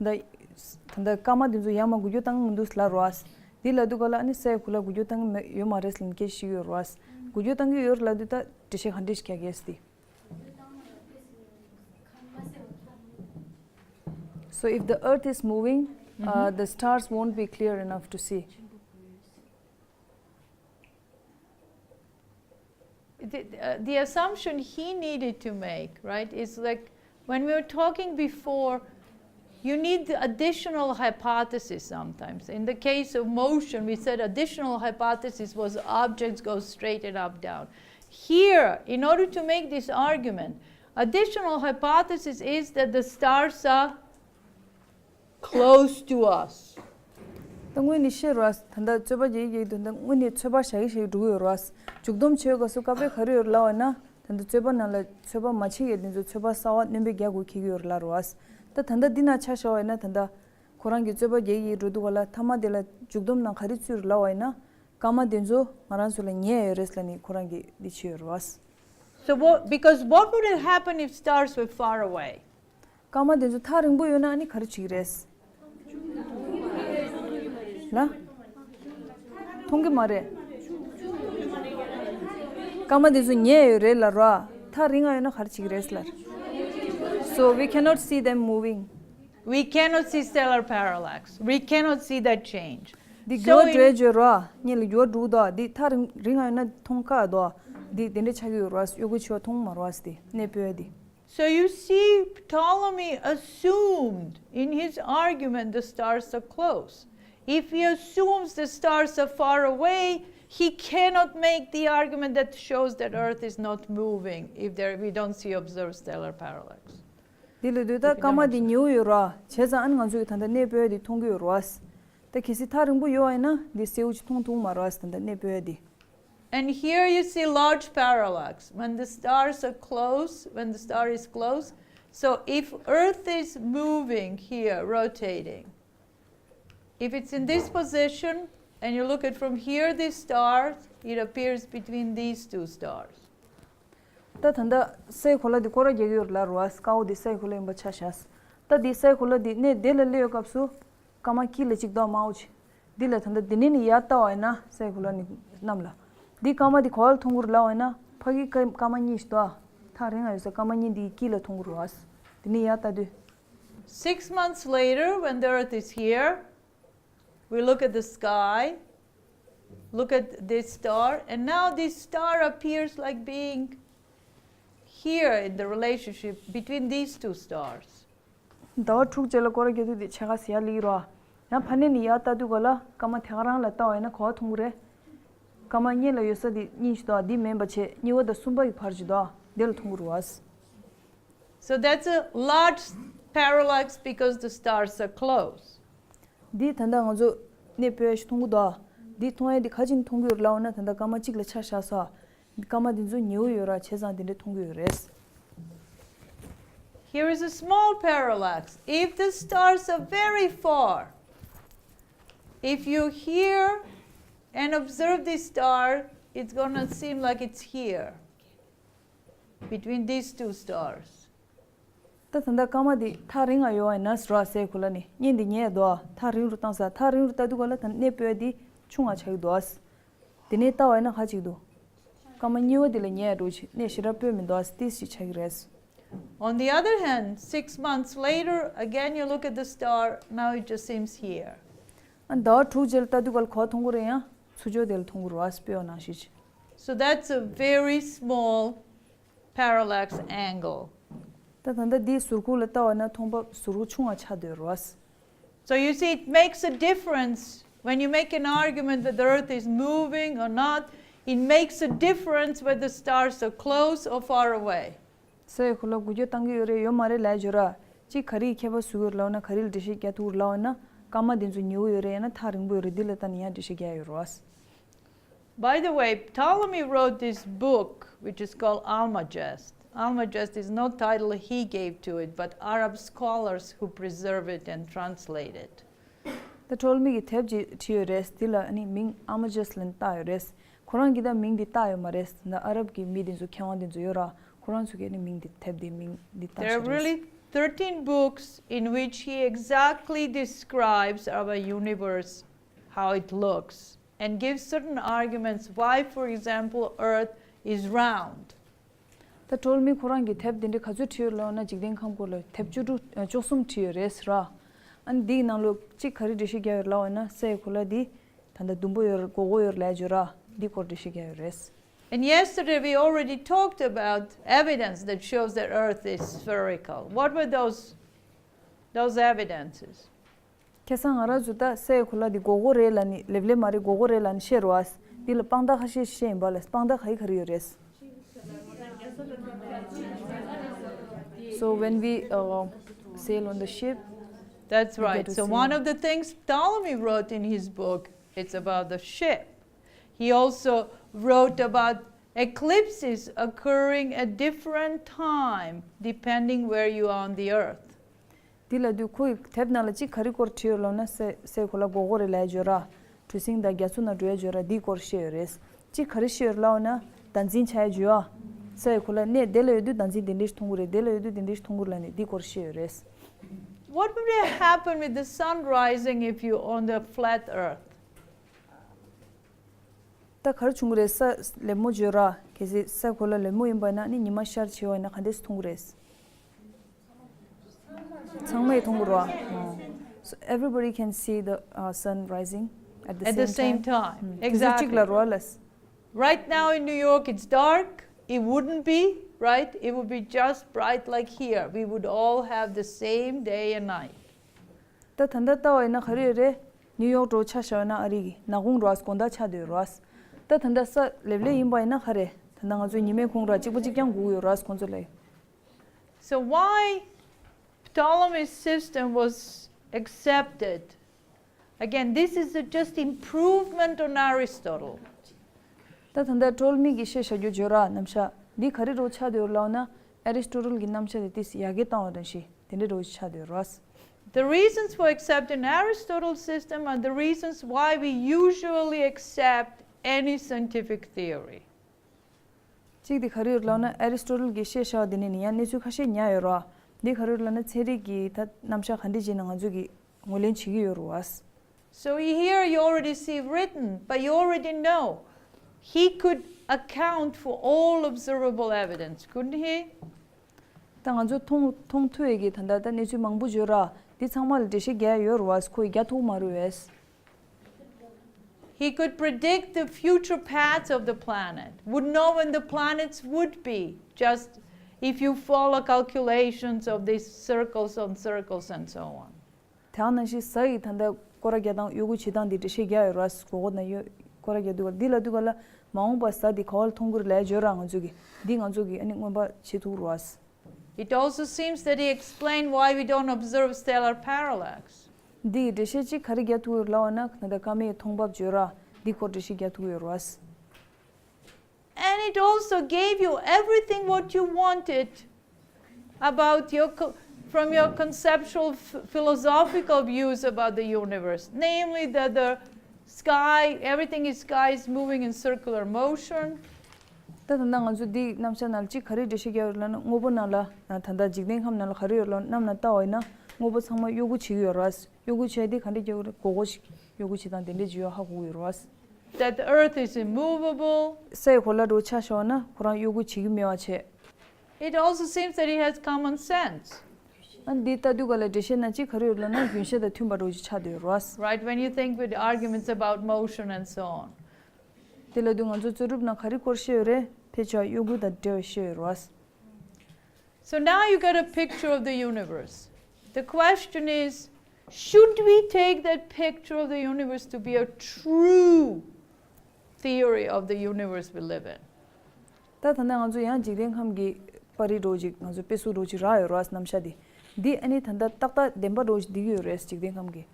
ད་ད་སྐར་མ་དེ་ཚོ་ཡར་མར་འགུལ་སྐྱོད་བཏང་གི་མི་འདུག་ལབ་རེད་བ། འདི་ལབ་དུས་ག་ལ་ཨ་ནི་སའི་གོ་ལ་འགུལ་སྐྱོད་བཏང་གི་མེད་ཡོད་མ་རེད་ལབ་ནས་སྐད་ཆ་བཤད་ཀྱི་ཡོད་རེད་བ། འགུལ་སྐྱོད་བཏང་གི་ཡོད་རེད་ལབ་དུས་ད་འགྲེལ་བཤད་ག་འདྲས་ཤིག་རྒྱག་གལ་སྲིད། So if the earth is moving, uh, the stars won't be clear enough to see. The, uh, the assumption he needed to make, right, is like when we were talking before, you need the additional hypothesis sometimes. In the case of motion, we said additional hypothesis was objects go straight and up down. Here, in order to make this argument, additional hypothesis is that the stars are close to us. ད་དངོས་གནས་བཤད་རོགས། ད་ལྟ་རྩོད་པ་རྒྱག་གི་ཡོད་དུས་ད་དངོས་གནས་ཚོད་དཔག་བཞག་གི་བཞག་གི་འགྲོ་གི་ཡོད་རོགས། མཇུག་སྡོམ་བྱེད་སྐབས་སུ་སྐབས་རེ་ག་རེ་ཡོད་ལབ་པ་ཡིན་ན། ད་ལྟ་རྩོད་པ་ནང་ལ་ཚོད་དཔག་མ་བྱེད་མཁན་དེ་ཚོ་ཚོད་དཔག་གསར་པ་སྣོན་པ་རྒྱག་དགོས་འཁེལ་གྱི་ཡོད་རེད་ལབ་རོགས། ད་ད་ལྟ་འདི་ན་ཆ་བཞག་པ་ཡིན་ན་ད་ལྟ་ཁོ་རང་གིས་རྩོད་པ་རྒྱག་གི་འགྲོ་དུས་ག་ལ་མཐའ་མ་དེ་ལ་མཇུག་སྡོམ་ནང་ག་རེ་བཙུགས་རེད་ལབ་པ་ཡིན་ན། སྐར་མ་དེ་ཚོ་ང་རང་ཚོ་ལ་ཉེ་ཡོད་རེད་ལབ་ནས་ཁོ་རང་གིས་འདི་བྱས་ཡོད་རེད་བ། So what, because what would have happened if stars were far away? སྐར་མ་དེ་ཚོ་ཐག་རིང་པོ་ཡོད་ན་ཨ་ནི་ག་རེ་བྱེད་ཀྱི་རེད། ལ། མཐོང་གི་མ་རེད། སྐར་མ་དེ་ཚོ་ཉེ་ཡོད་རེད་ལབ་ར། ཐག་རིང་ང་ཡོད་ན་ག་རེ་བྱེད་ཀྱི་རེད་ལབ། So we cannot see them moving. We cannot see stellar parallax. We cannot see that change. འདི་So འགྱུར་བ་in- འགྲོ་ཡ་བརྗོད་ར། སྔོན་ལ་འགྱུར་བ་འགྲོ་གི་འདུག་འདི་ཐག་རིང་རིང་ང་ཡོད་ན་མཐོང་དཀའ་འདུག་འདི་དེ་འདྲ་ཆགས་ཀྱི་ཡོད་ར། གཡོ་འགུལ་བྱེད་པ་མཐོང་མ་རེད་བ། འདི་གནས་སྤོས་འདི། So you see, Ptolemy assumed in his argument the stars are close. If he assumes the stars are far away, he cannot make the argument that shows that Earth is not moving if there, we don't see observed stellar parallax. འདི་ལ་དུས་ད་སྐར་མ་འདི་ཉེ་བོ་ཡོད་ར། བྱས་ཙང་ཨ་ནི་ང་ཚོས་ད་ལྟ་གནས་སྤོས་འདི་མཐོང་གི་ཡོད་ར། ད་གལ་སྲིད་ཐག་རིང་པོ་ཡོད་པ་ཡིན་ན་འདི་གསལ་པོ་ཅིག་མཐོང་ཐུབ་མ་རེད་བ། ད་ལྟ་གནས་སྤོས་འདི། And here you see large parallax. When the stars are close, when the star is close, so if Earth is moving here, rotating, if it's in this position, and you look at from here, this star, it appears between these two stars. ད་ད་ལྟ་སའི་གོ་ལ་འདི་སྐོར་ར་རྒྱག་གི་ཡོད་རེད་ལབ་རེད་བ། དཀར་པོ་འདི་སའི་གོ་ལ་ཡིན་པ་ཆ་བཞག་ད་འདི་སའི་གོ་ལ་འདི་གནས་དེ་ལ་སླེབས་ཡོད་སྐབས་སུ་སྐར་མ་དཀྱིལ་ལ་གཅིག་འདུག་དམར་པོ་ཅིག་འདི་ལ་ད་ལྟ་འདི་ནས་ནི་ཡར་ལྟ་བ་ཡིན་ན་སའི་གོ་ལ་ནི་གནམ་ལ། འདི་སྐར་མ་འདི་ག་པར་མཐོང་གི་རེད་ལབ་པ་ཡིན་ན་ཕ་གི་སྐར་སྐར་མ་གཉིས་ཤིག་འདུག་ཐག་རིང་ང་ཡོད་ས་སྐར་མ་གཉིས་འདི་དཀྱིལ་ལ་མཐོང་གི་རེད་བ། འདི་ནས་ཡར་ལྟ་དུས། Six months later, when the Earth is here, we look at the sky. Look at this star, and now this star appears like being here in the relationship between these two stars. ཟླ་བ་དྲུག་རྗེས་ལ་སྐོར་ར་རྒྱག་དུས་དེ་ཕྱེད་ཀ་ཟེར་ཡ་ལི་རོ། ཡང་ཕ་ནས་ནི་ཡར་ལྟ་དུས་ག་ལ་སྐར་མ་དེ་ག་རང་ལ་ལྟ་བ་ཡིན་ན་ག་བ་མཐོང་གི་རེད། སྐར་མ་གཉིས་ལ་ཡོད་ས་དེ་གཉིས་ཤིག་དོ། འདི་མིན་པ་བྱས་གཉིས་པ་དང་གསུམ་པ་གི་བར་ཞིག་དོ། འདི་ལ་མཐོང་གི་རེད་བ། So that's a large parallax because the stars are close. འདི་ད་ལྟ་ང་ཚོ་གནས་སྤོས་ཤིག་མཐོང་གི་འདུག་འདི་མཐོང་ཡས་འདི་ག་ཅིག་མཐོང་གི་ཡོད་ལབ་ན་ད་ལྟ་སྐར་མ་གཅིག་ལ་ཆ་བཞག་ས། སྐར་མ་འདི་ཚོ་ཉེ་བོ་ཡོད་ར་བྱས་ཙང་དེ་འདྲས་མཐོང་གི་ཡོད་རེད། Here is a small parallax. If the stars are very far, if you here and observe the star, it's gonna seem like it's here, between these two stars. ད་ད་ལྟ་སྐར་མ་འདི་ཐག་རིང་ང་ཡོད་ཡིན་ན་ཟེར་བ་སའི་གོ་ལ་ནི་བརྙན་འདི་ཉལ་འདུག་ཐག་རིང་རུ་བཏང་ས། ཐག་རིང་རུ་ལྟ་དུས་ག་ལ་ད་གནས་སྤོས་འདི་ཆུང་ང་ཆགས་ཀྱི་འདུག་དེ་ནས་ལྟ་བ་ཡིན་ན་ཁ་ཅིག་འདུག་སྐར་མ་གཉིས་པ་འདི་ལ་ཉལ་འགྲོ་ཆེ་གནས་ཞེ་དྲག་སྤོས་མི་འདུག་ཏིས་ཞིག་ཆགས་ཀྱི་རེད། On the other hand, six months later, again you look at the star, now it just seems here. ཨ་ཟླ་བ་དྲུག་རྗེས་ལ་ལྟ་དུས་ག་ལ་ག་བ་མཐོང་གི་རེད། ཡང་ཚུར་ཕྱོགས་དེ་ལ་མཐོང་གི་རེད་བ། སྤོས་པ་ནང་བཞིན་ཅིག So that's a very small parallax angle. ད་ད་ལྟ་འདིའི་ཟུར་ཁུག་ལ་ལྟ་བ་ན་མཐོང་བབ་ཟུར་ཁུག་ཆུང་བ་ཆགས་སྡོད་རོགས། So you see, it makes a difference when you make an argument that the Earth is moving or not. It makes a difference whether the stars are close or far away. སའི་གོ་ལ་འགུལ་སྐྱོད་བཏང་གི་ཡོད་རེད་ཡོད་མ་རེད་ལབ་བརྗོད་ར། གཅིག་ག་རེའི་ཁྱད་པར་བཟོ་གི་ཡོད་ལབ་ན། ག་རེ་ལ་འགྲེལ་བཤད་རྒྱག་ཐུབ་ལབ་ན། སྐར་མ་འདི་ཚོ་ཉེ་བོ་ཡོད་རེད་ཡང་ན་ཐག་རིང་པོ་ཡོད་རེད། འདི་ལ་ལྟ་ནས་ཡང་འགྲེལ་བཤད་རྒྱག་ཡོད་རོགས། By the way, Ptolemy wrote this book, which is called Almagest. Almagest is no title he gave to it, but Arab scholars who preserve it and translate it. ད་ཊོ་ལ་མི་གིས་དེབ་ཅིག་བྲིས་ཡོད་རེད། འདི་ལ་ནི་མིང་ཨ་མ་ཇེས་ལབ་ནས་བཏགས་ཡོད་རེད། ཁོ་རང་གིས་ད་མིང་འདི་བཏགས་ཡོད་མ་རེད། ད་ཨ་རབ་ཀྱི་མི་འདི་ཚོ་མཁས་དབང་འདི་ཚོ་ཡོད་ར། ཁོ་རང་ཚོ་གིས་ནི་མིང་འདི་དེབ་འདི་མིང་འདི་There are བཏགས་ཤག་རེད། Really thirteen books in which he exactly describes our universe, how it looks, and gives certain arguments why, for example, Earth is round. ད་ཊོ་ལ་མི་ཁོ་རང་གིས་དེབ་འདི་འདྲ་ག་ཚོད་བྲིས་ཡོད་ལབ་ན། འཇིག་རྟེན་ཁམས་སྐོར་ལ་དེབ་བཅུ་དྲུག་བཅུ་གསུམ་བྲིས་ཡོད་རེད་ཟེར་ར། ཨ་ནི་འདིའི་ནང་ལོགས་གཅིག་ག་རེ་འགྲེལ་བཤད་རྒྱག་ཡོད་ལབ་ན། སའི་གོ་ལ་འདི་ད་ལྟ་ཟླུམ་པོ་ཡོད་རེད་སྒོར་སྒོར་ཡོད་རེད་ལབ་བརྗོད་ར། འདི་སྐོར་འགྲེལ་བཤད་རྒྱག་ཡོད་རེད། And yesterday we already talked about evidence that shows that Earth is spherical. What were those, those evidences? ཁ་སང་ང་རང་ཚོ་ད་སའི་གོ་ལ་འདི་སྒོར་སྒོར་རེད་ལབ་ནི་ལེབ་ལེབ་མ་རེད། སྒོར་སྒོར་རེད་ལབ་ནི་བཤད་རོགས། འདི་ལ་དཔང་རྟགས་ཁ་ཤས་བཤད་ཡིན་པ་ལ། དཔང་རྟགས་ག་ཡི་ག་རེ་ཡོད་རེད། So when we uh, sail on the ship, That's right. So one of the things Ptolemy wrote in his book, it's about the ship. He also wrote about eclipses occurring at different time depending where you are on the earth. འདི་ལ་དུས་ཁོའི་དེབ་ནང་ལ་གཅིག་ག་རེ་སྐོར་བྲིས་ཡོད་ལབ་ན། སའི་སའི་གོ་ལ་སྒོར་སྒོར་རེད་ལབ་བརྗོད་ར། གྲུ་གཟིངས་དང་རྒྱ་མཚོ་ནང་འགྲོ་ཡ་བརྗོད་ར། འདིའི་སྐོར་བཤད་ཡོད་རེད། གཅིག་ག་རེ་བཤད་ཡོད་ལབ་ན། ཟླ་འཛིན་ཆགས་ཡ་བརྗོད་ཨ། སའི་གོ་ལ་གནས་དེ་ལ་ཡོད་དུས་ཟླ་འཛིན་དེ་འདྲས་མཐོང་གི་རེད། དེ་ལ་ཡོད་དུས་དེ་འདྲས་མཐོང་གི་རེད་ལབ་ནས་འདིའི་སྐོར་བཤད་ཡོད་རེད། What would happen with the sun rising if you on the flat earth? ད་ག་རེ་བྱུང་གི་རེད། ས་ལེབ་མོ་བརྗོད་ར། གལ་སྲིད་ས་གོ་ལ་ལེབ་མོ་ཡིན་པ་ན་ནི་ཉི་མ་ཤར་ཆེ་བ་ཡིན་ན་ག་འདྲས་མཐོང་གི་རེད། ཚང་མས་མཐོང་གི་རེད་བ། So everybody can see the uh, sun rising at the At the same same time. time. དུས་ཚོད་གཅིག་ལ་Exactly. རེད་བ་ལ། Right now in New York, it's dark. It wouldn't be, right? It would be just bright like here. We would all have the same day and night. ད་ད་ལྟ་ལྟ་བ་ཡིན་ན་ག་རེ་ཡོད་རེད། ནིའུ་ཡོག་འགྲོ་ཆ་བཞག་ན་ཨ་རི་གི་ནག་ཁུང་འགྲོ་ཨ་དགོང་དག་ཆགས་བསྡད་ཡོད་རེད། ད་ད་ལྟ་ས་ལེབ་ལེབ་ཡིན་པ་ཡིན་ན་ག་རེ། ད་ལྟ་ང་ཚོའི་ཉི་མའི་ཁུང་ར་གཅིག་པ་གཅིག་རྐྱང་སྒུག་ཡོད་རེད་ཁོང་ཚོ་ལ། So why Ptolemy's system was accepted? Again, this is a just improvement on Aristotle. ད་ད་ལྟ་ཊོ་ལ་མི་གི་བཤད་བྱ་རྒྱུ་བརྗོད་ར་རྣམ་གཞག་འདི་ག་རེ་རོ་ཆགས་བསྡད་ཡོད་ལབ་ན། ཨ་རི་སི་ཊོ་ཊལ་གི་རྣམ་གཞག་དེ་ཏིས་ཡར་རྒྱས་བཏང་བ་དང་ཞེས་དེ་འདྲའི་རོ་ཆགས་བསྡད་ཡོད་རེད། The reasons for accepting Aristotle's system are the reasons why we usually accept any scientific theory. གཅིག་དེ་ག་རེ་ཡོད་ལབ་ན། ཨ་རི་སི་ཊོ་ཊལ་གྱི་བཤད་བྱ་བ་དེ་ནས་ནི་ཡང་གནས་ཚུལ་ཁ་ཤས་ཉར་ཡོད་རེད། འདི་ག་རེ་ཡོད་ལབ་ན་ཚན་རིག་གི་ད་རྣམ་གཞག་ག་འདྲ་བྱས་ནས་ང་ཚོས་ཀྱི་ངོས་ལེན་བྱེད་ཀྱི་ཡོད་རེད་བ། So here you already see written, but you already know he could account for all observable evidence, couldn't he? ད་ང་ཚོ་མཐོང་མཐོང་ཐུབ་ཡས་ཀྱི་ད་ལྟ་ད་གནས་ཚུལ་མང་པོ་བརྗོད་ར། འདི་ཚང་མ་ལ་འགྲེལ་བཤད་རྒྱག་ཡོད་རེད་བ། ཁོས་རྒྱག་ཐུབ་མ་རེད་བས། He could predict the future paths of the planet, would know when the planets would be, just if you follow calculations of these circles on circles and so on. དེ་ནང་བཞིན་གཟའ་ཡི་ད་ལྟ་སྐོར་ར་རྒྱག་སྟངས་གཡོ་འགུལ་བྱེད་སྟངས་འདི་འགྲེལ་བཤད་རྒྱག་ཡོད་ར། གོ་གོ་ན་ཡོད་སྐོར་ར་རྒྱག་དུས་ག་ལ་འདི་ལ་དུས་ག་ལ་མ་འོངས་པ་གཟའ་འདི་ག་བ་ལ་མཐོང་གི་རེད་ལབ་བརྗོད་ར། ང་ཚོ་གི་འདི་ང་ཚོ་གི་ཨ་ནི་མངོན་པ་བྱེད་ཐུབ་ར། It also seems that he explained why we don't observe stellar parallax. འདི་གི་འགྲེལ་བཤད་ཅིག་ག་རེ་རྒྱག་ཐུབ་ཡོད་ལབ་པ་ན། ད་ལྟ་སྐར་མའི་མཐོང་འབབ་བརྗོད་ར། འདི་སྐོར་འགྲེལ་བཤད་རྒྱག་ཐུབ་ཡོད་ར། And it also gave you everything what you wanted about your co- from your conceptual f- philosophical views about the universe, namely that the sky, everything in sky is moving in circular motion. ད་ད་ལྟ་ང་ཚོ་འདི་རྣམ་གཞག་ནང་ལ་གཅིག་ག་རེ་འགྲེལ་བཤད་རྒྱག་ཡོད་ལབ་ན། དངོས་པོ་ནང་ལ་ད་ལྟ་འཇིག་རྟེན་ཁམས་ནང་ལ་ག་རེ་ཡོད་ལབ་ན། གནམ་ནང་ལྟ་བ་ཡིན་ན་དངོས་པོ་ཚང་མ་གཡོ་འགུལ་བྱེད་ཀྱི་ཡོད་ར། གཡོ་འགུལ་བྱས་དེ་ག་འདྲས་ཀྱི་ཡོད་ར། སྒོར་སྒོར་ཞིག་གཡོ་འགུལ་བྱེད་སྟངས་དེ་འདྲས་ཀྱི་ཡོད་ཧ་གོ་གི་ཡོད་ར། That the earth is immovable. ས་ཡི་གོ་ལ་འདྲ་བོ་ཆ་བཞག་ན་ཁོ་རང་གཡོ་འགུལ་བྱེད་ཀྱི་མེད་པ་བྱས། It also seems that he has common sense. ཨ་འདི་ལྟ་དུས་ག་ལ་འགྲེལ་བཤད་ནང་གཅིག་ག་རེ་ཡོད་ལབ་ན་རྒྱུན་ཤེས་དང་མཐུན་པ་འདྲ་བོ་ཅིག་ཆགས་བསྡད་ཡོད་ར། Right, when you think with arguments about motion and so on. དེ་ལ་དུས་ང་ཚོ་རྩོད་སྒྲུབ་ནང་ག་རེ་སྐོར་བཤད་ཡོད་རེད། ཕལ་ཆེར་གཡོ་འགུལ་དང་འབྲེལ་བ་བཤད་ཡོད་ར། So now you got a picture of the universe. The question is, should we take that picture of the universe to be a true theory of the universe we live in? ད་ད་ལྟ་ང་ཚོ་ཡང་འཇིག་རྟེན་ཁམས་ཀྱི་པར་རིས་འདྲ་བོ་ཅིག་ང་ཚོ་དཔེ་གཟུགས་འདྲ་བོ་ཅིག་རག་ཡོད་ར། རྣམ་གཞག་འདི་འདི་ཨ་ནི་ད་ལྟ་ཏག་ཏག་བདེན་པ་འདྲ་བོ་ཅིག་འདི་ཡོད་རེད། འཇིག་རྟེན་ཁམས་ཀྱི།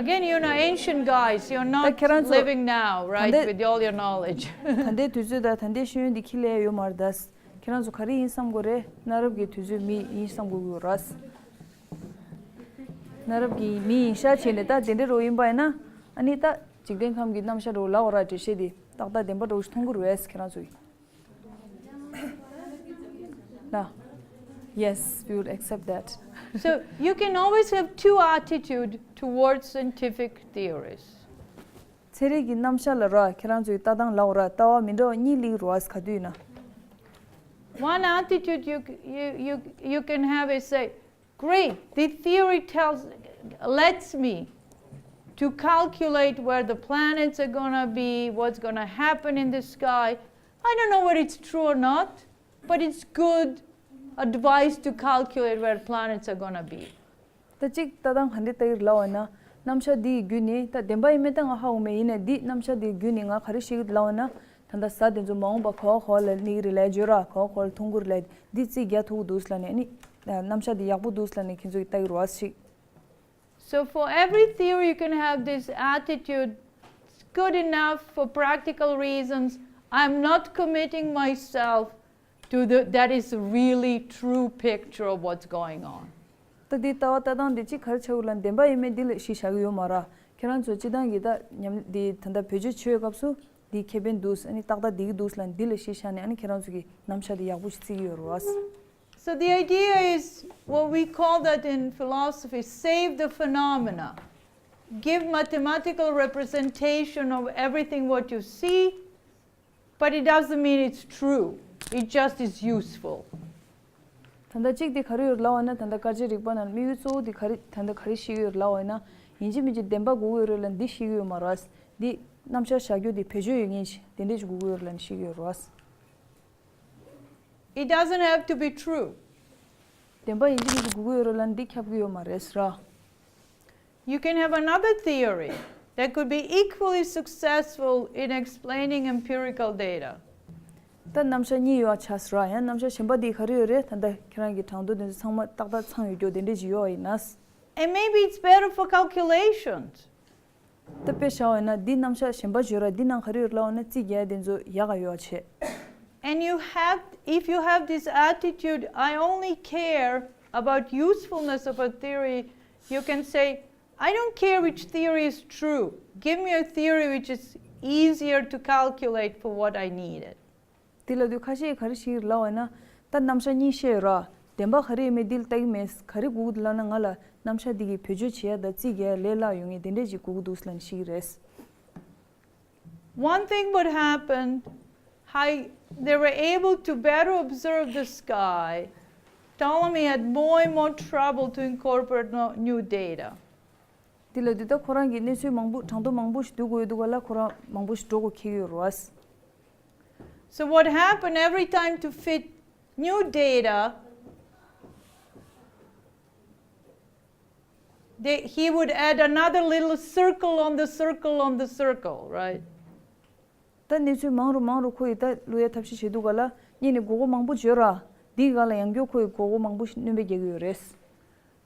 Again, you know, ancient guys, you're not ཁྱེད་རང་ཚོ་living now, right, ད་ལྟ་with all your knowledge. ད་ལྟའི་དུས་ཚོད་དང་ད་ལྟའི་ཤེས་ཡོན་འདི་ཁྱི་ལས་ཡོད་མ་རེད་ད། ཁྱེད་རང་ཚོ་ག་རེ་ཡིན་བསམ་དགོས་རེད། གནའ་རབས་ཀྱི་དུས་ཚོད་མི་ཡིན་བསམ་དགོས་ཀྱི་ཡོད་ར། གནའ་རབས་ཀྱི་མི་ཡིན་ཤག་བྱས་ནས་ད་དེ་འདྲ་རོ་ཡིན་པ་ཡིན་ན། ཨ་ནི་ད་འཇིག་རྟེན་ཁམས་ཀྱི་རྣམ་གཞག་འདྲ་བོ་ལབ་པ་ར། འགྲེལ་བཤད་འདི་ཏག་ཏག་བདེན་པ་འདྲ་བོ་ཞིག་མཐོང་གི་རེད་ཁྱེད་རང་ཚོ་གི། ལ། Yes, we would accept that. So you can always have two attitude towards scientific theories. ཚན་རིག་གི་རྣམ་གཞག་ལ་ར་ཁྱེད་རང་ཚོའི་ལྟ་སྟངས་ལབ་པ་ར། ལྟ་བ་མི་འདྲ་བ་གཉིས་སླེབས་ར། ག་དུས་ཡིན་ན། One attitude you, you, you, you can have is say, great, the theory tells, lets me to calculate where the planets are gonna be, what's gonna happen in the sky. I don't know whether it's true or not, but it's good advice to calculate where planets are gonna be. ད་གཅིག་ལྟ་སྟངས་ག་འདྲ་ལྟ་གི་རེད་ལབ་པ་ན། རྣམ་གཞག་འདི་ཡི་བརྒྱུད་ནས་ད་བདེན་པ་ཡིན་མིན་ད་ང་ཧ་གོ་མེད། ཡིན་ནའི་འདི་རྣམ་གཞག་འདི་ཡི་བརྒྱུད་ནས་ང་ག་རེ་ཤེས་ཀྱི་ལབ་པ་ན། ད་ལྟ་གཟའ་དེ་ཚོ་མ་འོངས་པ་ག་བ་ག་བ་ལ་གནས་ཀྱི་རེད་ལབ་བརྗོད་ར། ག་བ་ག་བ་ལ་མཐོང་གི་རེད་ལབ། འདི་རྩིས་རྒྱག་ཐུབ་ཀྱི་འདུག་ལབ་ནས། ཨ་ནི་རྣམ་གཞག་འདི་ཡག་པོ་འདུག་ལབ་ནས་ཁྱེད་ཚོ་གི་ལྟ་གི་རེད་བ་ཞིག So for every theory, you can have this attitude, it's good enough for practical reasons. I'm not committing myself to the, that is really true picture of what's going on. ད་འདི་ལྟ་བ་ལྟ་སྟངས་འདི་གཅིག་ག་རེ་ཆགས་ཀྱི་ལབ་ན། བདེན་པ་ཡིན་མིན་འདི་ལ་གཞི་བཞག་གི་ཡོད་མ་རེད། ཁྱེད་རང་ཚོ་སྤྱིར་བཏང་གི་ད་ཉམས་འདི་ད་ལྟ་བེད་སྤྱོད་བྱེད་པའི་སྐབས་སུ་འདི་ཁེ་ཕན་འདུག་ཨ་ནི་ཏག་ཏག་འདི་གི་འདུག་ལབ་ནས་འདི་ལ་གཞི་བཞག་ནས། ཨ་ནི་ཁྱེད་རང་ཚོ་གི་རྣམ་གཞག་འདི་ཡག་པོ་ཞིག་བརྩི་གི་ཡོད་རེད་བ། So the idea is what we call that in philosophy, save the phenomena. Give mathematical representation of everything what you see, but it doesn't mean it's true. It just is useful. ད་ལྟ་གཅིག་དེ་ག་རེ་ཡོད་ལབ་པ་ན། ད་ལྟ་སྐར་ཆའི་རིག་པ་ནང་དམིགས་ཡུལ་གཙོ་བོ་དེ་ག་རེ་ད་ལྟ་ག་རེ་ཤེས་ཀྱི་ཡོད་ལབ་པ་ན། ཡིན་གཅིག་མིན་གཅིག་བདེན་པ་དགོས་ཀྱི་ཡོད་རེད་ལབ་འདི་ཤེས་ཀྱི་ཡོད་མ་རེད། འདི་རྣམ་གཞག་བཞག་རྒྱུ་དེ་བེད་སྤྱོད་ཡོད་མཁན་ཞིག་དེ་འདྲས་ཞིག་དགོས་ཀྱི་ཡོད་རེད་ལབ་ཤེས་ཀྱི་ཡོད་རེད། It doesn't have to be true. བདེན་པ་ཡིན་གཅིག་མིན་གཅིག་དགོས་ཀྱི་ཡོད་རེད་ལབ་འདི་ཁྱབ་ཀྱི་ཡོད་མ་རེད་ར། You can have another theory that could be equally successful in explaining empirical data. ད་རྣམ་གཞག་གཉིས་ཡོད་ཆགས་ར། ཡང་རྣམ་གཞག་གཞན་པ་འདི་ག་རེ་ཡོད་རེད། ད་ལྟ་ཁྱེད་རང་གི་གྲངས་ཐོ་དེ་ཚོ་ཚང་མ་ཏག་ཏག་ཚང་ཡོད་རྒྱུ་དེ་འདྲས་ཞིག་ཡོད་ཡིན་ན། And maybe it's better for calculations. ད་དཔེ་བཞག་པ་ཡིན་ན་འདི་རྣམ་གཞག་གཞན་པ་བརྗོད་ར། འདི་ནང་ག་རེ་ཡོད་ལབ་པ་ན་རྩིས་རྒྱག་ཡ་དེ་ཚོ་ཡག་ག་ཡོད་ཆེ། And you have, if you have this attitude, I only care about usefulness of a theory, you can say, I don't care which theory is true. Give me a theory which is easier to calculate for what I needed. དེ་ལ་དུས་ཁ་ཤས་ག་རེ་ཞིག་ལབ་པ་ན། ད་རྣམ་གཞག་གཉིས་བཤད་ཡོད་ར། བདེན་པ་ག་རེ་ཡིན་མིན་འདི་ལ་ལྟ་གི་མེད། ག་རེ་དགོས་ཀྱི་འདུག་ལབ་ན། ང་ལ་རྣམ་གཞག་འདི་གི་བེད་སྤྱོད་བྱེད་ཡ་དང་རྩིས་རྒྱག་ཡ་ལས་སླ་ཡོང་ངེས་དེ་འདྲས་ཅིག་དགོས་ཀྱི་འདུག་ལབ་ནས་བཤད་ཀྱི་རེད། One thing would happen, I, they were able to better observe the sky. Ptolemy had more and more trouble to incorporate no- new data. དེ་ལ་དུས་ད་ཁོ་རང་གི་གནས་ཚུལ་མང་པོ་གྲངས་ཐོ་མང་པོ་ཞིག་བསྡུ་དགོས་འདུག་ག་ལ། ཁོ་རང་མང་པོ་ཞིག་འགྲོ་དགོས་འཁེལ་ཡོད་རེད་བ། So what happened, every time to fit new data, they, he would add another little circle on the circle on the circle, right? ད་གནས་ཚུལ་མང་རུ་མང་རུ་ཁོ་ཡིས་ད་བླུག་ཡ་ཐབས་ཤེས་བྱེད་འདུག་ག་ལ། སྔོན་ནས་མགོ་སྐོར་མང་པོ་བྱོས་ར། འདིའི་སྒང་ལ་ཡང་བསྐྱར་ཁོ་ཡིས་མགོ་སྐོར་མང་པོ་ཞིག་སྣོན་པ་རྒྱག་གི་ཡོད་རེད།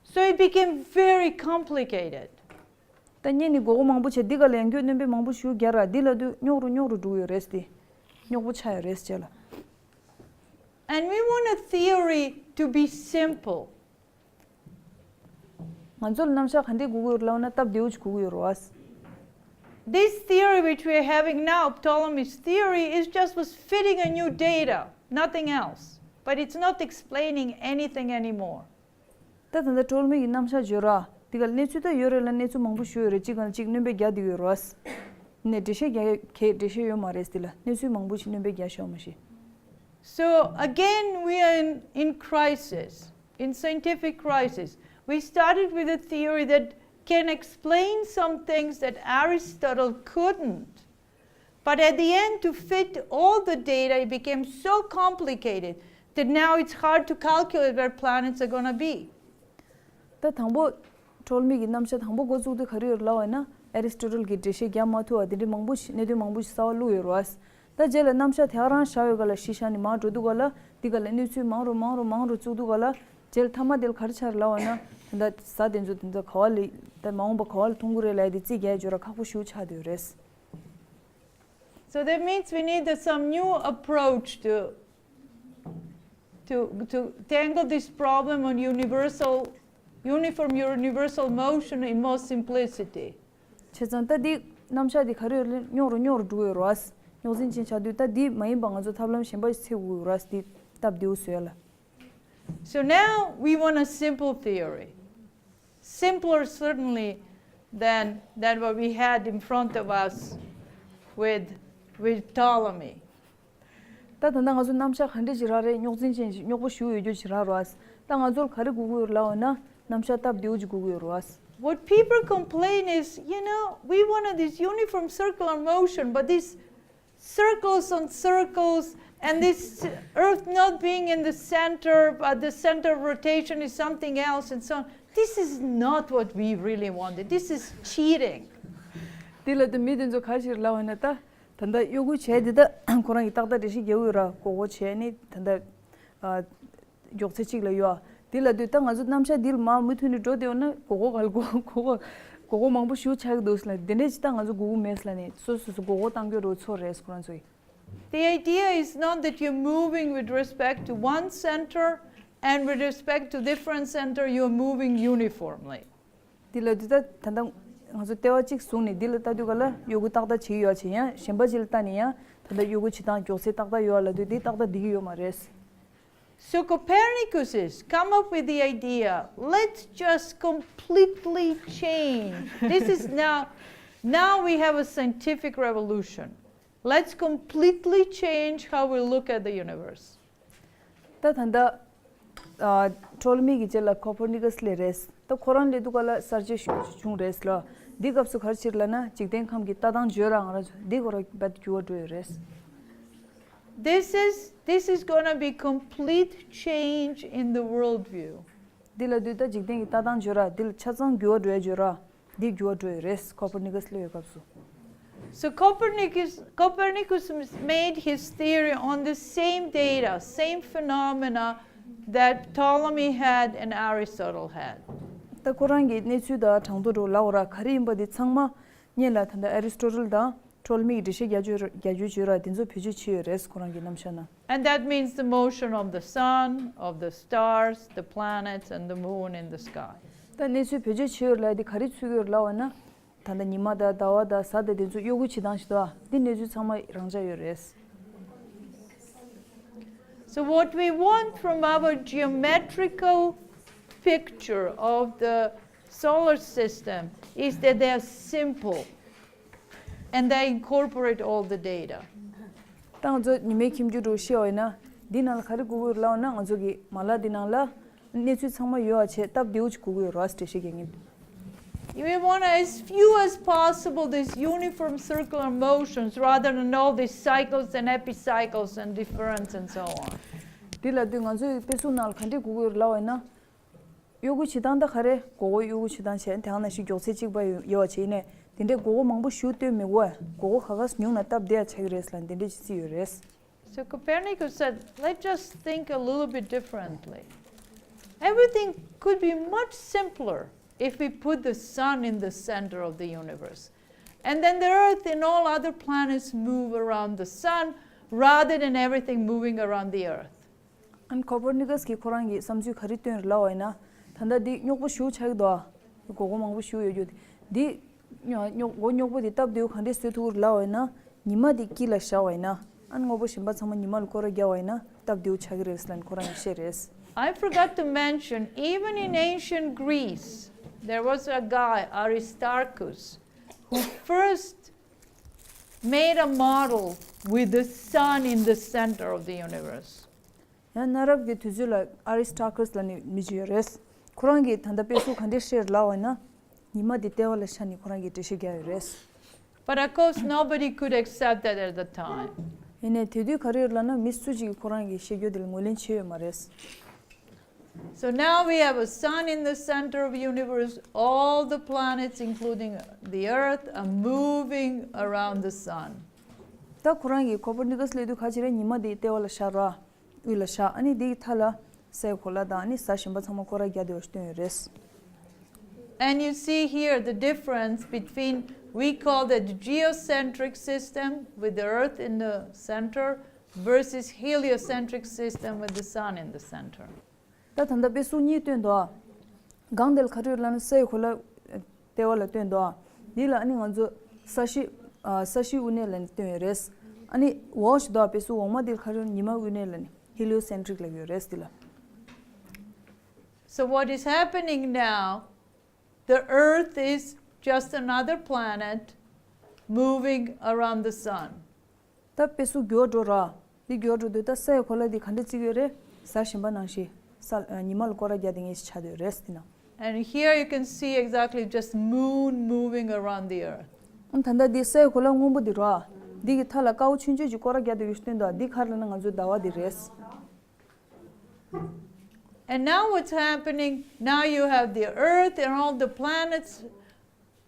So it became very complicated. ད་སྔོན་ནས་མགོ་སྐོར་མང་པོ་བྱས། འདི་སྒང་ལ་ཡང་བསྐྱར་སྣོན་པ་མང་པོ་ཞིག་རྒྱག་ར། འདི་ལ་དུས་རྙོག་རུ་རྙོག་རུ་འགྲོ་གི་ཡོད་རེད་དེ། རྙོག་པོ་ཆགས་ཡོད་རེད་རྗེས་ལ། And we want a theory to be simple. ང་ཚོར་རྣམ་གཞག་ག་འདྲས་དགོས་ཀྱི་ཡོད་ལབ་ན། སྟབས་བདེ་བོ་ཅིག་དགོས་ཀྱི་ཡོད་རེད་བ། This theory which we are having now, Ptolemy's theory, is just was fitting a new data, nothing else. But it's not explaining anything anymore. ད་ད་ལྟ་ཊོ་ལ་མི་གི་རྣམ་གཞག་བརྗོད་ར། དེ་ག་ལ་གནས་ཚུལ་ད་ཡོད་རེད་ལ། གནས་ཚུལ་མང་པོ་ཞིག་ཡོད་རེད། གཅིག་ག་ལ་གཅིག་སྣོན་པ་རྒྱག་བསྡད་ཀྱི་ཡོད་རེད་བ། ནས་འགྲེལ་བཤད་རྒྱག་གི་འགྲེལ་བཤད་ཡོད་མ་རེད་དེ་ལ། གནས་ཚུལ་མང་པོ་ཞིག་སྣོན་པ་རྒྱག་ཤོག་མ་གཞི། So again, we are in, in crisis, in scientific crisis. We started with a theory that can explain some things that Aristotle couldn't. But at the end, to fit all the data, it became so complicated that now it's hard to calculate where planets are going to be. ད་དང་པོ་ཊོ་ལ་མི་གི་རྣམ་གཞག་དང་པོ་འགོ་བཙུགས་དུས་ག་རེ་ཡོད་ལབ་པ་ཡིན་ན། ཨེ་རི་སི་ཊོ་ཊལ་གྱིས་འགྲེལ་བཤད་རྒྱག་མ་ཐུབ་པ་དེ་འདྲའི་མང་པོ་ཞིག་གནད་དོན་མང་པོ་ཞིག་གསར་པ་བླུགས་ཡོད་རེད་བ། ད་རྗེས་ལ་རྣམ་གཞག་དེ་ག་རང་བཞག་ཡོད་ག་ལ་གཞི་བཞག་ནས་མར་འགྲོ་དུས་ག་ལ། འདི་ག་ལ་གནས་ཚུལ་མང་རུ་མང་རུ་མང་རུ་བཙུགས་དུས་ག་ལ། རྗེས་ལ་མཐའ་མ་དེ་ལ་ག་རེ་ཆགས་རེད་ལབ་པ་ཡིན་ན། ད་ལྟ་གཟའ་དེ་ཚོ་དེ་ཚོ་ག་པ་ལ། ད་མ་འོངས་པ་ག་པ་ལ་མཐོང་གི་རེད་ལབ་ཡ་དེ་རྩིས་རྒྱག་ཡ་ཅིག་ཡོད་ར། ཁག་པོ་ཞེ་པོ་ཆགས་བསྡད་ཡོད་རེད། So that means we need some new approach to, to, to tackle this problem on universal, uniform universal motion in more simplicity. བྱས་ཙང་ད་འདི་རྣམ་གཞག་འདི་ག་རེ་ཡོད་ལ་རྙོག་རུ་རྙོག་རུ་འགྲོ་གི་ཡོད་རེད་བ། རྙོག་འཛིང་ཅན་ཆགས་དུས། ད་འདི་མ་ཡིན་པ་ང་ཚོ་ཐབས་ལམ་གཞན་པ་ཞིག་འཚོལ་དགོས་ཀྱི་ཡོད་རེད་བ། འདི་སྟབས་བདེ་བོ་བཟོ་ཡ་ལ། So now we want a simple theory. Simpler certainly than, than what we had in front of us with, with Ptolemy. ད་ད་ལྟ་ང་ཚོ་རྣམ་གཞག་ག་འདྲ་ཅིག་རག་རེད། རྙོག་འཛིང་ཅན་ཅིག་རྙོག་པོ་ཞེ་པོ་ཡོད་རྒྱུ་ཅིག་རག་རེད་བ། ད་ང་ཚོར་ག་རེ་དགོས་ཀྱི་ཡོད་ལབ་པ་ན། རྣམ་གཞག་སྟབས་བདེ་བོ་ཅིག་དགོས་ཀྱི་ཡོད་རེད་བ། What people complain is, you know, we wanted this uniform circular motion, but this circles on circles, and this Earth not being in the center, but the center of rotation is something else, and so on. This is not what we really wanted. This is cheating. དེ་ལ་དུ་མི་དེ་ཚོ་ག་རེ་ལབ་པ་ན། ད་ད་ལྟ་གཡོ་འགུལ་བྱས་དེ། ད་ཁོ་རང་གིས་ཏག་ཏག་འགྲེལ་བཤད་རྒྱག་གི་ཡོད་ར། མགོ་སྐོར་བྱས་ནས་ད་ལྟ་ཨ། མགྱོགས་ཚད་གཅིག་ལ་ཡོད། དེ་ལ་དུས་ད་ང་ཚོ་རྣམ་གཞག་འདི་ལ་མར་མུ་མཐུད་ནས་འགྲོ་བསྡད་ཡོད་ན། མགོ་སྐོར་ག་ལ་མགོ་མགོ་སྐོར་མགོ་སྐོར་མང་པོ་ཞེ་པོ་ཆགས་ཀྱི་འདུག་ཟེར་ལབ། དེ་འདྲས་ཅིག་ད་ང་ཚོ་དགོས་ཀྱི་མེད་ཟེར་ལབ་ནས། སོ་སོ་སོ་མགོ་སྐོར་བཏང་རྒྱུ་འདྲ་བོ་ཚོར་རེད་ཁོ་རང་ཚོ་ཡིས། The idea is not that you're moving with respect to one center and with respect to different center, you're moving uniformly. འདི་ལ་དུས་ད་ད་ལྟ་ང་ཚོ་ལྟེ་བ་གཅིག་བཟུང་ནས་འདི་ལ་ལྟ་དུས་ག་ལ་གཡོ་འགུལ་ཏག་ཏག་བྱེད་ཀྱི་ཡོད་བྱས། ཡང་གཞན་པ་ཅིག་ལ་ལྟ་ནས་ཡང་ད་ལྟ་གཡོ་འགུལ་བྱེད་སྟངས་མགྱོགས་ཚད་ཏག་ཏག་ཡོད་ལབ་དུས། འདི་ཏག་ཏག་འགྲིག་གི་ཡོད་མ་རེད། So Copernicus has come up with the idea, let's just completely change. This is now, now we have a scientific revolution. Let's completely change how we look at the universe. ད་ད་ལྟ་ཨ། ཊོ་ལ་མི་གི་རྗེས་ལ་ཀོ་པར་ནི་ཀཱས་སླེབས་རེད། ད་ཁོ་རང་སླེབས་དུས་ག་ལ་གསར་བརྗེ་ཞེ་པོ་ཅིག་བྱུང་རེད་ལ། འདི་སྐབས་སུ་ག་རེ་བྱེད་ལབ་ན། འཇིག་རྟེན་ཁམས་ཀྱི་ལྟ་སྟངས་བརྗོད་ར། ང་རང་ཚོ་འདི་ཁོ་རང་རྦད་འགྱུར་བ་འགྲོ་ཡི་རེད། This is, this is gonna be complete change in the worldview. འདི་ལ་དུས་ད་འཇིག་རྟེན་གྱི་ལྟ་སྟངས་བརྗོད་ར། འདི་ལ་ཆ་ཚང་འགྱུར་བ་འགྲོ་ཡ་བརྗོད་ར། འདི་འགྱུར་བ་འགྲོ་ཡི་རེད། ཀོ་པར་ནི་ཀཱས་སླེབས་པའི་སྐབས་སུ། So Copernicus, Copernicus made his theory on the same data, same phenomena that Ptolemy had and Aristotle had. ད་ཁོ་རང་གི་གནས་ཚུལ་དང་གྲངས་ཐོ་འདྲ་བོ་ལབ་པ་ར། ག་རེ་ཡིན་པ་དེ་ཚང་མ་སྔོན་ལ་ད་ལྟ་ཨེ་རི་སི་ཊོ་ཊལ་དང་ཊོ་ལ་མི་གི་འགྲེལ་བཤད་རྒྱག་རྒྱུ་རྒྱག་རྒྱུ་བརྗོད་ར། དེ་ཚོ་བེད་སྤྱོད་བྱས་ཡོད་རེད་ཁོ་རང་གི་རྣམ་གཞག་ནང་། And that means the motion of the sun, of the stars, the planets, and the moon in the sky. ད་གནས་ཚུལ་བེད་སྤྱོད་བྱས་ཡོད་ལབ་དེ་ག་རེ་ཚུད་ཀྱི་ཡོད་ལབ་པ་ན། ད་ལྟ་ཉི་མ་དང་ཟླ་བ་དང་གཟའ་དང་དེ་ཚོ་གཡོ་འགུལ་བྱེད་སྟངས་ཤིག་འདུག་ཨ། འདི་གནས་ཚུལ་ཚང་མ་རང་འཇགས་ཡོད་རེད། So what we want from our geometrical picture of the solar system is that they are simple and they incorporate all the data. ད་ང་ཚོ་ཉི་མའི་ཁྱིམ་རྒྱུད་འདྲ་བོ་ཤེས་པ་ཡིན་ན། འདི་ནང་ལ་ག་རེ་དགོས་ཀྱི་ཡོད་ལབ་ན། ང་ཚོ་གི་མ་ལག་འདི་ནང་ལ་གནས་ཚུལ་ཚང་མ་ཡོད་པ་བྱས། སྟབས་བདེ་བོ་ཅིག་དགོས་ཀྱི་ཡོད་རེད་འགྲེལ་བཤད་རྒྱག་མཁན། We want as few as possible these uniform circular motions rather than all these cycles and epicycles and difference and so on. དེ་ལ་དུས་ང་ཚོའི་དཔེ་གཟུགས་ནང་ལ་ག་འདྲས་དགོས་ཀྱི་ཡོད་ལབ་པ་ཡིན་ན། གཡོ་འགུལ་བྱེད་སྟངས་ད་ག་རེ་མགོ་སྐོར་གཡོ་འགུལ་བྱེད་སྟངས་བྱས་དེ་ནང་བཞིན་མགྱོགས་ཚད་གཅིག་པ་ཡོད་ཡོད་པ་བྱས་ནས་དེ་འདྲས་མགོ་སྐོར་མང་པོ་ཞུ་སྟོན་མི་དགོས། མགོ་སྐོར་ཁ་ཁ་ཉུང་ན་སྟབས་བདེ་ཡ་ཆགས་ཀྱི་རེད་ལབ་འདི་འདྲས་ཅིག་བརྩིས་ཡོད་རེད། So Copernicus said, let's just think a little bit differently. Everything could be much simpler if we put the sun in the center of the universe. And then the earth and all other planets move around the sun rather than everything moving around the earth. ཨན་ཁོ་པར་ནི་ཀ་སི་གིས་ཁོ་རང་གི་བསམ་ཚུལ་ག་རེ་བཏོན་རེད་ལབ་པ་ཡིན་ན། ད་ལྟ་འདི་རྙོག་པོ་ཞེ་པོ་ཆགས་ཀྱི་འདུག་ཨ། མགོ་སྐོར་མང་པོ་ཞེ་པོ་ཡོད་རྒྱུ་དེ། འདི་རྙོག་མགོ་རྙོག་པོ་དེ་སྟབས་བདེ་པོ་ག་འདྲས་བཟོ་ཐུབ་ཀྱི་རེད་ལབ་པ་ཡིན་ན། ཉི་མ་དེ་དཀྱིལ་ལ་བཞག་པ་ཡིན་ན། ཨན་དངོས་པོ་གཞན་པ་ཚང་མ་ཉི་མ་ལ་སྐོར་ར་རྒྱག་པ་ཡིན་ན་སྟབས་བདེ་པོ་ཆགས་ཀྱི་རེད་ཟེར་ལབ་ནས་ཁོ་རང་གིས་བཤད་རེད། I forgot to mention, even in ancient Greece, there was a guy, Aristarchus, who first made a model with the sun in the center of the universe. ཡང་གནའ་རབས་ཀྱི་དུས་ཚོད་ལ་ཨ་རི་སི་ཊར་ཀུ་སི་ལབ་ནས་མི་ཅིག་ཡོད་རེད། ཁོ་རང་གིས་ད་ལྟ་དཔེ་གཟུགས་ག་འདྲས་བཤད་ལབ་པ་ཡིན་ན། ཉི་མ་དེ་ལྟེ་བ་ལ་ཤར་ནས་ཁོ་རང་གིས་འགྲེལ་བཤད་རྒྱག་ཡོད་རེད། But of course, nobody could accept that at the time. ཡིན་ནའི་དེ་དུས་ག་རེ་ཡོད་ལབ་ན་མི་སུ་གཅིག་གིས་ཁོ་རང་གི་བཤད་རྒྱུ་དེ་ལ་ངོས་ལེན་བྱས་ཡོད་མ་རེད། So now we have a sun in the center of universe, all the planets, including the earth, are moving around the sun. ད་ཁོ་རང་གིས་ཁོ་པར་ནི་ཀ་སི་སླེབས་དུས་ག་ཅི་རེད། ཉི་མ་དེ་ལྟེ་བ་ལ་ཤར་ར། དབུས་ལ་ཤར། ཨ་ནི་དེའི་མཐའ་ལ་སའི་གོ་ལ་དང་ཨ་ནི་གཟའ་གཞན་པ་ཚང་མ་སྐོར་ར་རྒྱག་བསྡད་པ་ཞིག་སྟོན་ཡོད་རེད། And you see here the difference between, we call that geocentric system with the earth in the center versus heliocentric system with the sun in the center. ད་ད་ལྟ་དཔེ་གཟུགས་གཉིས་སྟོན་འདུག་ཨ། སྒང་དེ་ལ་ག་རེ་ཡོད་ལབ་ན་སའི་གོ་ལ་ལྟེ་བ་ལ་སྟོན་འདུག་ཨ། འདི་ལ་ཨ་ནི་ང་ཚོ་ས་གཞི་ཨ་ས་གཞིའི་དབུས་གནས་ལབ་ནས་སྟོན་ཡོད་རེད། ཨ་ནི་འོག་ཞིག་འདུག་ཨ། དཔེ་གཟུགས་འོག་མ་འདི་ལ་ག་རེ་ཡོད་ཉི་མ་དབུས་གནས་ལབ་ནས་ཧེ་ལི་ཡོ་སེན་ཊི་རིག་ལབ་ཡོད་རེད་འདི་ལ། So what is happening now? The earth is just another planet moving around the sun. ད་དཔེ་གཟུགས་འགྱུར་བ་འགྲོ་ར། འདི་འགྱུར་བ་འགྲོ་དུས་ད་སའི་གོ་ལ་འདི་ག་འདྲས་བརྩི་གི་ཡོད་རེད། གཟའ་གཞན་པ་ནང་བཞིན་ས་ཉི་མ་ལ་སྐོར་ར་རྒྱག་བསྡད་མཁན་ཞིག་ཆགས་བསྡད་ཡོད་རེད་འདི་ན། And here you can see exactly just moon moving around the earth. ཨང་ད་ལྟ་འདི་སའི་གོ་ལ་སྔོན་པོ་འདི་ར། འདི་གི་མཐའ་ལ་དཀར་པོ་ཆུང་ཆུང་ཅིག་སྐོར་ར་རྒྱག་བསྡད་ཡོད་ཞིག་སྟོན་འདུག་འདི་ག་རེ་ལབ་ན་ང་ཚོའི་ཟླ་བ་འདི་རེད། And now what's happening? Now you have the earth and all the planets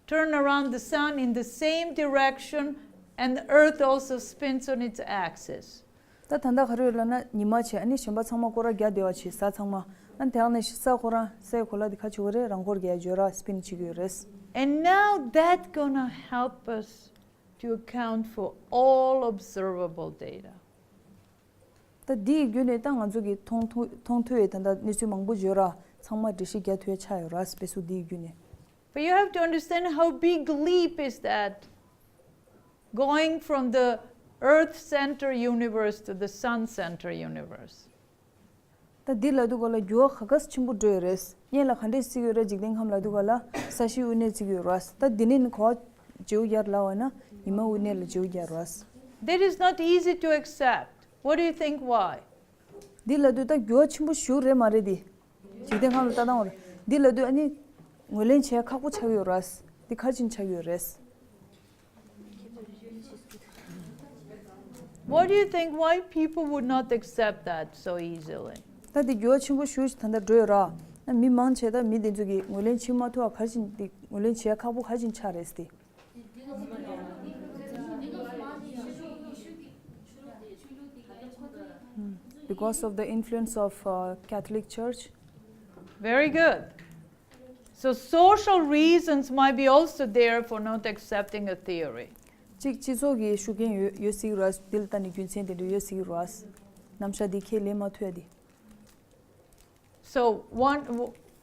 turn around the sun in the same direction, and the earth also spins on its axis. ད་ད་ལྟ་ག་རེ་ཡོད་ལབ་ན་ཉི་མ་བྱས་ཨ་ནི་གཞན་པ་ཚང་མ་སྐོར་ར་རྒྱག་བསྡད་པ་བྱས་གཟའ་ཚང་མ་ཨ་ནི་དེ་ཡང་ནས་ཤི་ས་ཁོ་རང་སའི་གོ་ལ་འདི་ག་བྱེད་དགོས་རེད། རང་འཁོར་རྒྱག་བརྗོད་ར་སི་པིན་བྱེད་ཀྱི་ཡོད་རེད། And now that gonna help us to account for all observable data. ད་འདི་ཡི་བརྒྱུད་ནས་ད་ང་ཚོ་གི་མཐོང་ཐུབ་མཐོང་ཐུབ་པའི་ད་ལྟ་གནས་ཚུལ་མང་པོ་བརྗོད་ར་ཚང་མ་འགྲེལ་བཤད་རྒྱག་ཐུབ་ཡ་ཆགས་ཡོད་ར་དཔེ་གཟུགས་འདི་ཡི་བརྒྱུད་ནས། But you have to understand how big leap is that, going from the earth center universe to the sun center universe. ད་འདི་ལབ་དུས་ག་ལ་འགྱུར་བ་ག་ག་ཆེན་པོ་འགྲོ་ཡོད་རེད། སྔོན་ལ་ག་འདྲས་བརྩི་གི་ཡོད་རེད། འཇིག་རྟེན་ཁམས་ལབ་དུས་ག་ལ་ས་གཞིའི་དབུས་གནས་བརྩི་གི་ཡོད་རེད། ད་འདི་ནས་ག་བ་བརྗེ་པོ་རྒྱག་ལབ་པ་ན་ཉི་མ་དབུས་གནས་ལ་བརྗེ་པོ་རྒྱག་རེད། That is not easy to accept. What do you think, why? འདི་ལབ་དུས་ད་འགྱུར་བ་ཆེན་པོ་ཞིག་རེད་མ་རེད་འདི། འཇིག་རྟེན་ཁམས་ལ་ལྟ་སྟངས་འོ་རེད། འདི་ལབ་དུས་ཨ་ནི་ངོས་ལེན་བྱེད་ཡ་ཁག་པོ་ཆགས་ཀྱི་ཡོད་རེད། འདི་ག་རེ་བྱས་ནས་ཆགས་ཀྱི་ཡོད་རེད། What do you think? Why people would not accept that so easily? ད་འདི་འགྱུར་བ་ཆེན་པོ་ཞིག་ད་ལྟ་འགྲོ་ཡོད་ར། ན་མི་མང་ཆེ་ད་མི་འདི་ཚོ་གིས་ངོས་ལེན་བྱེད་མ་ཐུབ་པ་ག་རེ་བྱས་ནས་འདི་ངོས་ལེན་བྱེད་ཡ་ཁག་པོ་ག་རེ་བྱས་ནས་ཆགས་རེད་འདི། Because of the influence of uh, Catholic Church. Very good. So social reasons might be also there for not accepting a theory. གཅིག་སྤྱི་ཚོགས་ཀྱི་ཤུགས་རྐྱེན་ཡོད་ཡོད་སྲིད་ར། འདི་ལ་ལྟ་ནས་རྒྱུ་མཚན་དེ་འདྲ་ཡོད་སྲིད་ར། རྣམ་གཞག་འདི་ཁས་ལེན་མ་ཐུབ་ཡ་འདི། So one,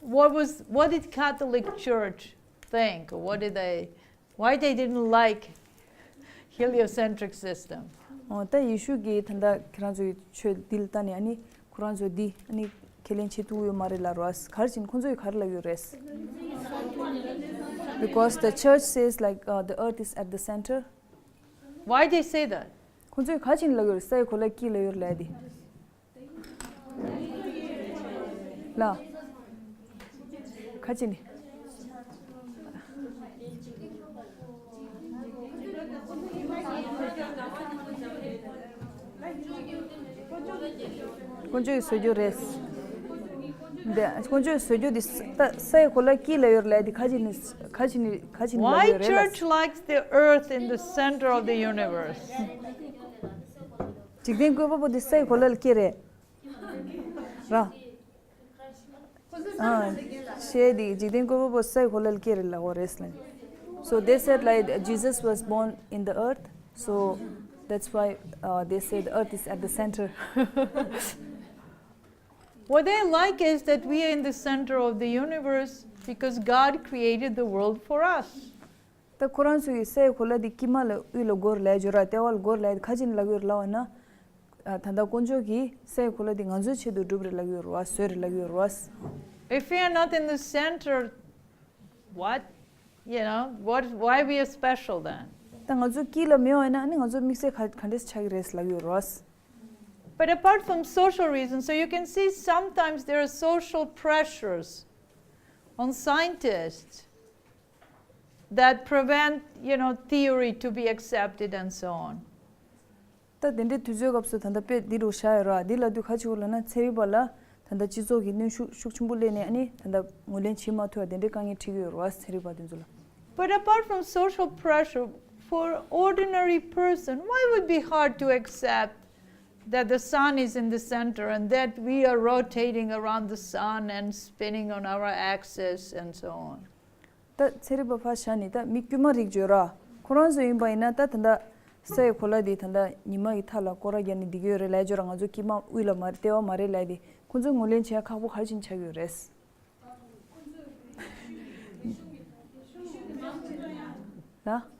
what was, what did Catholic Church think? What did they, why they didn't like heliocentric system? ཨོ་ད་ཡེ་ཤུ་གིས་ད་ལྟ་ཁྱེད་རང་ཚོའི་ཆོས་འདི་ལ་ལྟ་ནས་ཨ་ནི་ཁོ་རང་ཚོ་འདི་ཨ་ནི་ཁས་ལེན་བྱེད་ཐུབ་ཡོད་མ་རེད་ལབ་ར། ག་རེ་བྱས་ནས་ཁོ་ཚོས་ག་རེ་ལབ་ཡོད་རེད། Because the church says like uh, the earth is at the center. Why they say that? ཁོ་ཚོས་ག་རེ་བྱས་ནས་ལབ་ཡོད་རེད། སའི་གོ་ལ་དཀྱིལ་ལ་ཡོད་རེད་ལབ་ཡ་དེ། ལ། ག་རེ་བྱས་ནས། དཀོན་མཆོག་གིས་བཟོ་རྒྱུ་རེད། འདི་དཀོན་མཆོག་གིས་བཟོ་རྒྱུ་འདི་ས་ས་ཡི་གོ་ལ་དཀྱིལ་ལ་ཡོད་རེད་ལབ་དེ་ཁ་ཅིག་ནི་ཁ་ཅིག་ནི་ཁ་ཅིག་ནི་ལབ་Why ཡོད་རེད་ལ། Church likes the earth in the center of the universe? འཇིག་རྟེན་བཀོད་པ་པོ་འདི་ས་ཡི་གོ་ལ་ལ་སྐྱེས་རེད། ར། ཨ། ཤེས་དེ་འཇིག་རྟེན་བཀོད་པ་པོ་ས་ཡི་གོ་ལ་ལ་སྐྱེས་རེད་ལབ་ཡོད་རེད་ལ། So they said like Jesus was born in the earth, so that's why uh, they say the earth is at the center. What they like is that we are in the center of the universe because God created the world for us. ད་ཁོ་རང་ཚོ་གིས་ས་ཡི་གོ་ལ་འདི་དཀྱིལ་མ་ལ་དབུས་ལ་སྒོར་ལས་འབྱོར་ར་ལྟེ་བ་ལ་སྒོར་ལས་ཁ་ཅིག་ལབ་ཡོད་ལབ་པ་ན། ད་ལྟ་དཀོན་མཆོག་གིས་ས་ཡི་གོ་ལ་འདི་ང་ཚོའི་ཆེད་དུ་བསྒྲུབས་རེད་ལབ་ཡོད་རེད་བ། བཟོས་རེད་ལབ་ཡོད་རེད་བ། If we are not in the center, what? You know, what, why we are special then? ད་ང་ཚོ་དཀྱིལ་ལ་མེད་པ་ཡིན་ན་ཨ་ནི་ང་ཚོ་དམིགས་བསལ་ག་ག་འདྲས་ཆགས་ཀྱི་རེད་ལབ་ཡོད་རེད་བ། But apart from social reasons, so you can see sometimes there are social pressures on scientists that prevent, you know, theory to be accepted and so on. ད་དེ་འདྲའི་དུས་ཚོད་སྐབས་སུ་ད་ལྟ་དཔེ་འདི་རུ་བཞག་ཡོད་ར། འདི་ལབ་དུས་ག་ཅིག་ལབ་ན་ཚན་རིག་པ་ལ་ད་ལྟ་སྤྱི་ཚོགས་ཀྱི་གནོན་ཤུགས་ཤུགས་ཆེན་པོ་སླེབས་ནས་ཨ་ནི་ད་ལྟ་ངོས་ལེན་བྱེད་མ་ཐུབ་པ་དེ་འདྲའི་དཀའ་ངལ་འཕྲད་ཀྱི་ཡོད་རེད་བ། ཚན་རིག་པ་དེ་ཚོ་ལ། But apart from social pressure, for ordinary person, why would be hard to accept that the sun is in the center and that we are rotating around the sun and spinning on our axis and so on? ད་ཚན་རིག་པ་ཕར་བཞག་ནས་ད་མི་དཀྱུས་མ་རིགས་བརྗོད་ར། ཁོ་རང་ཚོ་ཡིན་པ་ཡིན་ན་ད་ད་ལྟ་ས་ཡི་གོ་ལ་འདི་ད་ལྟ་ཉི་མ་ཡི་མཐའ་ལ་སྐོར་ར་རྒྱག་ནས་བསྡད་ཀྱི་ཡོད་རེད་ལབ་བརྗོད་ར། ང་ཚོ་དཀྱིལ་མ་དབུས་ལ་མ་རེད་ལྟེ་བ་མ་རེད་ལབ་དེ་ཁོ་ཚོས་ངོས་ལེན་བྱེད་ཡ་ཁག་པོ་ག་རེ་བྱས་ནས་ཆགས་ཀྱི་ཡོད་རེད། ལ།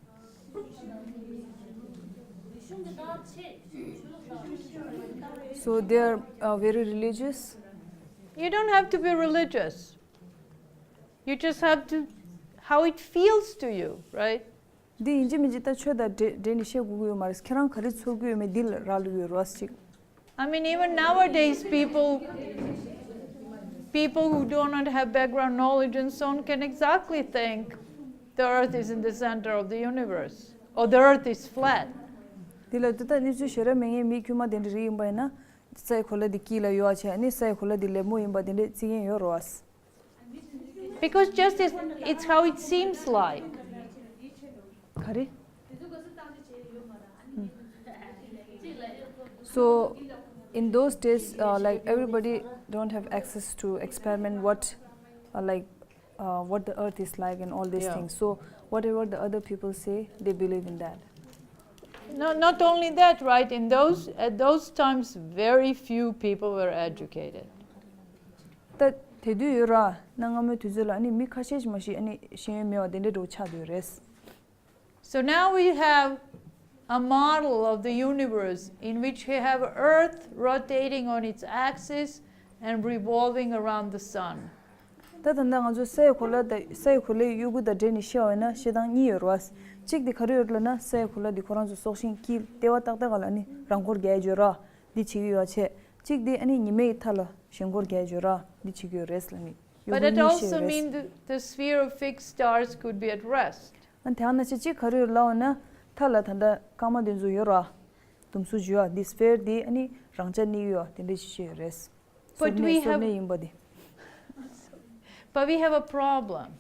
So they are uh, very religious. You don't have to be religious. You just have to, how it feels to you, right? འདི་ཡིན་གཅིག་མིན་གཅིག་ད་ཆོས་དང་འབྲེལ་འབྲེལ་ནས་བཤད་དགོས་ཀྱི་ཡོད་མ་རེད། ཁྱེད་རང་ག་རེ་ཚོར་གྱི་ཡོད་མེད་འདི་ལ་རག་ལུས་ཡོད་རེད་བ་ཅིག I mean, even nowadays, people, people who do not have background knowledge and so on can exactly think the earth is in the center of the universe or the earth is flat. འདི་ལ་ད་ལྟ་གནས་ཚུལ་ཞེ་དྲག་མེད་མཁན་མི་དཀྱུས་མ་དེ་འདྲ་རིགས་ཡིན་པ་ཡིན་ན་ས་ཡི་གོ་ལ་འདི་དཀྱིལ་ལ་ཡོད་པ་བྱས་ཨ་ནི་ས་ཡི་གོ་ལ་འདི་ལེབ་མོ་ཡིན་པ་དེ་འདྲས་བརྩི་མཁན་ཡོད་རེད་བ། Because just it's, it's how it seems like. ག་རེ། So in those days, uh, like, everybody don't have access to experiment what, uh, like, uh, what the earth is like and all these Yeah. things. So whatever the other people say, they believe in that. No, not only that, right? In those, at those times, very few people were educated. ད་དེ་དུས་ཡོད་ར། གནའ་སྔ་མོའི་དུས་ཚོད་ལ་ཨ་ནི་མི་ཁ་ཤས་ཤིག་མ་གཞི་ཨ་ནི་ཤེས་ཡོན་མེད་པ་དེ་འདྲའི་འགྲོ་ཆགས་དུས་རེད། So now we have a model of the universe in which we have Earth rotating on its axis and revolving around the sun. ད་ད་ལྟ་ང་ཚོ་ས་ཡི་གོ་ལ་དང་ས་ཡི་གོ་ལའི་གཡོ་འགུལ་དང་འབྲེལ་ནས་བཤད་པ་ཡིན་ན་བཤད་སྟངས་གཉིས་ཡོད་རེད་བ། གཅིག་དེ་ག་རེ་ཡོད་ལབ་ན་ས་ཡི་གོ་ལ་དེ་ཁོ་རང་ཚོ་སྲོག་ཤིང་དཀྱིལ་ལྟེ་བ་ཏག་ཏག་ག་ལ་ནི་རང་འཁོར་རྒྱག་ཡ་ཡོད་ར། འདི་བྱེད་ཀྱི་ཡོད་བྱས། གཅིག་དེ་ཨ་ནི་ཉི་མའི་མཐའ་ལ་ཞེན་འཁོར་རྒྱག་ཡ་ཡོད་ར། འདི་བྱེད་ཀྱི་ཡོད་རེད་ལབ་ནི་གཡོ་But འགུལ it གཉིས་also བཤད་ཡོད་རེད། means the, the sphere of fixed stars could be at rest. ཨ་དེ་ཡང་ན་ཆེ་གཅིག་ག་རེ་ཡོད་ལབ་ན་མཐའ་ལ་ད་ལྟ་སྐར་མ་དེ་ཚོ་ཡོད་ར། དུམ་སུ་བཞུ་བ་འདི་སྤེར་འདི་ཨ་ནི་རང་འཇགས་གནས་ཡོད་དེ་འདྲ་ཞིག་བཤད་ཡོད་རེད། But སོར་གནས་we སོར have, གནས་ཡིན་པ་དེ། But we have a problem.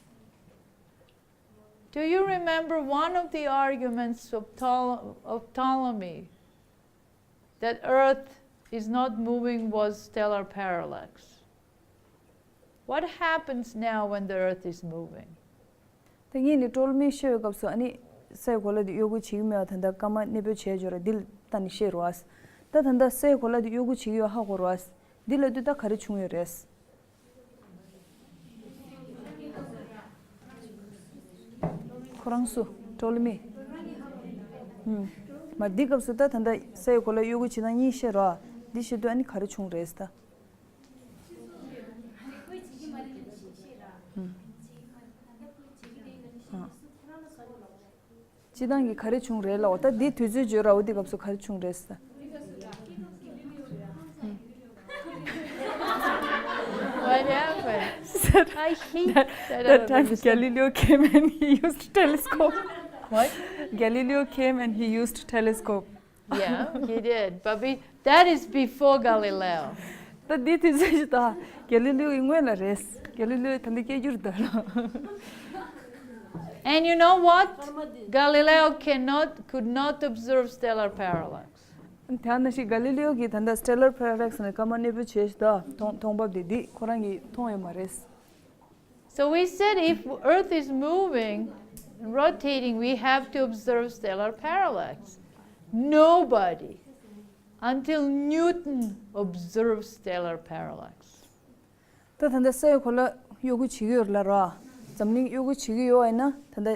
Do you remember one of the arguments of, Ptol- of Ptolemy that Earth is not moving was stellar parallax? What happens now when the Earth is moving? ད་ངས་ནི་ཊོ་ལི་མིས་བཤད་པའི་སྐབས་སུ་ཨ་ནི་ས་ཡི་གོ་ལ་དེ་གཡོ་འགུལ་བྱེད་ཀྱི་མེད་པ་ད་ལྟ་སྐར་མ་གནས་སྤོས་བྱས་འབྱོར་བ་འདི་ལ་ལྟ་ནས་བཤད་རོགས། ད་ད་ལྟ་ས་ཡི་གོ་ལ་དེ་གཡོ་འགུལ་བྱེད་ཀྱི་ཡོད་ཧ་གོ་རོགས། འདི་ལ་དུས་ད་ག་རེ་བྱུང་ཡོད་རེད། ཁོ་རང་སུ། ཊོ་ལི་མི། ཧུམ། མ་འདི་སྐབས་སུ་ད་ད་ལྟ་ས་ཡི་གོ་ལ་གཡོ་འགུལ་བྱེད་སྟངས་གཉིས་བཤད་རོགས། འདི་བཤད་དུས་ཨ་ནི་ག་རེ་བྱུང་རེད་ད། ཧུམ། ཨ། སྤྱི་བཏང་གི་ག་རེ་བྱུང་རེད་ལབ། ད་འདི་དུས་ཚོད་བརྗོད་ར། འོ་འདི་སྐབས་སུ་ག་རེ་བྱུང་རེད་ཟེར། What happened? I hate that, that time Galileo came and he used telescope. What? Galileo came and he used telescope. Yeah, he did. But we, that is before Galileo. ད་འདི་དུས་ཚོད་ཞིག་ད་ག་ལི་ལིའོ་ཡི་སྔོན་ལ་རེད། ག་ལི་ལིའོ་ད་འདི་སྐད་སྒྱུར་ད་ལ། And you know what? Galileo cannot, could not observe stellar parallax. དེ་ནང་བཞིན་ག་ལི་ལིའོ་གིས་ད་ལྟ་stellar parallax ནས་སྐར་མ་གནས་སྤོས་བྱས་ཤིག་ད་མཐོང་མཐོང་འབབ་དེ་འདི་ཁོ་རང་གིས་མཐོང་ཡོད་མ་རེད། So we said if Earth is moving, rotating, we have to observe stellar parallax. Nobody, until Newton, observed stellar parallax. ད་ད་ལྟ་ས་ཡི་གོ་ལ་གཡོ་འགུལ་བྱེད་ཀྱི་ཡོད་རེད་ལབ་ར། འཛམ་གླིང་གཡོ་འགུལ་བྱེད་ཀྱི་ཡོད་པ་ཡིན་ན་ད་ལྟ་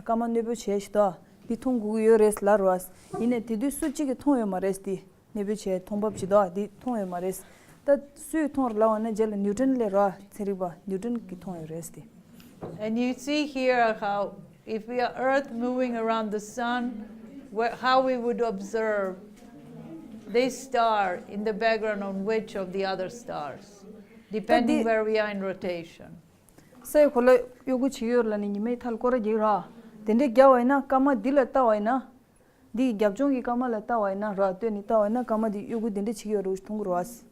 སྐར་མ་གནས་སྤོས་བྱས་ཤིག་ད་འདི་མཐོང་དགོས་ཀྱི་ཡོད་རེད་ལབ་ར། ཡིན་ནའི་དེ་དུས་སུ་གཅིག་གིས་མཐོང་ཡོད་མ་རེད་དེ། གནས་སྤོས་བྱས་མཐོང་འབབ་བྱེད་དོ་འདི་མཐོང་ཡོད་མ་རེད། ད་སུས་མཐོང་རེད་ལབ་པ་ན་རྗེས་ལ་ནིའུ་ཊོན་ལབ་ར་ཚན་རིག་པ་ནིའུ་ཊོན་གྱིས་མཐོང་ཡོད་རེད་དེ། And you see here how if we are Earth moving around the sun, where, how we would observe this star in the background on which of the other stars, depending where we are in rotation. ས་ཡི་གོ་ལ་གཡོ་འགུལ་བྱེད་ཀྱི་ཡོད་ལབ་ནས་ཉི་མའི་མཐའ་ལ་སྐོར་ར་རྒྱག་ར། དེ་འདྲའི་རྒྱག་པ་ཡིན་ན་སྐར་མ་འདི་ལ་ལྟ་བ་ཡིན་ན། འདི་ཡི་རྒྱབ་ལྗོངས་ཀྱི་སྐར་མ་ལ་ལྟ་བ་ཡིན་ན་ར་ལྟོས་ནས་ལྟ་བ་ཡིན་ན་སྐར་མ་འདི་གཡོ་འགུལ་འདི་འདྲ་བྱེད་ཀྱི་ཡོད་རེད་མཐོང་གི་རེད་བ།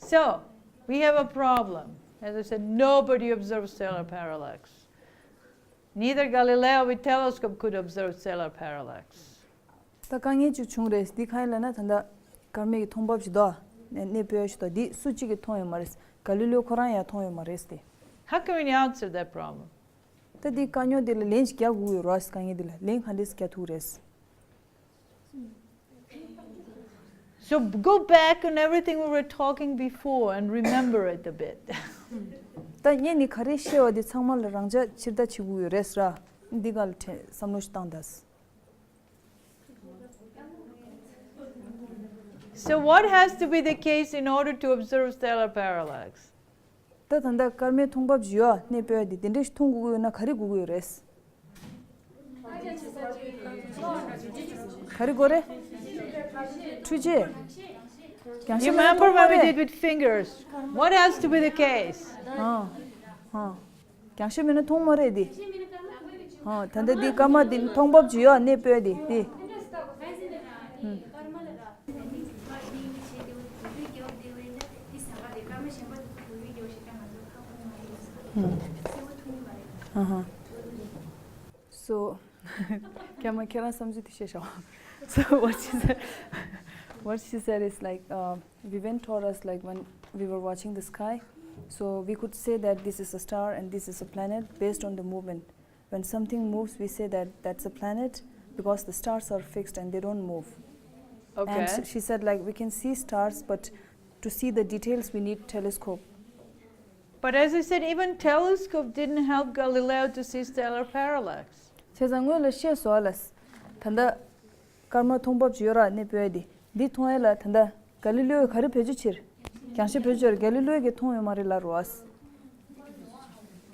So, we have a problem. As I said, nobody observes stellar parallax. Neither Galileo with telescope could observe stellar parallax. ད་དཀའ་ངལ་ཅིག་བྱུང་རེད། འདི་གང་ཡིན་ལབ་ན་ད་ལྟ་སྐར་མའི་མཐོང་འབབ་ཅིག་འདུག་གནས་སྤོས་ཅིག་འདུག་འདི་སུ་གཅིག་གིས་མཐོང་ཡོད་མ་རེད། ག་ལི་ལིའོ་ཁོ་རང་ཡང་མཐོང་ཡོད་མ་རེད་དེ། How can we answer that problem? ད་འདི་དཀའ་རྙོག་འདི་ལ་ལན་ཞིག་རྒྱག་དགོས་ཡོད་རེད། དཀའ་ངལ་འདི་ལ་ལན་ག་འདྲས་རྒྱག་ཐུབ་རེད། So go back on everything we were talking before and remember it a bit. ད་ངས་ནི་ག་རེ་བཤད་པ་འདི་ཚང་མ་ལ་རང་འཇགས་ཕྱིར་ལྟ་བྱེད་དགོས་ཡོད་རེད་ཟེར། འདི་ག་ལ་དྲན་བསམ་བློ་ཞིག་བཏང་དང་། So what has to be the case in order to observe stellar parallax? ད་ད་ལྟ་སྐར་མའི་མཐོང་འབབ་ཅིག་ཡོད་གནས་སྤོས་དེ་དེ་འདྲ་ཞིག་མཐོང་དགོས་ཀྱི་ཡོད་ན་ག་རེ་དགོས་ཀྱི་ཡོད་རེད། ག་རེ་དགོས་རེད། འཕྲུལ་ཆས། རྒྱང་ཤེལ་མེད་ན་མཐོང་མ་རེད། Remember what we did with fingers? What has to be the case? ཨ། ཨ། རྒྱང་ཤེལ་མེད་ན་མཐོང་མ་རེད་དེ། ཨ། ད་ལྟ་འདི་སྐར་མ་འདི་མཐོང་འབབ་ཅིག་ཡོད་གནས་སྤོས་དེ་དེ། ཨུམ། ཨུམ། ཨ་ཧ། So, ཁྱེད་མ་ཁྱེད་རང་བསམ་ཚུལ་དེ་བཤད་ཤོག So what she said, what she said is like, uh, Vivian told us, like, when we were watching the sky, so we could say that this is a star and this is a planet based on the movement. When something moves, we say that that's a planet because the stars are fixed and they don't move. Okay. And s- she said, like, we can see stars, but to see the details, we need telescope. But as I said, even telescope didn't help Galileo to see stellar parallax. བྱས་ཙང་སྔོན་ལ་བཤད་སོང་ལ། ད་ལྟ་སྐར་མ་མཐོང་འབབ་ཅིག་ཡོད་ར་གནས་སྤོས་དེ། འདི་མཐོང་ཡས་ལ་ད་ལྟ་ག་ལི་ལིའོ་ག་རེ་བེད་སྤྱོད་བྱེད། རྒྱང་ཤེལ་བེད་སྤྱོད་བྱེད། ག་ལི་ལིའོ་གིས་མཐོང་ཡོད་མ་རེད་ལབ་རེད་བ།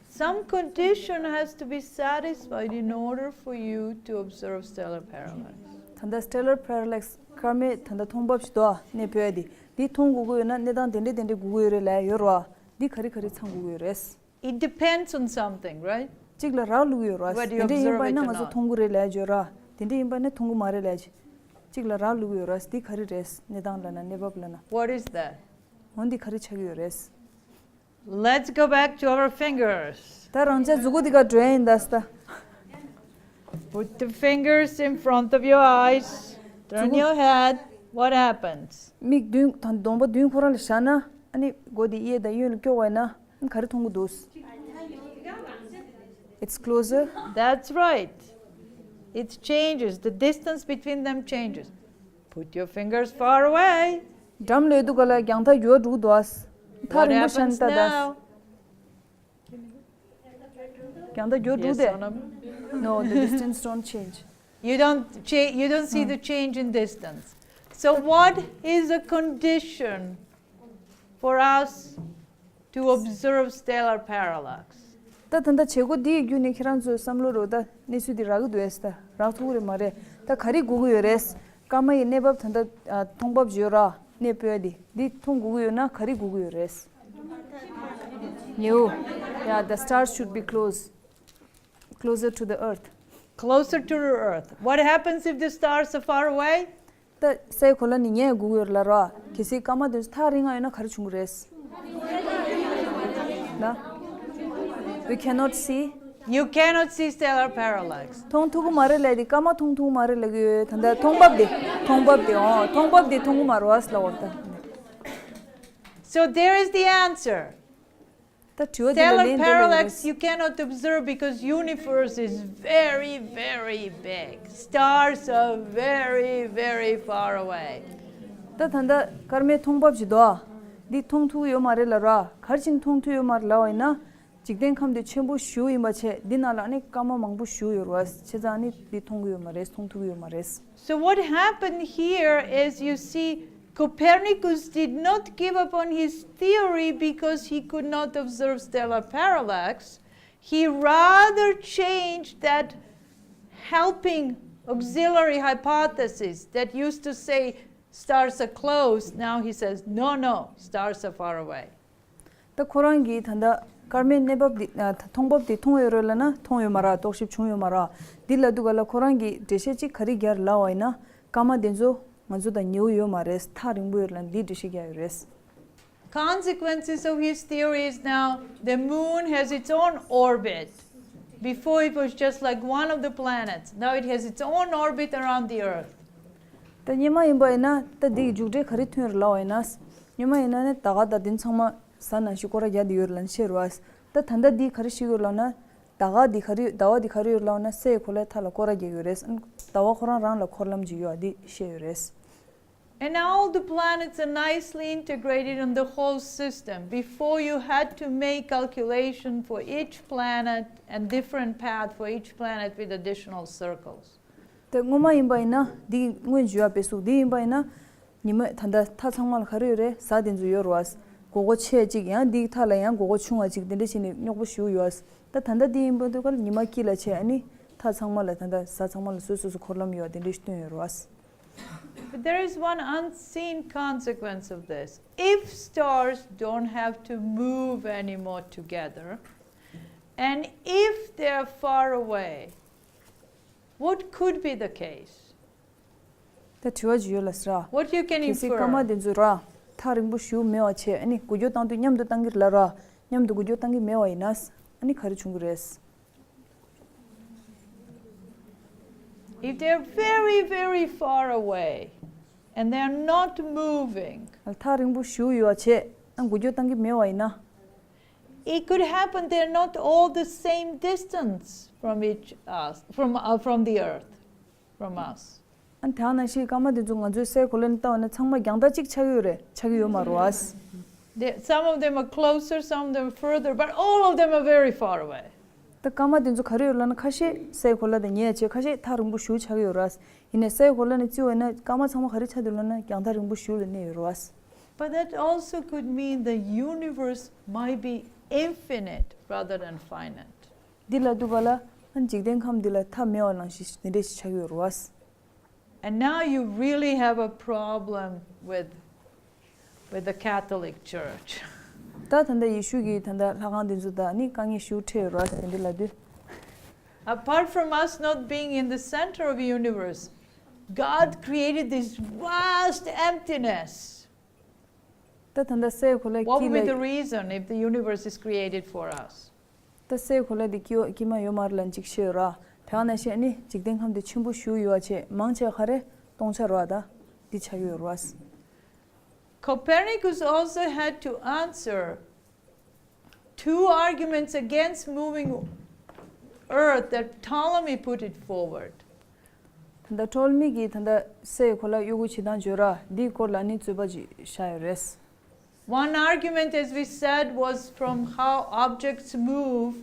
Some condition has to be satisfied in order for you to observe stellar parallax. ད་ལྟ་stellar parallax སྐར་མའི་ད་ལྟ་མཐོང་འབབ་ཅིག་འདུག་གནས་སྤོས་དེ། འདི་མཐོང་དགོས་ཀྱི་ཡོད་ན་གནས་སྟངས་དེ་འདྲས་དེ་འདྲས་དགོས་ཀྱི་ཡོད་རེད་ལབ་ཡས་ཡོད་རེད་བ། འདི་ག་རེ་ག་རེ་ཚང་དགོས་ཀྱི་ཡོད་རེད། It depends on something, right? གཅིག་ལ་རག་ལུས་ཀྱི་ཡོད་རེད་བ། Whether you དེ་འདྲས་ཡིན་པ་observe it ཡིན་ན་ང་ཚོ་མཐོང་གི་རེད་ལབ་ཡས་ཡོད་རེད་བ། དེ་འདྲས་ཡིན་པ་ཡིན་ན་མཐོང་གི་མ་རེད་ལབ་ཡས། གཅིག་ལ་རག་ལུས་ཀྱི་ཡོད་རེད། འདི་ག་རེ་རེད། གནས་སྟངས་ལབ་ན་གནས་བབ་ལབ་ན། What is that? འོ་འདི་ག་རེ་ཆགས་ཀྱི་ཡོད་རེད། Let's go back to our fingers. ད་རང་ཅག་མཛུ་གུ་འདི་ག་འགྲོ་ཡ་ཡིན་ད་ས། Put the fingers in front of your eyes. Turn your head. What happens? མིག་མདུན་དང་གདོང་པ་མདུན་ཁོ་རང་ལ་བཞག་ན། ཨ་ནི་མགོ་འདི་གཡས་དང་གཡོན་ལ་སྐྱོར་བ་ཡིན་ན་ག་རེ་མཐོང་གི་འདུག It's closer. That's right. It changes. The distance between them changes. Put your fingers far away. འགྲམ་ལ་ཡོད་དུས་ག་ལ་རྒྱང་ཐག་འགྱུར་བ་འགྲོ་གི་འདུག་ཨ། ཐག་What རིང་པོ་བཞག་happens ན་ད་ད། Now? རྒྱང་ཐག་འགྱུར་འགྲོ་Yes, དེ། Sonam. No, the distance don't change. You don't cha- you don't see Hmm. the change in distance. So what is a condition for us to observe stellar parallax? ད་ད་ལྟ་བྱེད་སྒོ་འདི་ཡི་བརྒྱུད་ནས་ཁྱེད་རང་ཚོས་བསམ་བློ་རོ་ད་གནས་ཚུལ་འདི་རག་གི་འདུག་ཨེ་ད་རག་ཐུབ་ཀྱི་རེད་མ་རེད། ད་ག་རེ་དགོས་ཀྱི་ཡོད་རེད། སྐར་མ་ཡི་གནས་བབ་ད་ལྟ་ཨ་མཐོང་བབ་ཡོད་ར་གནས་སྤོས་དེ་འདི་མཐོང་དགོས་ཀྱི་ཡོད་ན་ག་རེ་དགོས་ཀྱི་ཡོད་རེད། ཉེའུ། Yeah, the stars should be close, closer to the earth. Closer to the earth. What happens if the stars are far away? ད་སའི་གོ་ལ་ནི་ཉལ་དགོས་ཀྱི་ཡོད་ལ་ར། གལ་སྲིད་སྐར་མ་དེ་ཚོ་ཐག་རིང་ང་ཡོད་ན་ག་རེ་བྱུང་གི་རེད། ན། We cannot see. You cannot see stellar parallax. མཐོང་ཐུབ་ཀྱི་མ་རེད་ལབ་དེ་སྐར་མ་མཐོང་ཐུབ་ཀྱི་མ་རེད་ལབ་ཀྱི་ཡོད། ད་ལྟ་མཐོང་འབབ་དེ། མཐོང་འབབ་དེ་ཨོ། མཐོང་འབབ་དེ་མཐོང་གི་མ་རེད་བ་ལབ་པ་ད། So there is the answer. ད་དྲི་བ་འདི་ལ་Stellar ལན་འདི་ལ་parallax ཡོད། You cannot observe because universe is very, very big. Stars are very, very far away. ད་ད་ལྟ་སྐར་མའི་མཐོང་འབབ་ཅིག་འདུག་ཨ། འདི་མཐོང་ཐུབ་ཡོད་མ་རེད་ལ་ར། ག་རེ་བྱས་ནས་མཐོང་ཐུབ་ཡོད་མ་རེད་ལབ་པ་ཡིན་ན། འཇིག་རྟེན་ཁམས་དེ་ཆེན་པོ་ཞེ་པོ་ཡིན་པ་བྱས་འདི་ནང་ལ་ཨ་ནི་སྐར་མ་མང་པོ་ཞེ་པོ་ཡོད་རེད་བ། བྱས་ཙང་ཨ་ནི་འདི་མཐོང་གི་ཡོད་མ་རེད། མཐོང་ཐུབ་ཀྱི་ཡོད་མ་རེད། So what happened here is, you see, Copernicus did not give up on his theory because he could not observe stellar parallax. He rather changed that helping auxiliary hypothesis that used to say stars are close. Now he says, no, no, stars are far away. ད་ཁོ་རང་གིས་ད་ལྟ་སྐར་མའི་གནས་བབ་འདི་ཨ། མཐོང་བབ་འདི་མཐོང་ཡོད་རེད་ལབ་ན་མཐོང་ཡོད་མ་རེད། རྟོག་ཞིབ་བྱུང་ཡོད་མ་རེད། འདི་ལབ་དུས་ག་ལ་ཁོ་རང་གིས་འགྲེལ་བཤད་ཅིག་ག་རེ་རྒྱག་རེད་ལབ་པ་ཡིན་ན། སྐར་མ་དེ་ཚོ་ང་ཚོ་དང་ཉེ་པོ་ཡོད་མ་རེད། ཐག་རིང་པོ་ཡོད་ལབ་འདི་འགྲེལ་བཤད་རྒྱག་ཡོད་རེད། Consequences of his theory is now the moon has its own orbit. Before it was just like one of the planets. Now it has its own orbit around the earth. ད་སྔོན་མ་ཡིན་པ་ཡིན་ན་ད་འདི་གི་མཇུག་འབྲས་ག་རེ་ཐོན་རེད་ལབ་པ་ཡིན་ན། སྔོན་མ་ཡིན་ན་ནི་ཟླ་བ་དང་དེ་ཚང་མ་གཟའ་ནང་བཞིན་སྐོར་ར་རྒྱག་བསྡད་ཡོད་རེད་ལབ་ནས་བཤད་རེད་བ། ད་ད་ལྟ་འདི་ག་རེ་བཤད་ཀྱི་ཡོད་ལབ་ན། ཟླ་བ་འདི་ག་རེ་ཟླ་བ་འདི་ག་རེ་ཡོད་ལབ་ན་སའི་གོ་ལའི་མཐའ་ལ་སྐོར་ར་རྒྱག་གི་ཡོད་རེད། ཟླ་བ་ཁོ་རང་རང་ལ་འཁོར་ལམ་ཅིག་ཡོད་པ་འདི་བཤད་ཡོད་རེད། And all the planets are nicely integrated in the whole system. Before, you had to make calculation for each planet and different path for each planet with additional circles. དེ་སྔོན་མ་ཡིན་པ་ཡིན་ན་འདི་སྔོན་བརྗོད་པ་དཔེ་གཟུགས་འདི་ཡིན་པ་ཡིན་ན། ཉི་མ་ད་ལྟ་མཐའ་ཚང་མ་ལ་ག་རེ་ཡོད་རེད། གཟའ་དེ་ཚོ་ཡོད་རེད་བ། མགོ་སྐོར་ཆེ་གཅིག་ཡང་འདིའི་མཐའ་ལ་ཡང་མགོ་སྐོར་ཆུང་བ་གཅིག་དེ་འདྲ་བྱས་ནས་རྙོག་པོ་ཞེ་པོ་ཡོད་བ། ད་ད་ལྟ་འདི་ཡིན་པ་འདུག་ག་ལ་ཉི་མ་དཀྱིལ་ལ་བྱས་ཨ་ནི་མཐའ་ཚང་མ་ལ་ད་ལྟ་གཟའ་ཚང་མ་ལ་སོ་སོ་སོ་འཁོར་ལམ་ཡོད་པ་དེ་འདྲ་ཞིག་སྟོན་ཡོད་རེད་བ། But there is one unseen consequence of this. If stars don't have to move anymore together, and if they are far away, what could be the case? ད་དྲི་བ་ཅིག་ཡོད་ལ་ཟེར། What you can infer? གལ་སྲིད་སྐར་མ་དེ་ཚོ་ར་ཐག་རིང་པོ་ཞེ་པོ་མེད་པ་བྱས་ཨ་ནི་འགུལ་སྐྱོད་བཏང་དུས་མཉམ་དུ་བཏང་གི་རེད་ལ་ར། མཉམ་དུ་འགུལ་སྐྱོད་བཏང་གི་མེད་པ་ཡིན་ན་ཨ་ནི་ག་རེ་བྱུང་གི་རེད། If they're very, very far away and they're not moving, ཐག་རིང་པོ་ཞེ་པོ་ཡོད་པ་བྱས་ཨ་འགུལ་སྐྱོད་བཏང་གི་མེད་པ་ཡིན་ན། It could happen they're not all the same distance from each us, from, uh, from the earth, from us. ཨ་ནི་དེ་ནང་བཞིན་སྐར་མ་དེ་ཚོ་ང་ཚོའི་སའི་གོ་ལ་ནས་བལྟས་པ་ན་ཚང་མ་རྒྱང་ཐག་གཅིག་ཆགས་ཀྱི་ཡོད་རེད། ཆགས་ཀྱི་ཡོད་མ་རེད་བ། They, some of them are closer, some of them are further, but all of them are very far away. ད་སྐར་མ་དེ་ཚོ་ག་རེ་ཡོད་ལབ་ན་ཁ་ཤས་སའི་གོ་ལ་དང་ཉེ་བ་བྱས་ཁ་ཤས་ཐག་རིང་པོ་ཞེ་པོ་ཆགས་ཀྱི་ཡོད་རེད། ཡིན་ནའི་སའི་གོ་ལ་ནས་བརྩིས་པ་ཡིན་ན་སྐར་མ་ཚང་མ་ག་རེ་ཆགས་འདུག་ལབ་ན་རྒྱང་ཐག་རིང་པོ་ཞེ་པོ་ལ་གནས་ཡོད་རེད་བ། But that also could mean the universe might be infinite rather than finite. འདི་ལབ་དུས་ག་ལ་ཨ་འཇིག་རྟེན་ཁམས་འདི་ལ་མཐའ་མེད་པ་ནང་བཞིན་འདི་འདྲ་ཞིག་ཆགས་ཀྱི་ཡོད་རེད་བ། And now you really have a problem with, with the Catholic Church. ད་ད་ལྟ་ཡེ་ཤུ་གི་ད་ལྟ་ལྷ་ཁང་འདི་ཚོ་དང་ནི་དཀའ་ངལ་ཞེ་པོ་འཕྲད་ཡོད་རེད་བ། དེ་འདྲ་ལབ་དུས། Apart from us not being in the center of the universe, God created this vast emptiness. ད་ད་ལྟ་སའི་གོ་ལ་What would be དཀྱིལ་the ལ་reason if the universe is created for us? ད་སའི་གོ་ལ་འདི་དཀྱིལ་དཀྱིལ་མ་ཡོད་མ་རེད་ལབ་ཅིག་བཤད་ཡོད་ར། དེ་ནང་བཞིན་ཨ་ནི་འཇིག་རྟེན་ཁམས་འདི་ཆེན་པོ་ཞེ་པོ་ཡོད་པ་བྱས་མང་ཆེ་བ་ག་རེ་སྟོང་ཆ་རེད་བ། ད་འདི་ཆགས་ཀྱི་ཡོད་རེད་བ། Copernicus also had to answer two arguments against moving Earth that Ptolemy put it forward. ད་ལྟ་ཊོ་ལི་མི་གིས་ད་ལྟ་སའི་གོ་ལ་གཡོ་འགུལ་བྱེད་སྟངས་བརྗོད་ར་འདིའི་སྐོར་ལ་ནི་རྩོད་པ་ཅིག་བཞག་ཡོད་རེད། One argument, as we said, was from how objects move,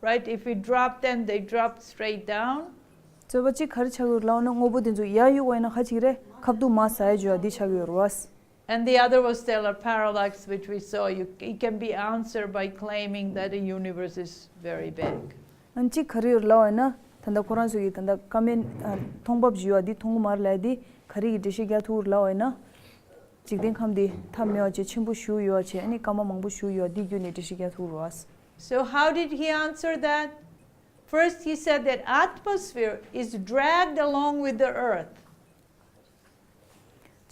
right? If we drop them, they drop straight down. རྩོད་པ་གཅིག་ག་རེ་ཆགས་ཀྱི་ཡོད་ལབ་ན་དངོས་པོ་དེ་ཚོ་ཡར་གཡུག་པ་ཡིན་ན་ག་ཅིག་རེད། ཁ་ཐུག་མར་ཟག་ཡ་བརྗོད་ཡ་འདི་ཆགས་ཀྱི་ཡོད་རེད་བ། And the other was stellar parallax, which we saw. You, it can be answered by claiming that the universe is very big. ཨ་ནི་གཅིག་ག་རེ་ཡོད་ལབ་པ་ཡིན་ན་ད་ལྟ་ཁོ་རང་ཚོ་གིས་ད་ལྟ་སྐར་མའི་ཨ་མཐོང་འབབ་ཅིག་ཡོད་པ་འདི་མཐོང་གི་མ་རེད་ལབ་ཡ་འདི་ག་རེ་གིས་འགྲེལ་བཤད་རྒྱག་ཐུབ་ཀྱི་རེད་ལབ་པ་ཡིན་ན། འཇིག་རྟེན་ཁམས་འདི་མཐའ་མེད་པ་བྱས་ཆེན་པོ་ཞེ་པོ་ཡོད་པ་བྱས་ཨ་ནི་སྐར་མ་མང་པོ་ཞེ་པོ་ཡོད་པ་འདི་བརྒྱུད་ནས་འགྲེལ་བཤད་རྒྱག་ཐུབ་ཀྱི་རེད་བ། So how did he answer that? First, he said that atmosphere is dragged along with the earth.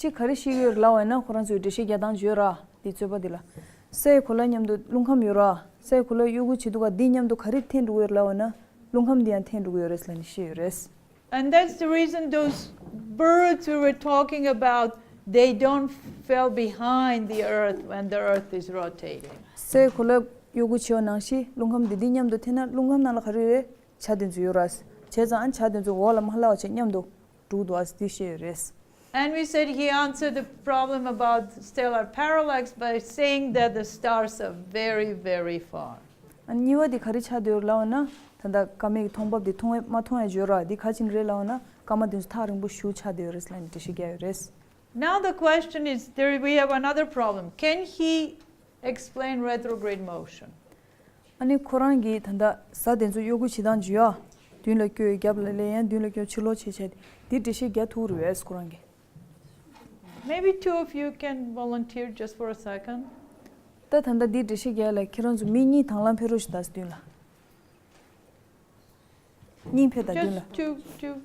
ཅིག་ག་རེ་ཤེས་ཀྱི་ཡོད་རེད་ལབ་པ་ཡིན་ན། ཁོ་རང་ཚོའི་འགྲེལ་བཤད་རྒྱག་སྟངས་ཅིག་ཡོད་ར། འདི་རྩོད་པ་འདི་ལ། སའི་གོ་ལ་མཉམ་དུ་རླུང་ཁམས་ཡོད་ར། སའི་གོ་ལ་གཡོ་འགུལ་བྱེད་དུས་ག་འདི་མཉམ་དུ་ག་རེ་འཐེན་འགྲོ་གི་ཡོད་རེད་ལབ་པ་ཡིན་ན། རླུང་ཁམས་འདི་ཡང་འཐེན་འགྲོ་གི་ཡོད་རེད་ལབ་ནས་བཤད་ཡོད་རེད། And that's the reason those birds we were talking about, they don't fall behind the earth when the earth is rotating. སའི་གོ་ལ་གཡོ་འགུལ་བྱེད་པ་ནང་བཞིན་རླུང་ཁམས་འདི་འདི་མཉམ་དུ་འཐེན་ན། རླུང་ཁམས་ནང་ལ་ག་རེ་རེད། བྱ་དེ་ཚོ་ཡོད་ར། བྱས་ཙང་ཨ་བྱ་དེ་ཚོ་འོག་ལ་མ་ལྷག་པ་བྱས་མཉམ་དུ་འགྲོ་གི་འདུག་ཨ། འདི་བཤད་ཡོད་རེད། And we said he answered the problem about stellar parallax by saying that the stars are very, very far. ཨ་གཉིས་པ་དེ་ག་རེ་ཆགས་བསྡད་ཡོད་ལབ་པ་ན། ད་ལྟ་སྐར་མའི་མཐོང་འབབ་དེ་མཐོང་ཡས་མ་མཐོང་ཡས་བརྗོད་ར། དེ་ག་ཅིག་རེད་ལབ་པ་ན། སྐར་མ་དེ་ཚོ་ཐག་རིང་པོ་ཞེ་པོ་ཆགས་བསྡད་ཡོད་རེད་ལབ་ནས་འགྲེལ་བཤད་རྒྱག་ཡོད་རེད། Now the question is, there we have another problem. Can he explain retrograde motion? ཨ་ནི་ཁོ་རང་གིས་ད་ལྟ་གཟའ་དེ་ཚོ་གཡོ་འགུལ་བྱེད་སྟངས་ཅིག་ཡོད། མདུན་ལ་བསྐྱོད། རྒྱབ་ལ་སླེབས། ཡང་མདུན་ལ་བསྐྱོད། ཕྱིར་ལོག་བྱས་བྱས་དེ་འགྲེལ་བཤད་རྒྱག་ཐུབ་རེད་པས་ཁོ་རང་གིས། Maybe two of you can volunteer just for a second. ད་ད་ལྟ་འདི་འགྲེལ་བཤད་རྒྱག་ལ་ཁྱེད་རང་ཚོ་མི་གཉིས་དང་བླངས་ཕེབས་རོགས་ཞེས། ད་མདུན་ལ་གཉིས་ཕེབས་དང་། མདུན་ལ། Just two, two,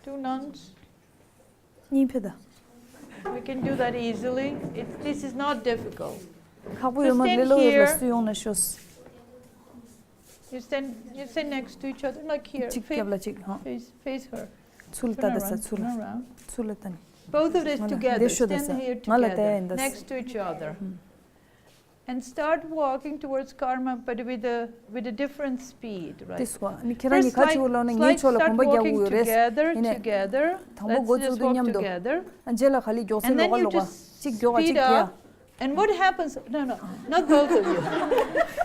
two nuns. གཉིས་ཕེབས་དང་། We can do that easily. It, this is not difficult. ཁག་པོ་ཡོད་མ་རེད། ལེ་ལོ་ཡོད་ལ་སུ་ཡོང་ན་ཤོག You stand, you stand next to each other, like here. གཅིག་རྒྱབ་ལ་གཅིག་ཧང་། Face, face her. ཚུར་ལ་ལྟ། ད་ས་ཚུར་ལ། ཚུར་ལ་ལྟ་ནི། Both of us together. Stand here together, next to each other. And start walking towards karma, but with a, with a different speed, right? དེ་སོ། ཨ་ནི་ཁྱེད་རང་གཉིས་ག་ཅིག་འོ་ལོག་ན་ངའི་ཕྱོགས་ལ་གོམ་པ་རྒྱག་དགོས་ཡོད་རེད། ཡིན་ནའི་དང་པོ་འགོ་བཙུགས་དུས་མཉམ་དུ། ཨ་རྗེས་ལ་ག་ལེ་མགྱོགས་སེ་ལོག་ག་ལོག་ག་གཅིག་མགྱོགས་ག་གཅིག་དེ། And what happens? No, no, not both of you.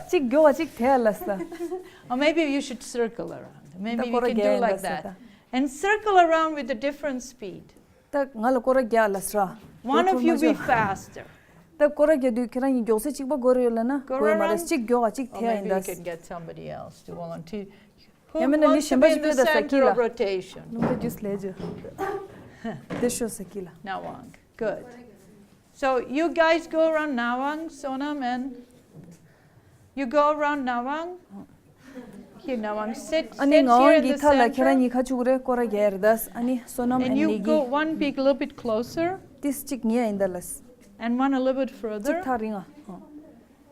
གཅིག་མགྱོགས་ག་གཅིག་དེ་ལ་ས། Or maybe you should circle around. Maybe you can do like that. And circle around with a different speed. ད་ང་ལ་སྐོར་ར་རྒྱག་ལ་ས། One of you be faster. ད་སྐོར་ར་རྒྱག་དུས་ཁྱེད་རང་གཉིས་མགྱོགས་སེ་གཅིག་པ་འགོར་ཡོད་ལབ་ན། འགོར་བ་མ་རེད། གཅིག་མགྱོགས་ག་གཅིག་དེ་ཡིན་ད། Or maybe you can get somebody else to volunteer. Who wants to be in the center of rotation? ལུང་པ་ཇུས་ལས་ཇུ། དེ་ཤོ་ས་ཀི་ལ། Nawang. Good. So you guys go around Nawang, Sonam, and you go around Nawang. Here, Nawang, sit, sit here in the center. ཨ་ནི་ངག་དབང་གི་མཐའ་ལ་ཁྱེད་རང་གཉིས་ཁ་ཆུག་རེ་སྐོར་ར་རྒྱག་རེ་ད། ཨ་ནི་བསོད་ནམས། And you go one big little bit closer. ཏིས་གཅིག་ཉེ་ཡིན་ད་ལ། And one a little bit further. གཅིག་ཐག་རིང་ཨ།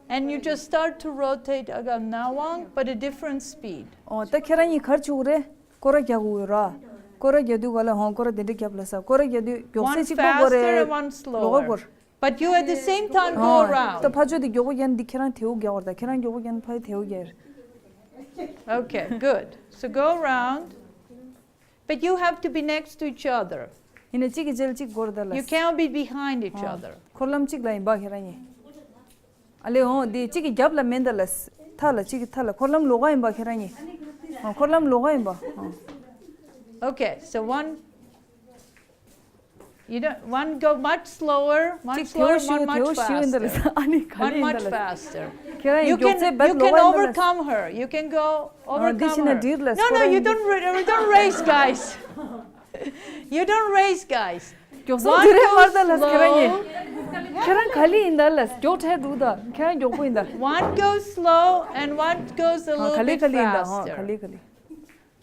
And you just start to rotate around Nawang, but a different speed. ཨོ་ད་ཁྱེད་རང་གཉིས་གར་ཆུག་རེ། སྐོར་ར་རྒྱག་དགོས་ར། སྐོར་ར་རྒྱག་དུས་ག་ལ་ཧོང་སྐོར་ར་དེ་འདྲ་རྒྱབ་ལ་ས། སྐོར་ར་རྒྱག་དུས་མགྱོགས་སེ་གཅིག་པ་སྐོར་རེ། One faster and one slower. ལོག་ག་སྐོར། But you at the same time go around. ད་ཕ་ཆོས་དེ་མགྱོགས་པོ་རྒྱག་ན་འདི་ཁྱེད་རང་དེའུ་རྒྱག་བར་ད། ཁྱེད་རང་མགྱོགས་པོ་རྒྱག་ན་ཕ་དེའུ་རྒྱག་རེ། Okay, good. So go around. But you have to be next to each other. ཡིན་ན་གཅིག་གི་རྗེས་ལ་གཅིག་སྐོར་ད་ལ། You cannot be behind each other. འཁོར་ལམ་གཅིག་ལ་ཡིན་པ་ཁྱེད་རང་གཉིས། ཨ་ལེ་འོང་འདི་གཅིག་གི་རྒྱབ་ལ་མེད་ད་ལ། མཐའ་ལ་གཅིག་གི་མཐའ་ལ། འཁོར་ལམ་ལོགས་ཀ་ཡིན་པ་ཁྱེད་རང་གཉིས། འཁོར་ལམ་ལོགས་ཀ་ཡིན་པ། Okay, so one, you don't, one go much slower, one slower, one much faster. གཅིག་དེའུ་ཞིག་དེའུ་ཞིག་ཡིན་ད་ལ། ཨ་ནི་ག་ལེ་ཡིན་ད་ལ། One much faster. ཁྱེད་རང་གཉིས་མགྱོགས་ཚད་བེད་ལོགས་ཀ་ཡིན་ད་ལ། You can overcome her. You can go overcome her. འདི་ཕྱིན་ན་འདིར་ལ། No, no, you don't, you don't race, guys. You don't race, guys. མགྱོགས་སོང་དེ་རེད་མར་ད་ལ་ཁྱེད་རང་གཉིས། ཁྱེད་རང་ག་ལེ་ཡིན་ད་ལ། མགྱོགས་དྲགས་འདུག་ད། ཁྱེད་རང་མགྱོགས་པོ་ཡིན་ད། One goes slow and one goes a little bit faster. ག་ལེ་ག་ལེ་ཡིན་ད། ཧོ་ག་ལེ་ག་ལེ།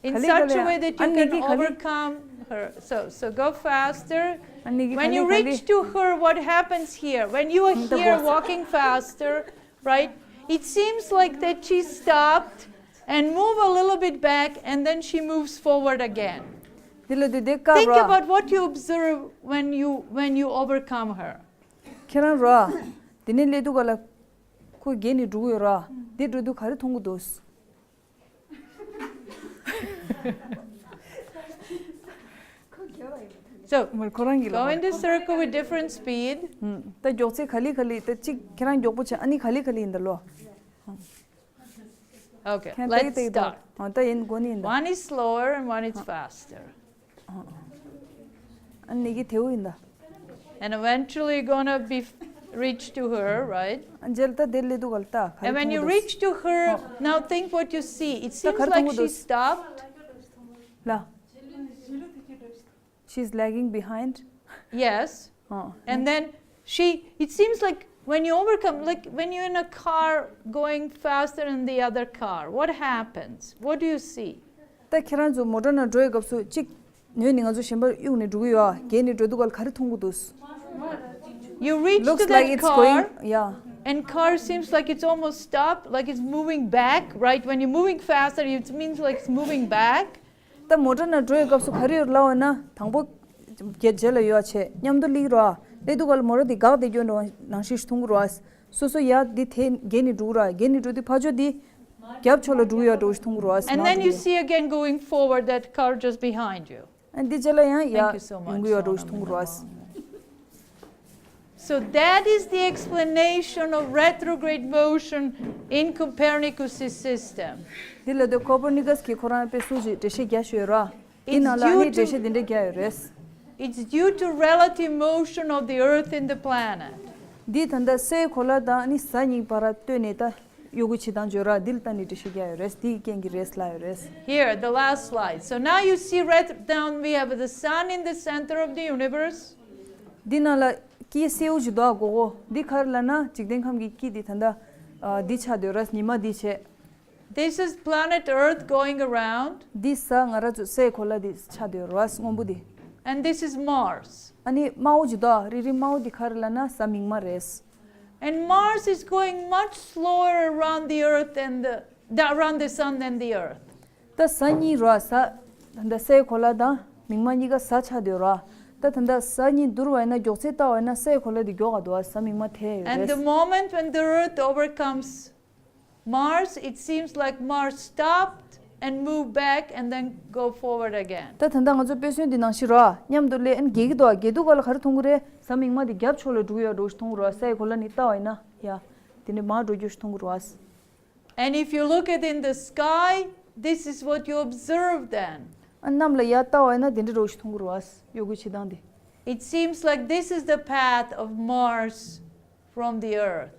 In such a way that you can overcome her. So, so go faster. When you reach to her, what happens here? When you are here walking faster, right? It seems like that she stopped and move a little bit back, and then she moves forward again. འདི་ལ་དུས་དེ་ཀ་ར། Think about what you observe when you, when you overcome her. ཁྱེད་རང་ར། དེ་ནས་སླེབས་དུས་ག་ལ། ཁོ་བརྒྱལ་ནས་འགྲོ་གི་ཡོད་ར། འདི་འགྲོ་དུས་ག་རེ་མཐོང་གི་འདུག So, མར་ཁོ་རང་གི་go in the circle with different speed. ད་མགྱོགས་ཚད་ག་ལེ་ག་ལེ། ད་གཅིག་ཁྱེད་རང་མགྱོགས་པོ་བྱས། ཨ་ནི་ག་ལེ་ག་ལེ་ཡིན་ད་ལོ། Okay, let's start. ད་ཡིན་དགོས་ནི་ཡིན་ད། One is slower and one is faster. ཨ་ནི་གི་དེའུ་ཡིན་ད། And eventually you're gonna be reach to her, right? ཨ་རྗེས་ད་དེ་སླེབས་དུས་ག་ལ་ད་ག་རེ། And when you reach to her, now think what you see. It seems like she stopped. ལ། She's lagging behind. Yes. And then she, it seems like when you overcome, like when you're in a car going faster than the other car, what happens? What do you see? ད་ཁྱེད་རང་ཚོ་མོ་ཊ་ནང་འགྲོ་ཡི་སྐབས་སུ་གཅིག་ ངོས་ནས་ང་ཚོ་གཞན་པར་གཡུག་ནས་འགྲོ་གི་ཡོད་ཨ། བརྒལ་ནས་འགྲོ་དུས་སྐབས་ལ་ག་རེ་མཐོང་གི་འདུག You reach to Looks like that it's going, car, yeah. and car seems like it's almost stopped, like it's moving back, right? When you're moving faster, it means like it's moving back. ད་མོ་ཊ་ནང་འགྲོ་ཡི་སྐབས་སུ་ག་རེ་ཡོད་ལབ་པ་ན། དང་པོ་རྒྱ་རྗེས་ལ་ཡོད་ཆེ་མཉམ་དུ་སླེབས་རོགས་ཨ། སླེབས་དུས་སྐབས་ལ་མོ་ཊ་དེ་འགག་བསྡད་ཀྱི་ཡོད་འདྲ་བ་ནང་བཞིན་ཞིག་མཐོང་གི་རོགས་ཨ། སོ་སོ་ཡ་འདི་དེ་བརྒལ་ནས་འགྲོ་གི་རོགས་ཨ། བརྒལ་ནས་འགྲོ་དུས་ཕར་ཕྱོགས་འདི་རྒྱབ་ཕྱོགས་ལ་འགྲོ་གི་ཡོད་འདྲ་བ་ཞིག་མཐོང་གི་རོགས་ཨ། And then you see again going forward that car just behind you. ཨ་འདི་རྗེས་ལ་ཡང་ཡ་Thank you so much. ཡོང་གི་ཡོད་འདྲ་བ་ཞིག་མཐོང་གི་རོགས་ཨ། So that is the explanation of retrograde motion in Copernicus' system. འདི་ལ་དེ་ཀོ་པར་ནི་ཀཱས་ཀྱི་ཁོ་རང་དཔེ་སྲོལ་ཞིག་འགྲེལ་བཤད་རྒྱག་ཤོད་ར། འདི་It's ནང་ལ་ཨ་due ནི་འགྲེལ་to- བཤད་འདི་འདྲ་རྒྱག་ཡོད་རེད། It's due to relative motion of the Earth and the planet. འདི་ད་ལྟ་སའི་གོ་ལ་དང་ཨ་ནི་གཟའ་གཉིས་བར་ལྟོས་ནས་ད་གཡོ་འགུལ་བྱེད་སྟངས་བརྗོད་ར། འདི་ལ་ལྟ་ནས་འགྲེལ་བཤད་རྒྱག་ཡོད་རེད། འདིའི་རྐྱེན་གྱིས་རེད་ལབ་ཡོད་རེད། Here, the last slide. So now you see right down, we have the sun in the center of the universe. འདི་ནང་ལ་དཀྱིལ་སེའུ་ཞིག་འདུག་ག་གོ་གོ། འདི་ག་རེ་ལབ་ན་འཇིག་རྟེན་ཁམས་ཀྱི་དཀྱིལ་འདི་ད་ལྟ་ཨ་འདི་ཆགས་བསྡད་ཡོད་ར། ཉི་མ་འདི་བྱས། This is planet Earth going around, འདི་གཟའ་ང་རང་ཚོ་སའི་གོ་ལ་འདི་ཆགས་བསྡད་ཡོད་ར། སྔོན་པོ་འདི། and this is Mars. ཨ་ནི་དམར་པོ་ཅིག་འདུག་ག་རིལ་རིལ་དམར་པོ་འདི་ག་རེ་ལབ་ན་གཟའ་མིག་དམར་རེད། And Mars is going much slower around the Earth and the, the around the Sun than the Earth. ད་གཟའ་གཉིས་ར། གཟའ་ད་ལྟ་སའི་གོ་ལ་དང་མིག་དམར་གཉིས་ཀ་གཟའ་ཆགས་བསྡད་ཡོད་ར། ད་ད་ལྟ་གཟའ་གཉིས་བསྡུར་བ་ཡིན་ན་མགྱོགས་ཚད་ལྟ་བ་ཡིན་ན་སའི་གོ་ལ་འདི་མགྱོགས་ག་འདུག་ག་གཟའ་མིག་དམར་ཐལ་ཡོད་And the རེད། Moment when the Earth overcomes Mars, it seems like Mars stopped and moved back and then go forward again. ད་ད་ལྟ་ང་ཚོ་དཔེ་མཚོན་འདི་ནང་བཞིན་ར། མཉམ་དུ་སླེབས། ཨ་ནི་རྒྱས་ཀྱི་འདུག་ག་རྒྱས་དུས་སྐབས་ལ་ག་རེ་མཐོང་གི་རེད། གཟའ་མིག་དམར་འདི་རྒྱབ་ཕྱོགས་ལ་འགྲོ་གི་ཡོད་འདྲ་བོ་ཞིག་མཐོང་གི་རེད་བ། སའི་གོ་ལ་ནས་ལྟ་བ་ཡིན་ན་ཡ། དེ་ནས་མར་འགྲོ་རྒྱུ་ཞིག་མཐོང་གི་རེད་བ། And if you look at in the sky, this is what you observe then. ཨ་གནམ་ལ་ཡར་ལྟ་བ་ཡིན་ན་དེ་འདྲ་འདྲ་བོ་ཞིག་མཐོང་གི་རེད་བ། གཡོ་འགུལ་བྱེད་སྟངས་དེ། It seems like this is the path of Mars from the Earth.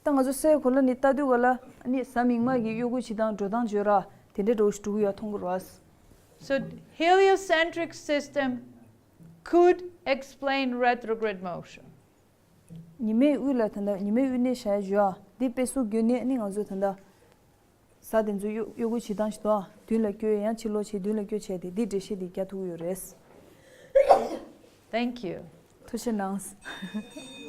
ད་ང་ཚོ་སའི་གོ་ལ་ནས་ལྟ་དུས་སྐབས་ལ་ཨ་ནི་གཟའ་མིག་དམར་གྱི་གཡོ་འགུལ་བྱེད་སྟངས་འགྲོ་སྟངས་བརྗོད་ར། དེ་འདྲ་འདྲ་བོ་ཞིག་འགྲོ་གི་ཡོད་མཐོང་གི་རེད་བ། So heliocentric system could explain retrograde motion. ཉི་མའི་དབུས་ལ་ད་ལྟ་ཉི་མའི་དབུས་གནས་བཞག་ཡ་ཞུ་ཨ། འདི་དཔེ་སྲོལ་བརྒྱུད་ནས་ནི་ང་ཚོ་ད་ལྟ་གཟའ་དེ་ཚོ་གཡོ་གཡོ་འགུལ་བྱེད་སྟངས་ཤིག་འདུག་ཨ། མདུན་ལ་བསྐྱོད་ཡང་ཕྱི་ལོགས་བྱས། མདུན་ལ་བསྐྱོད་བྱས་ཏེ་འདི་འགྲེལ་བཤད་འདི་རྒྱག་ཐུབ་ཀྱི་ཡོད་རེད། Thank you. ཐུགས་རྗེ་གནང་།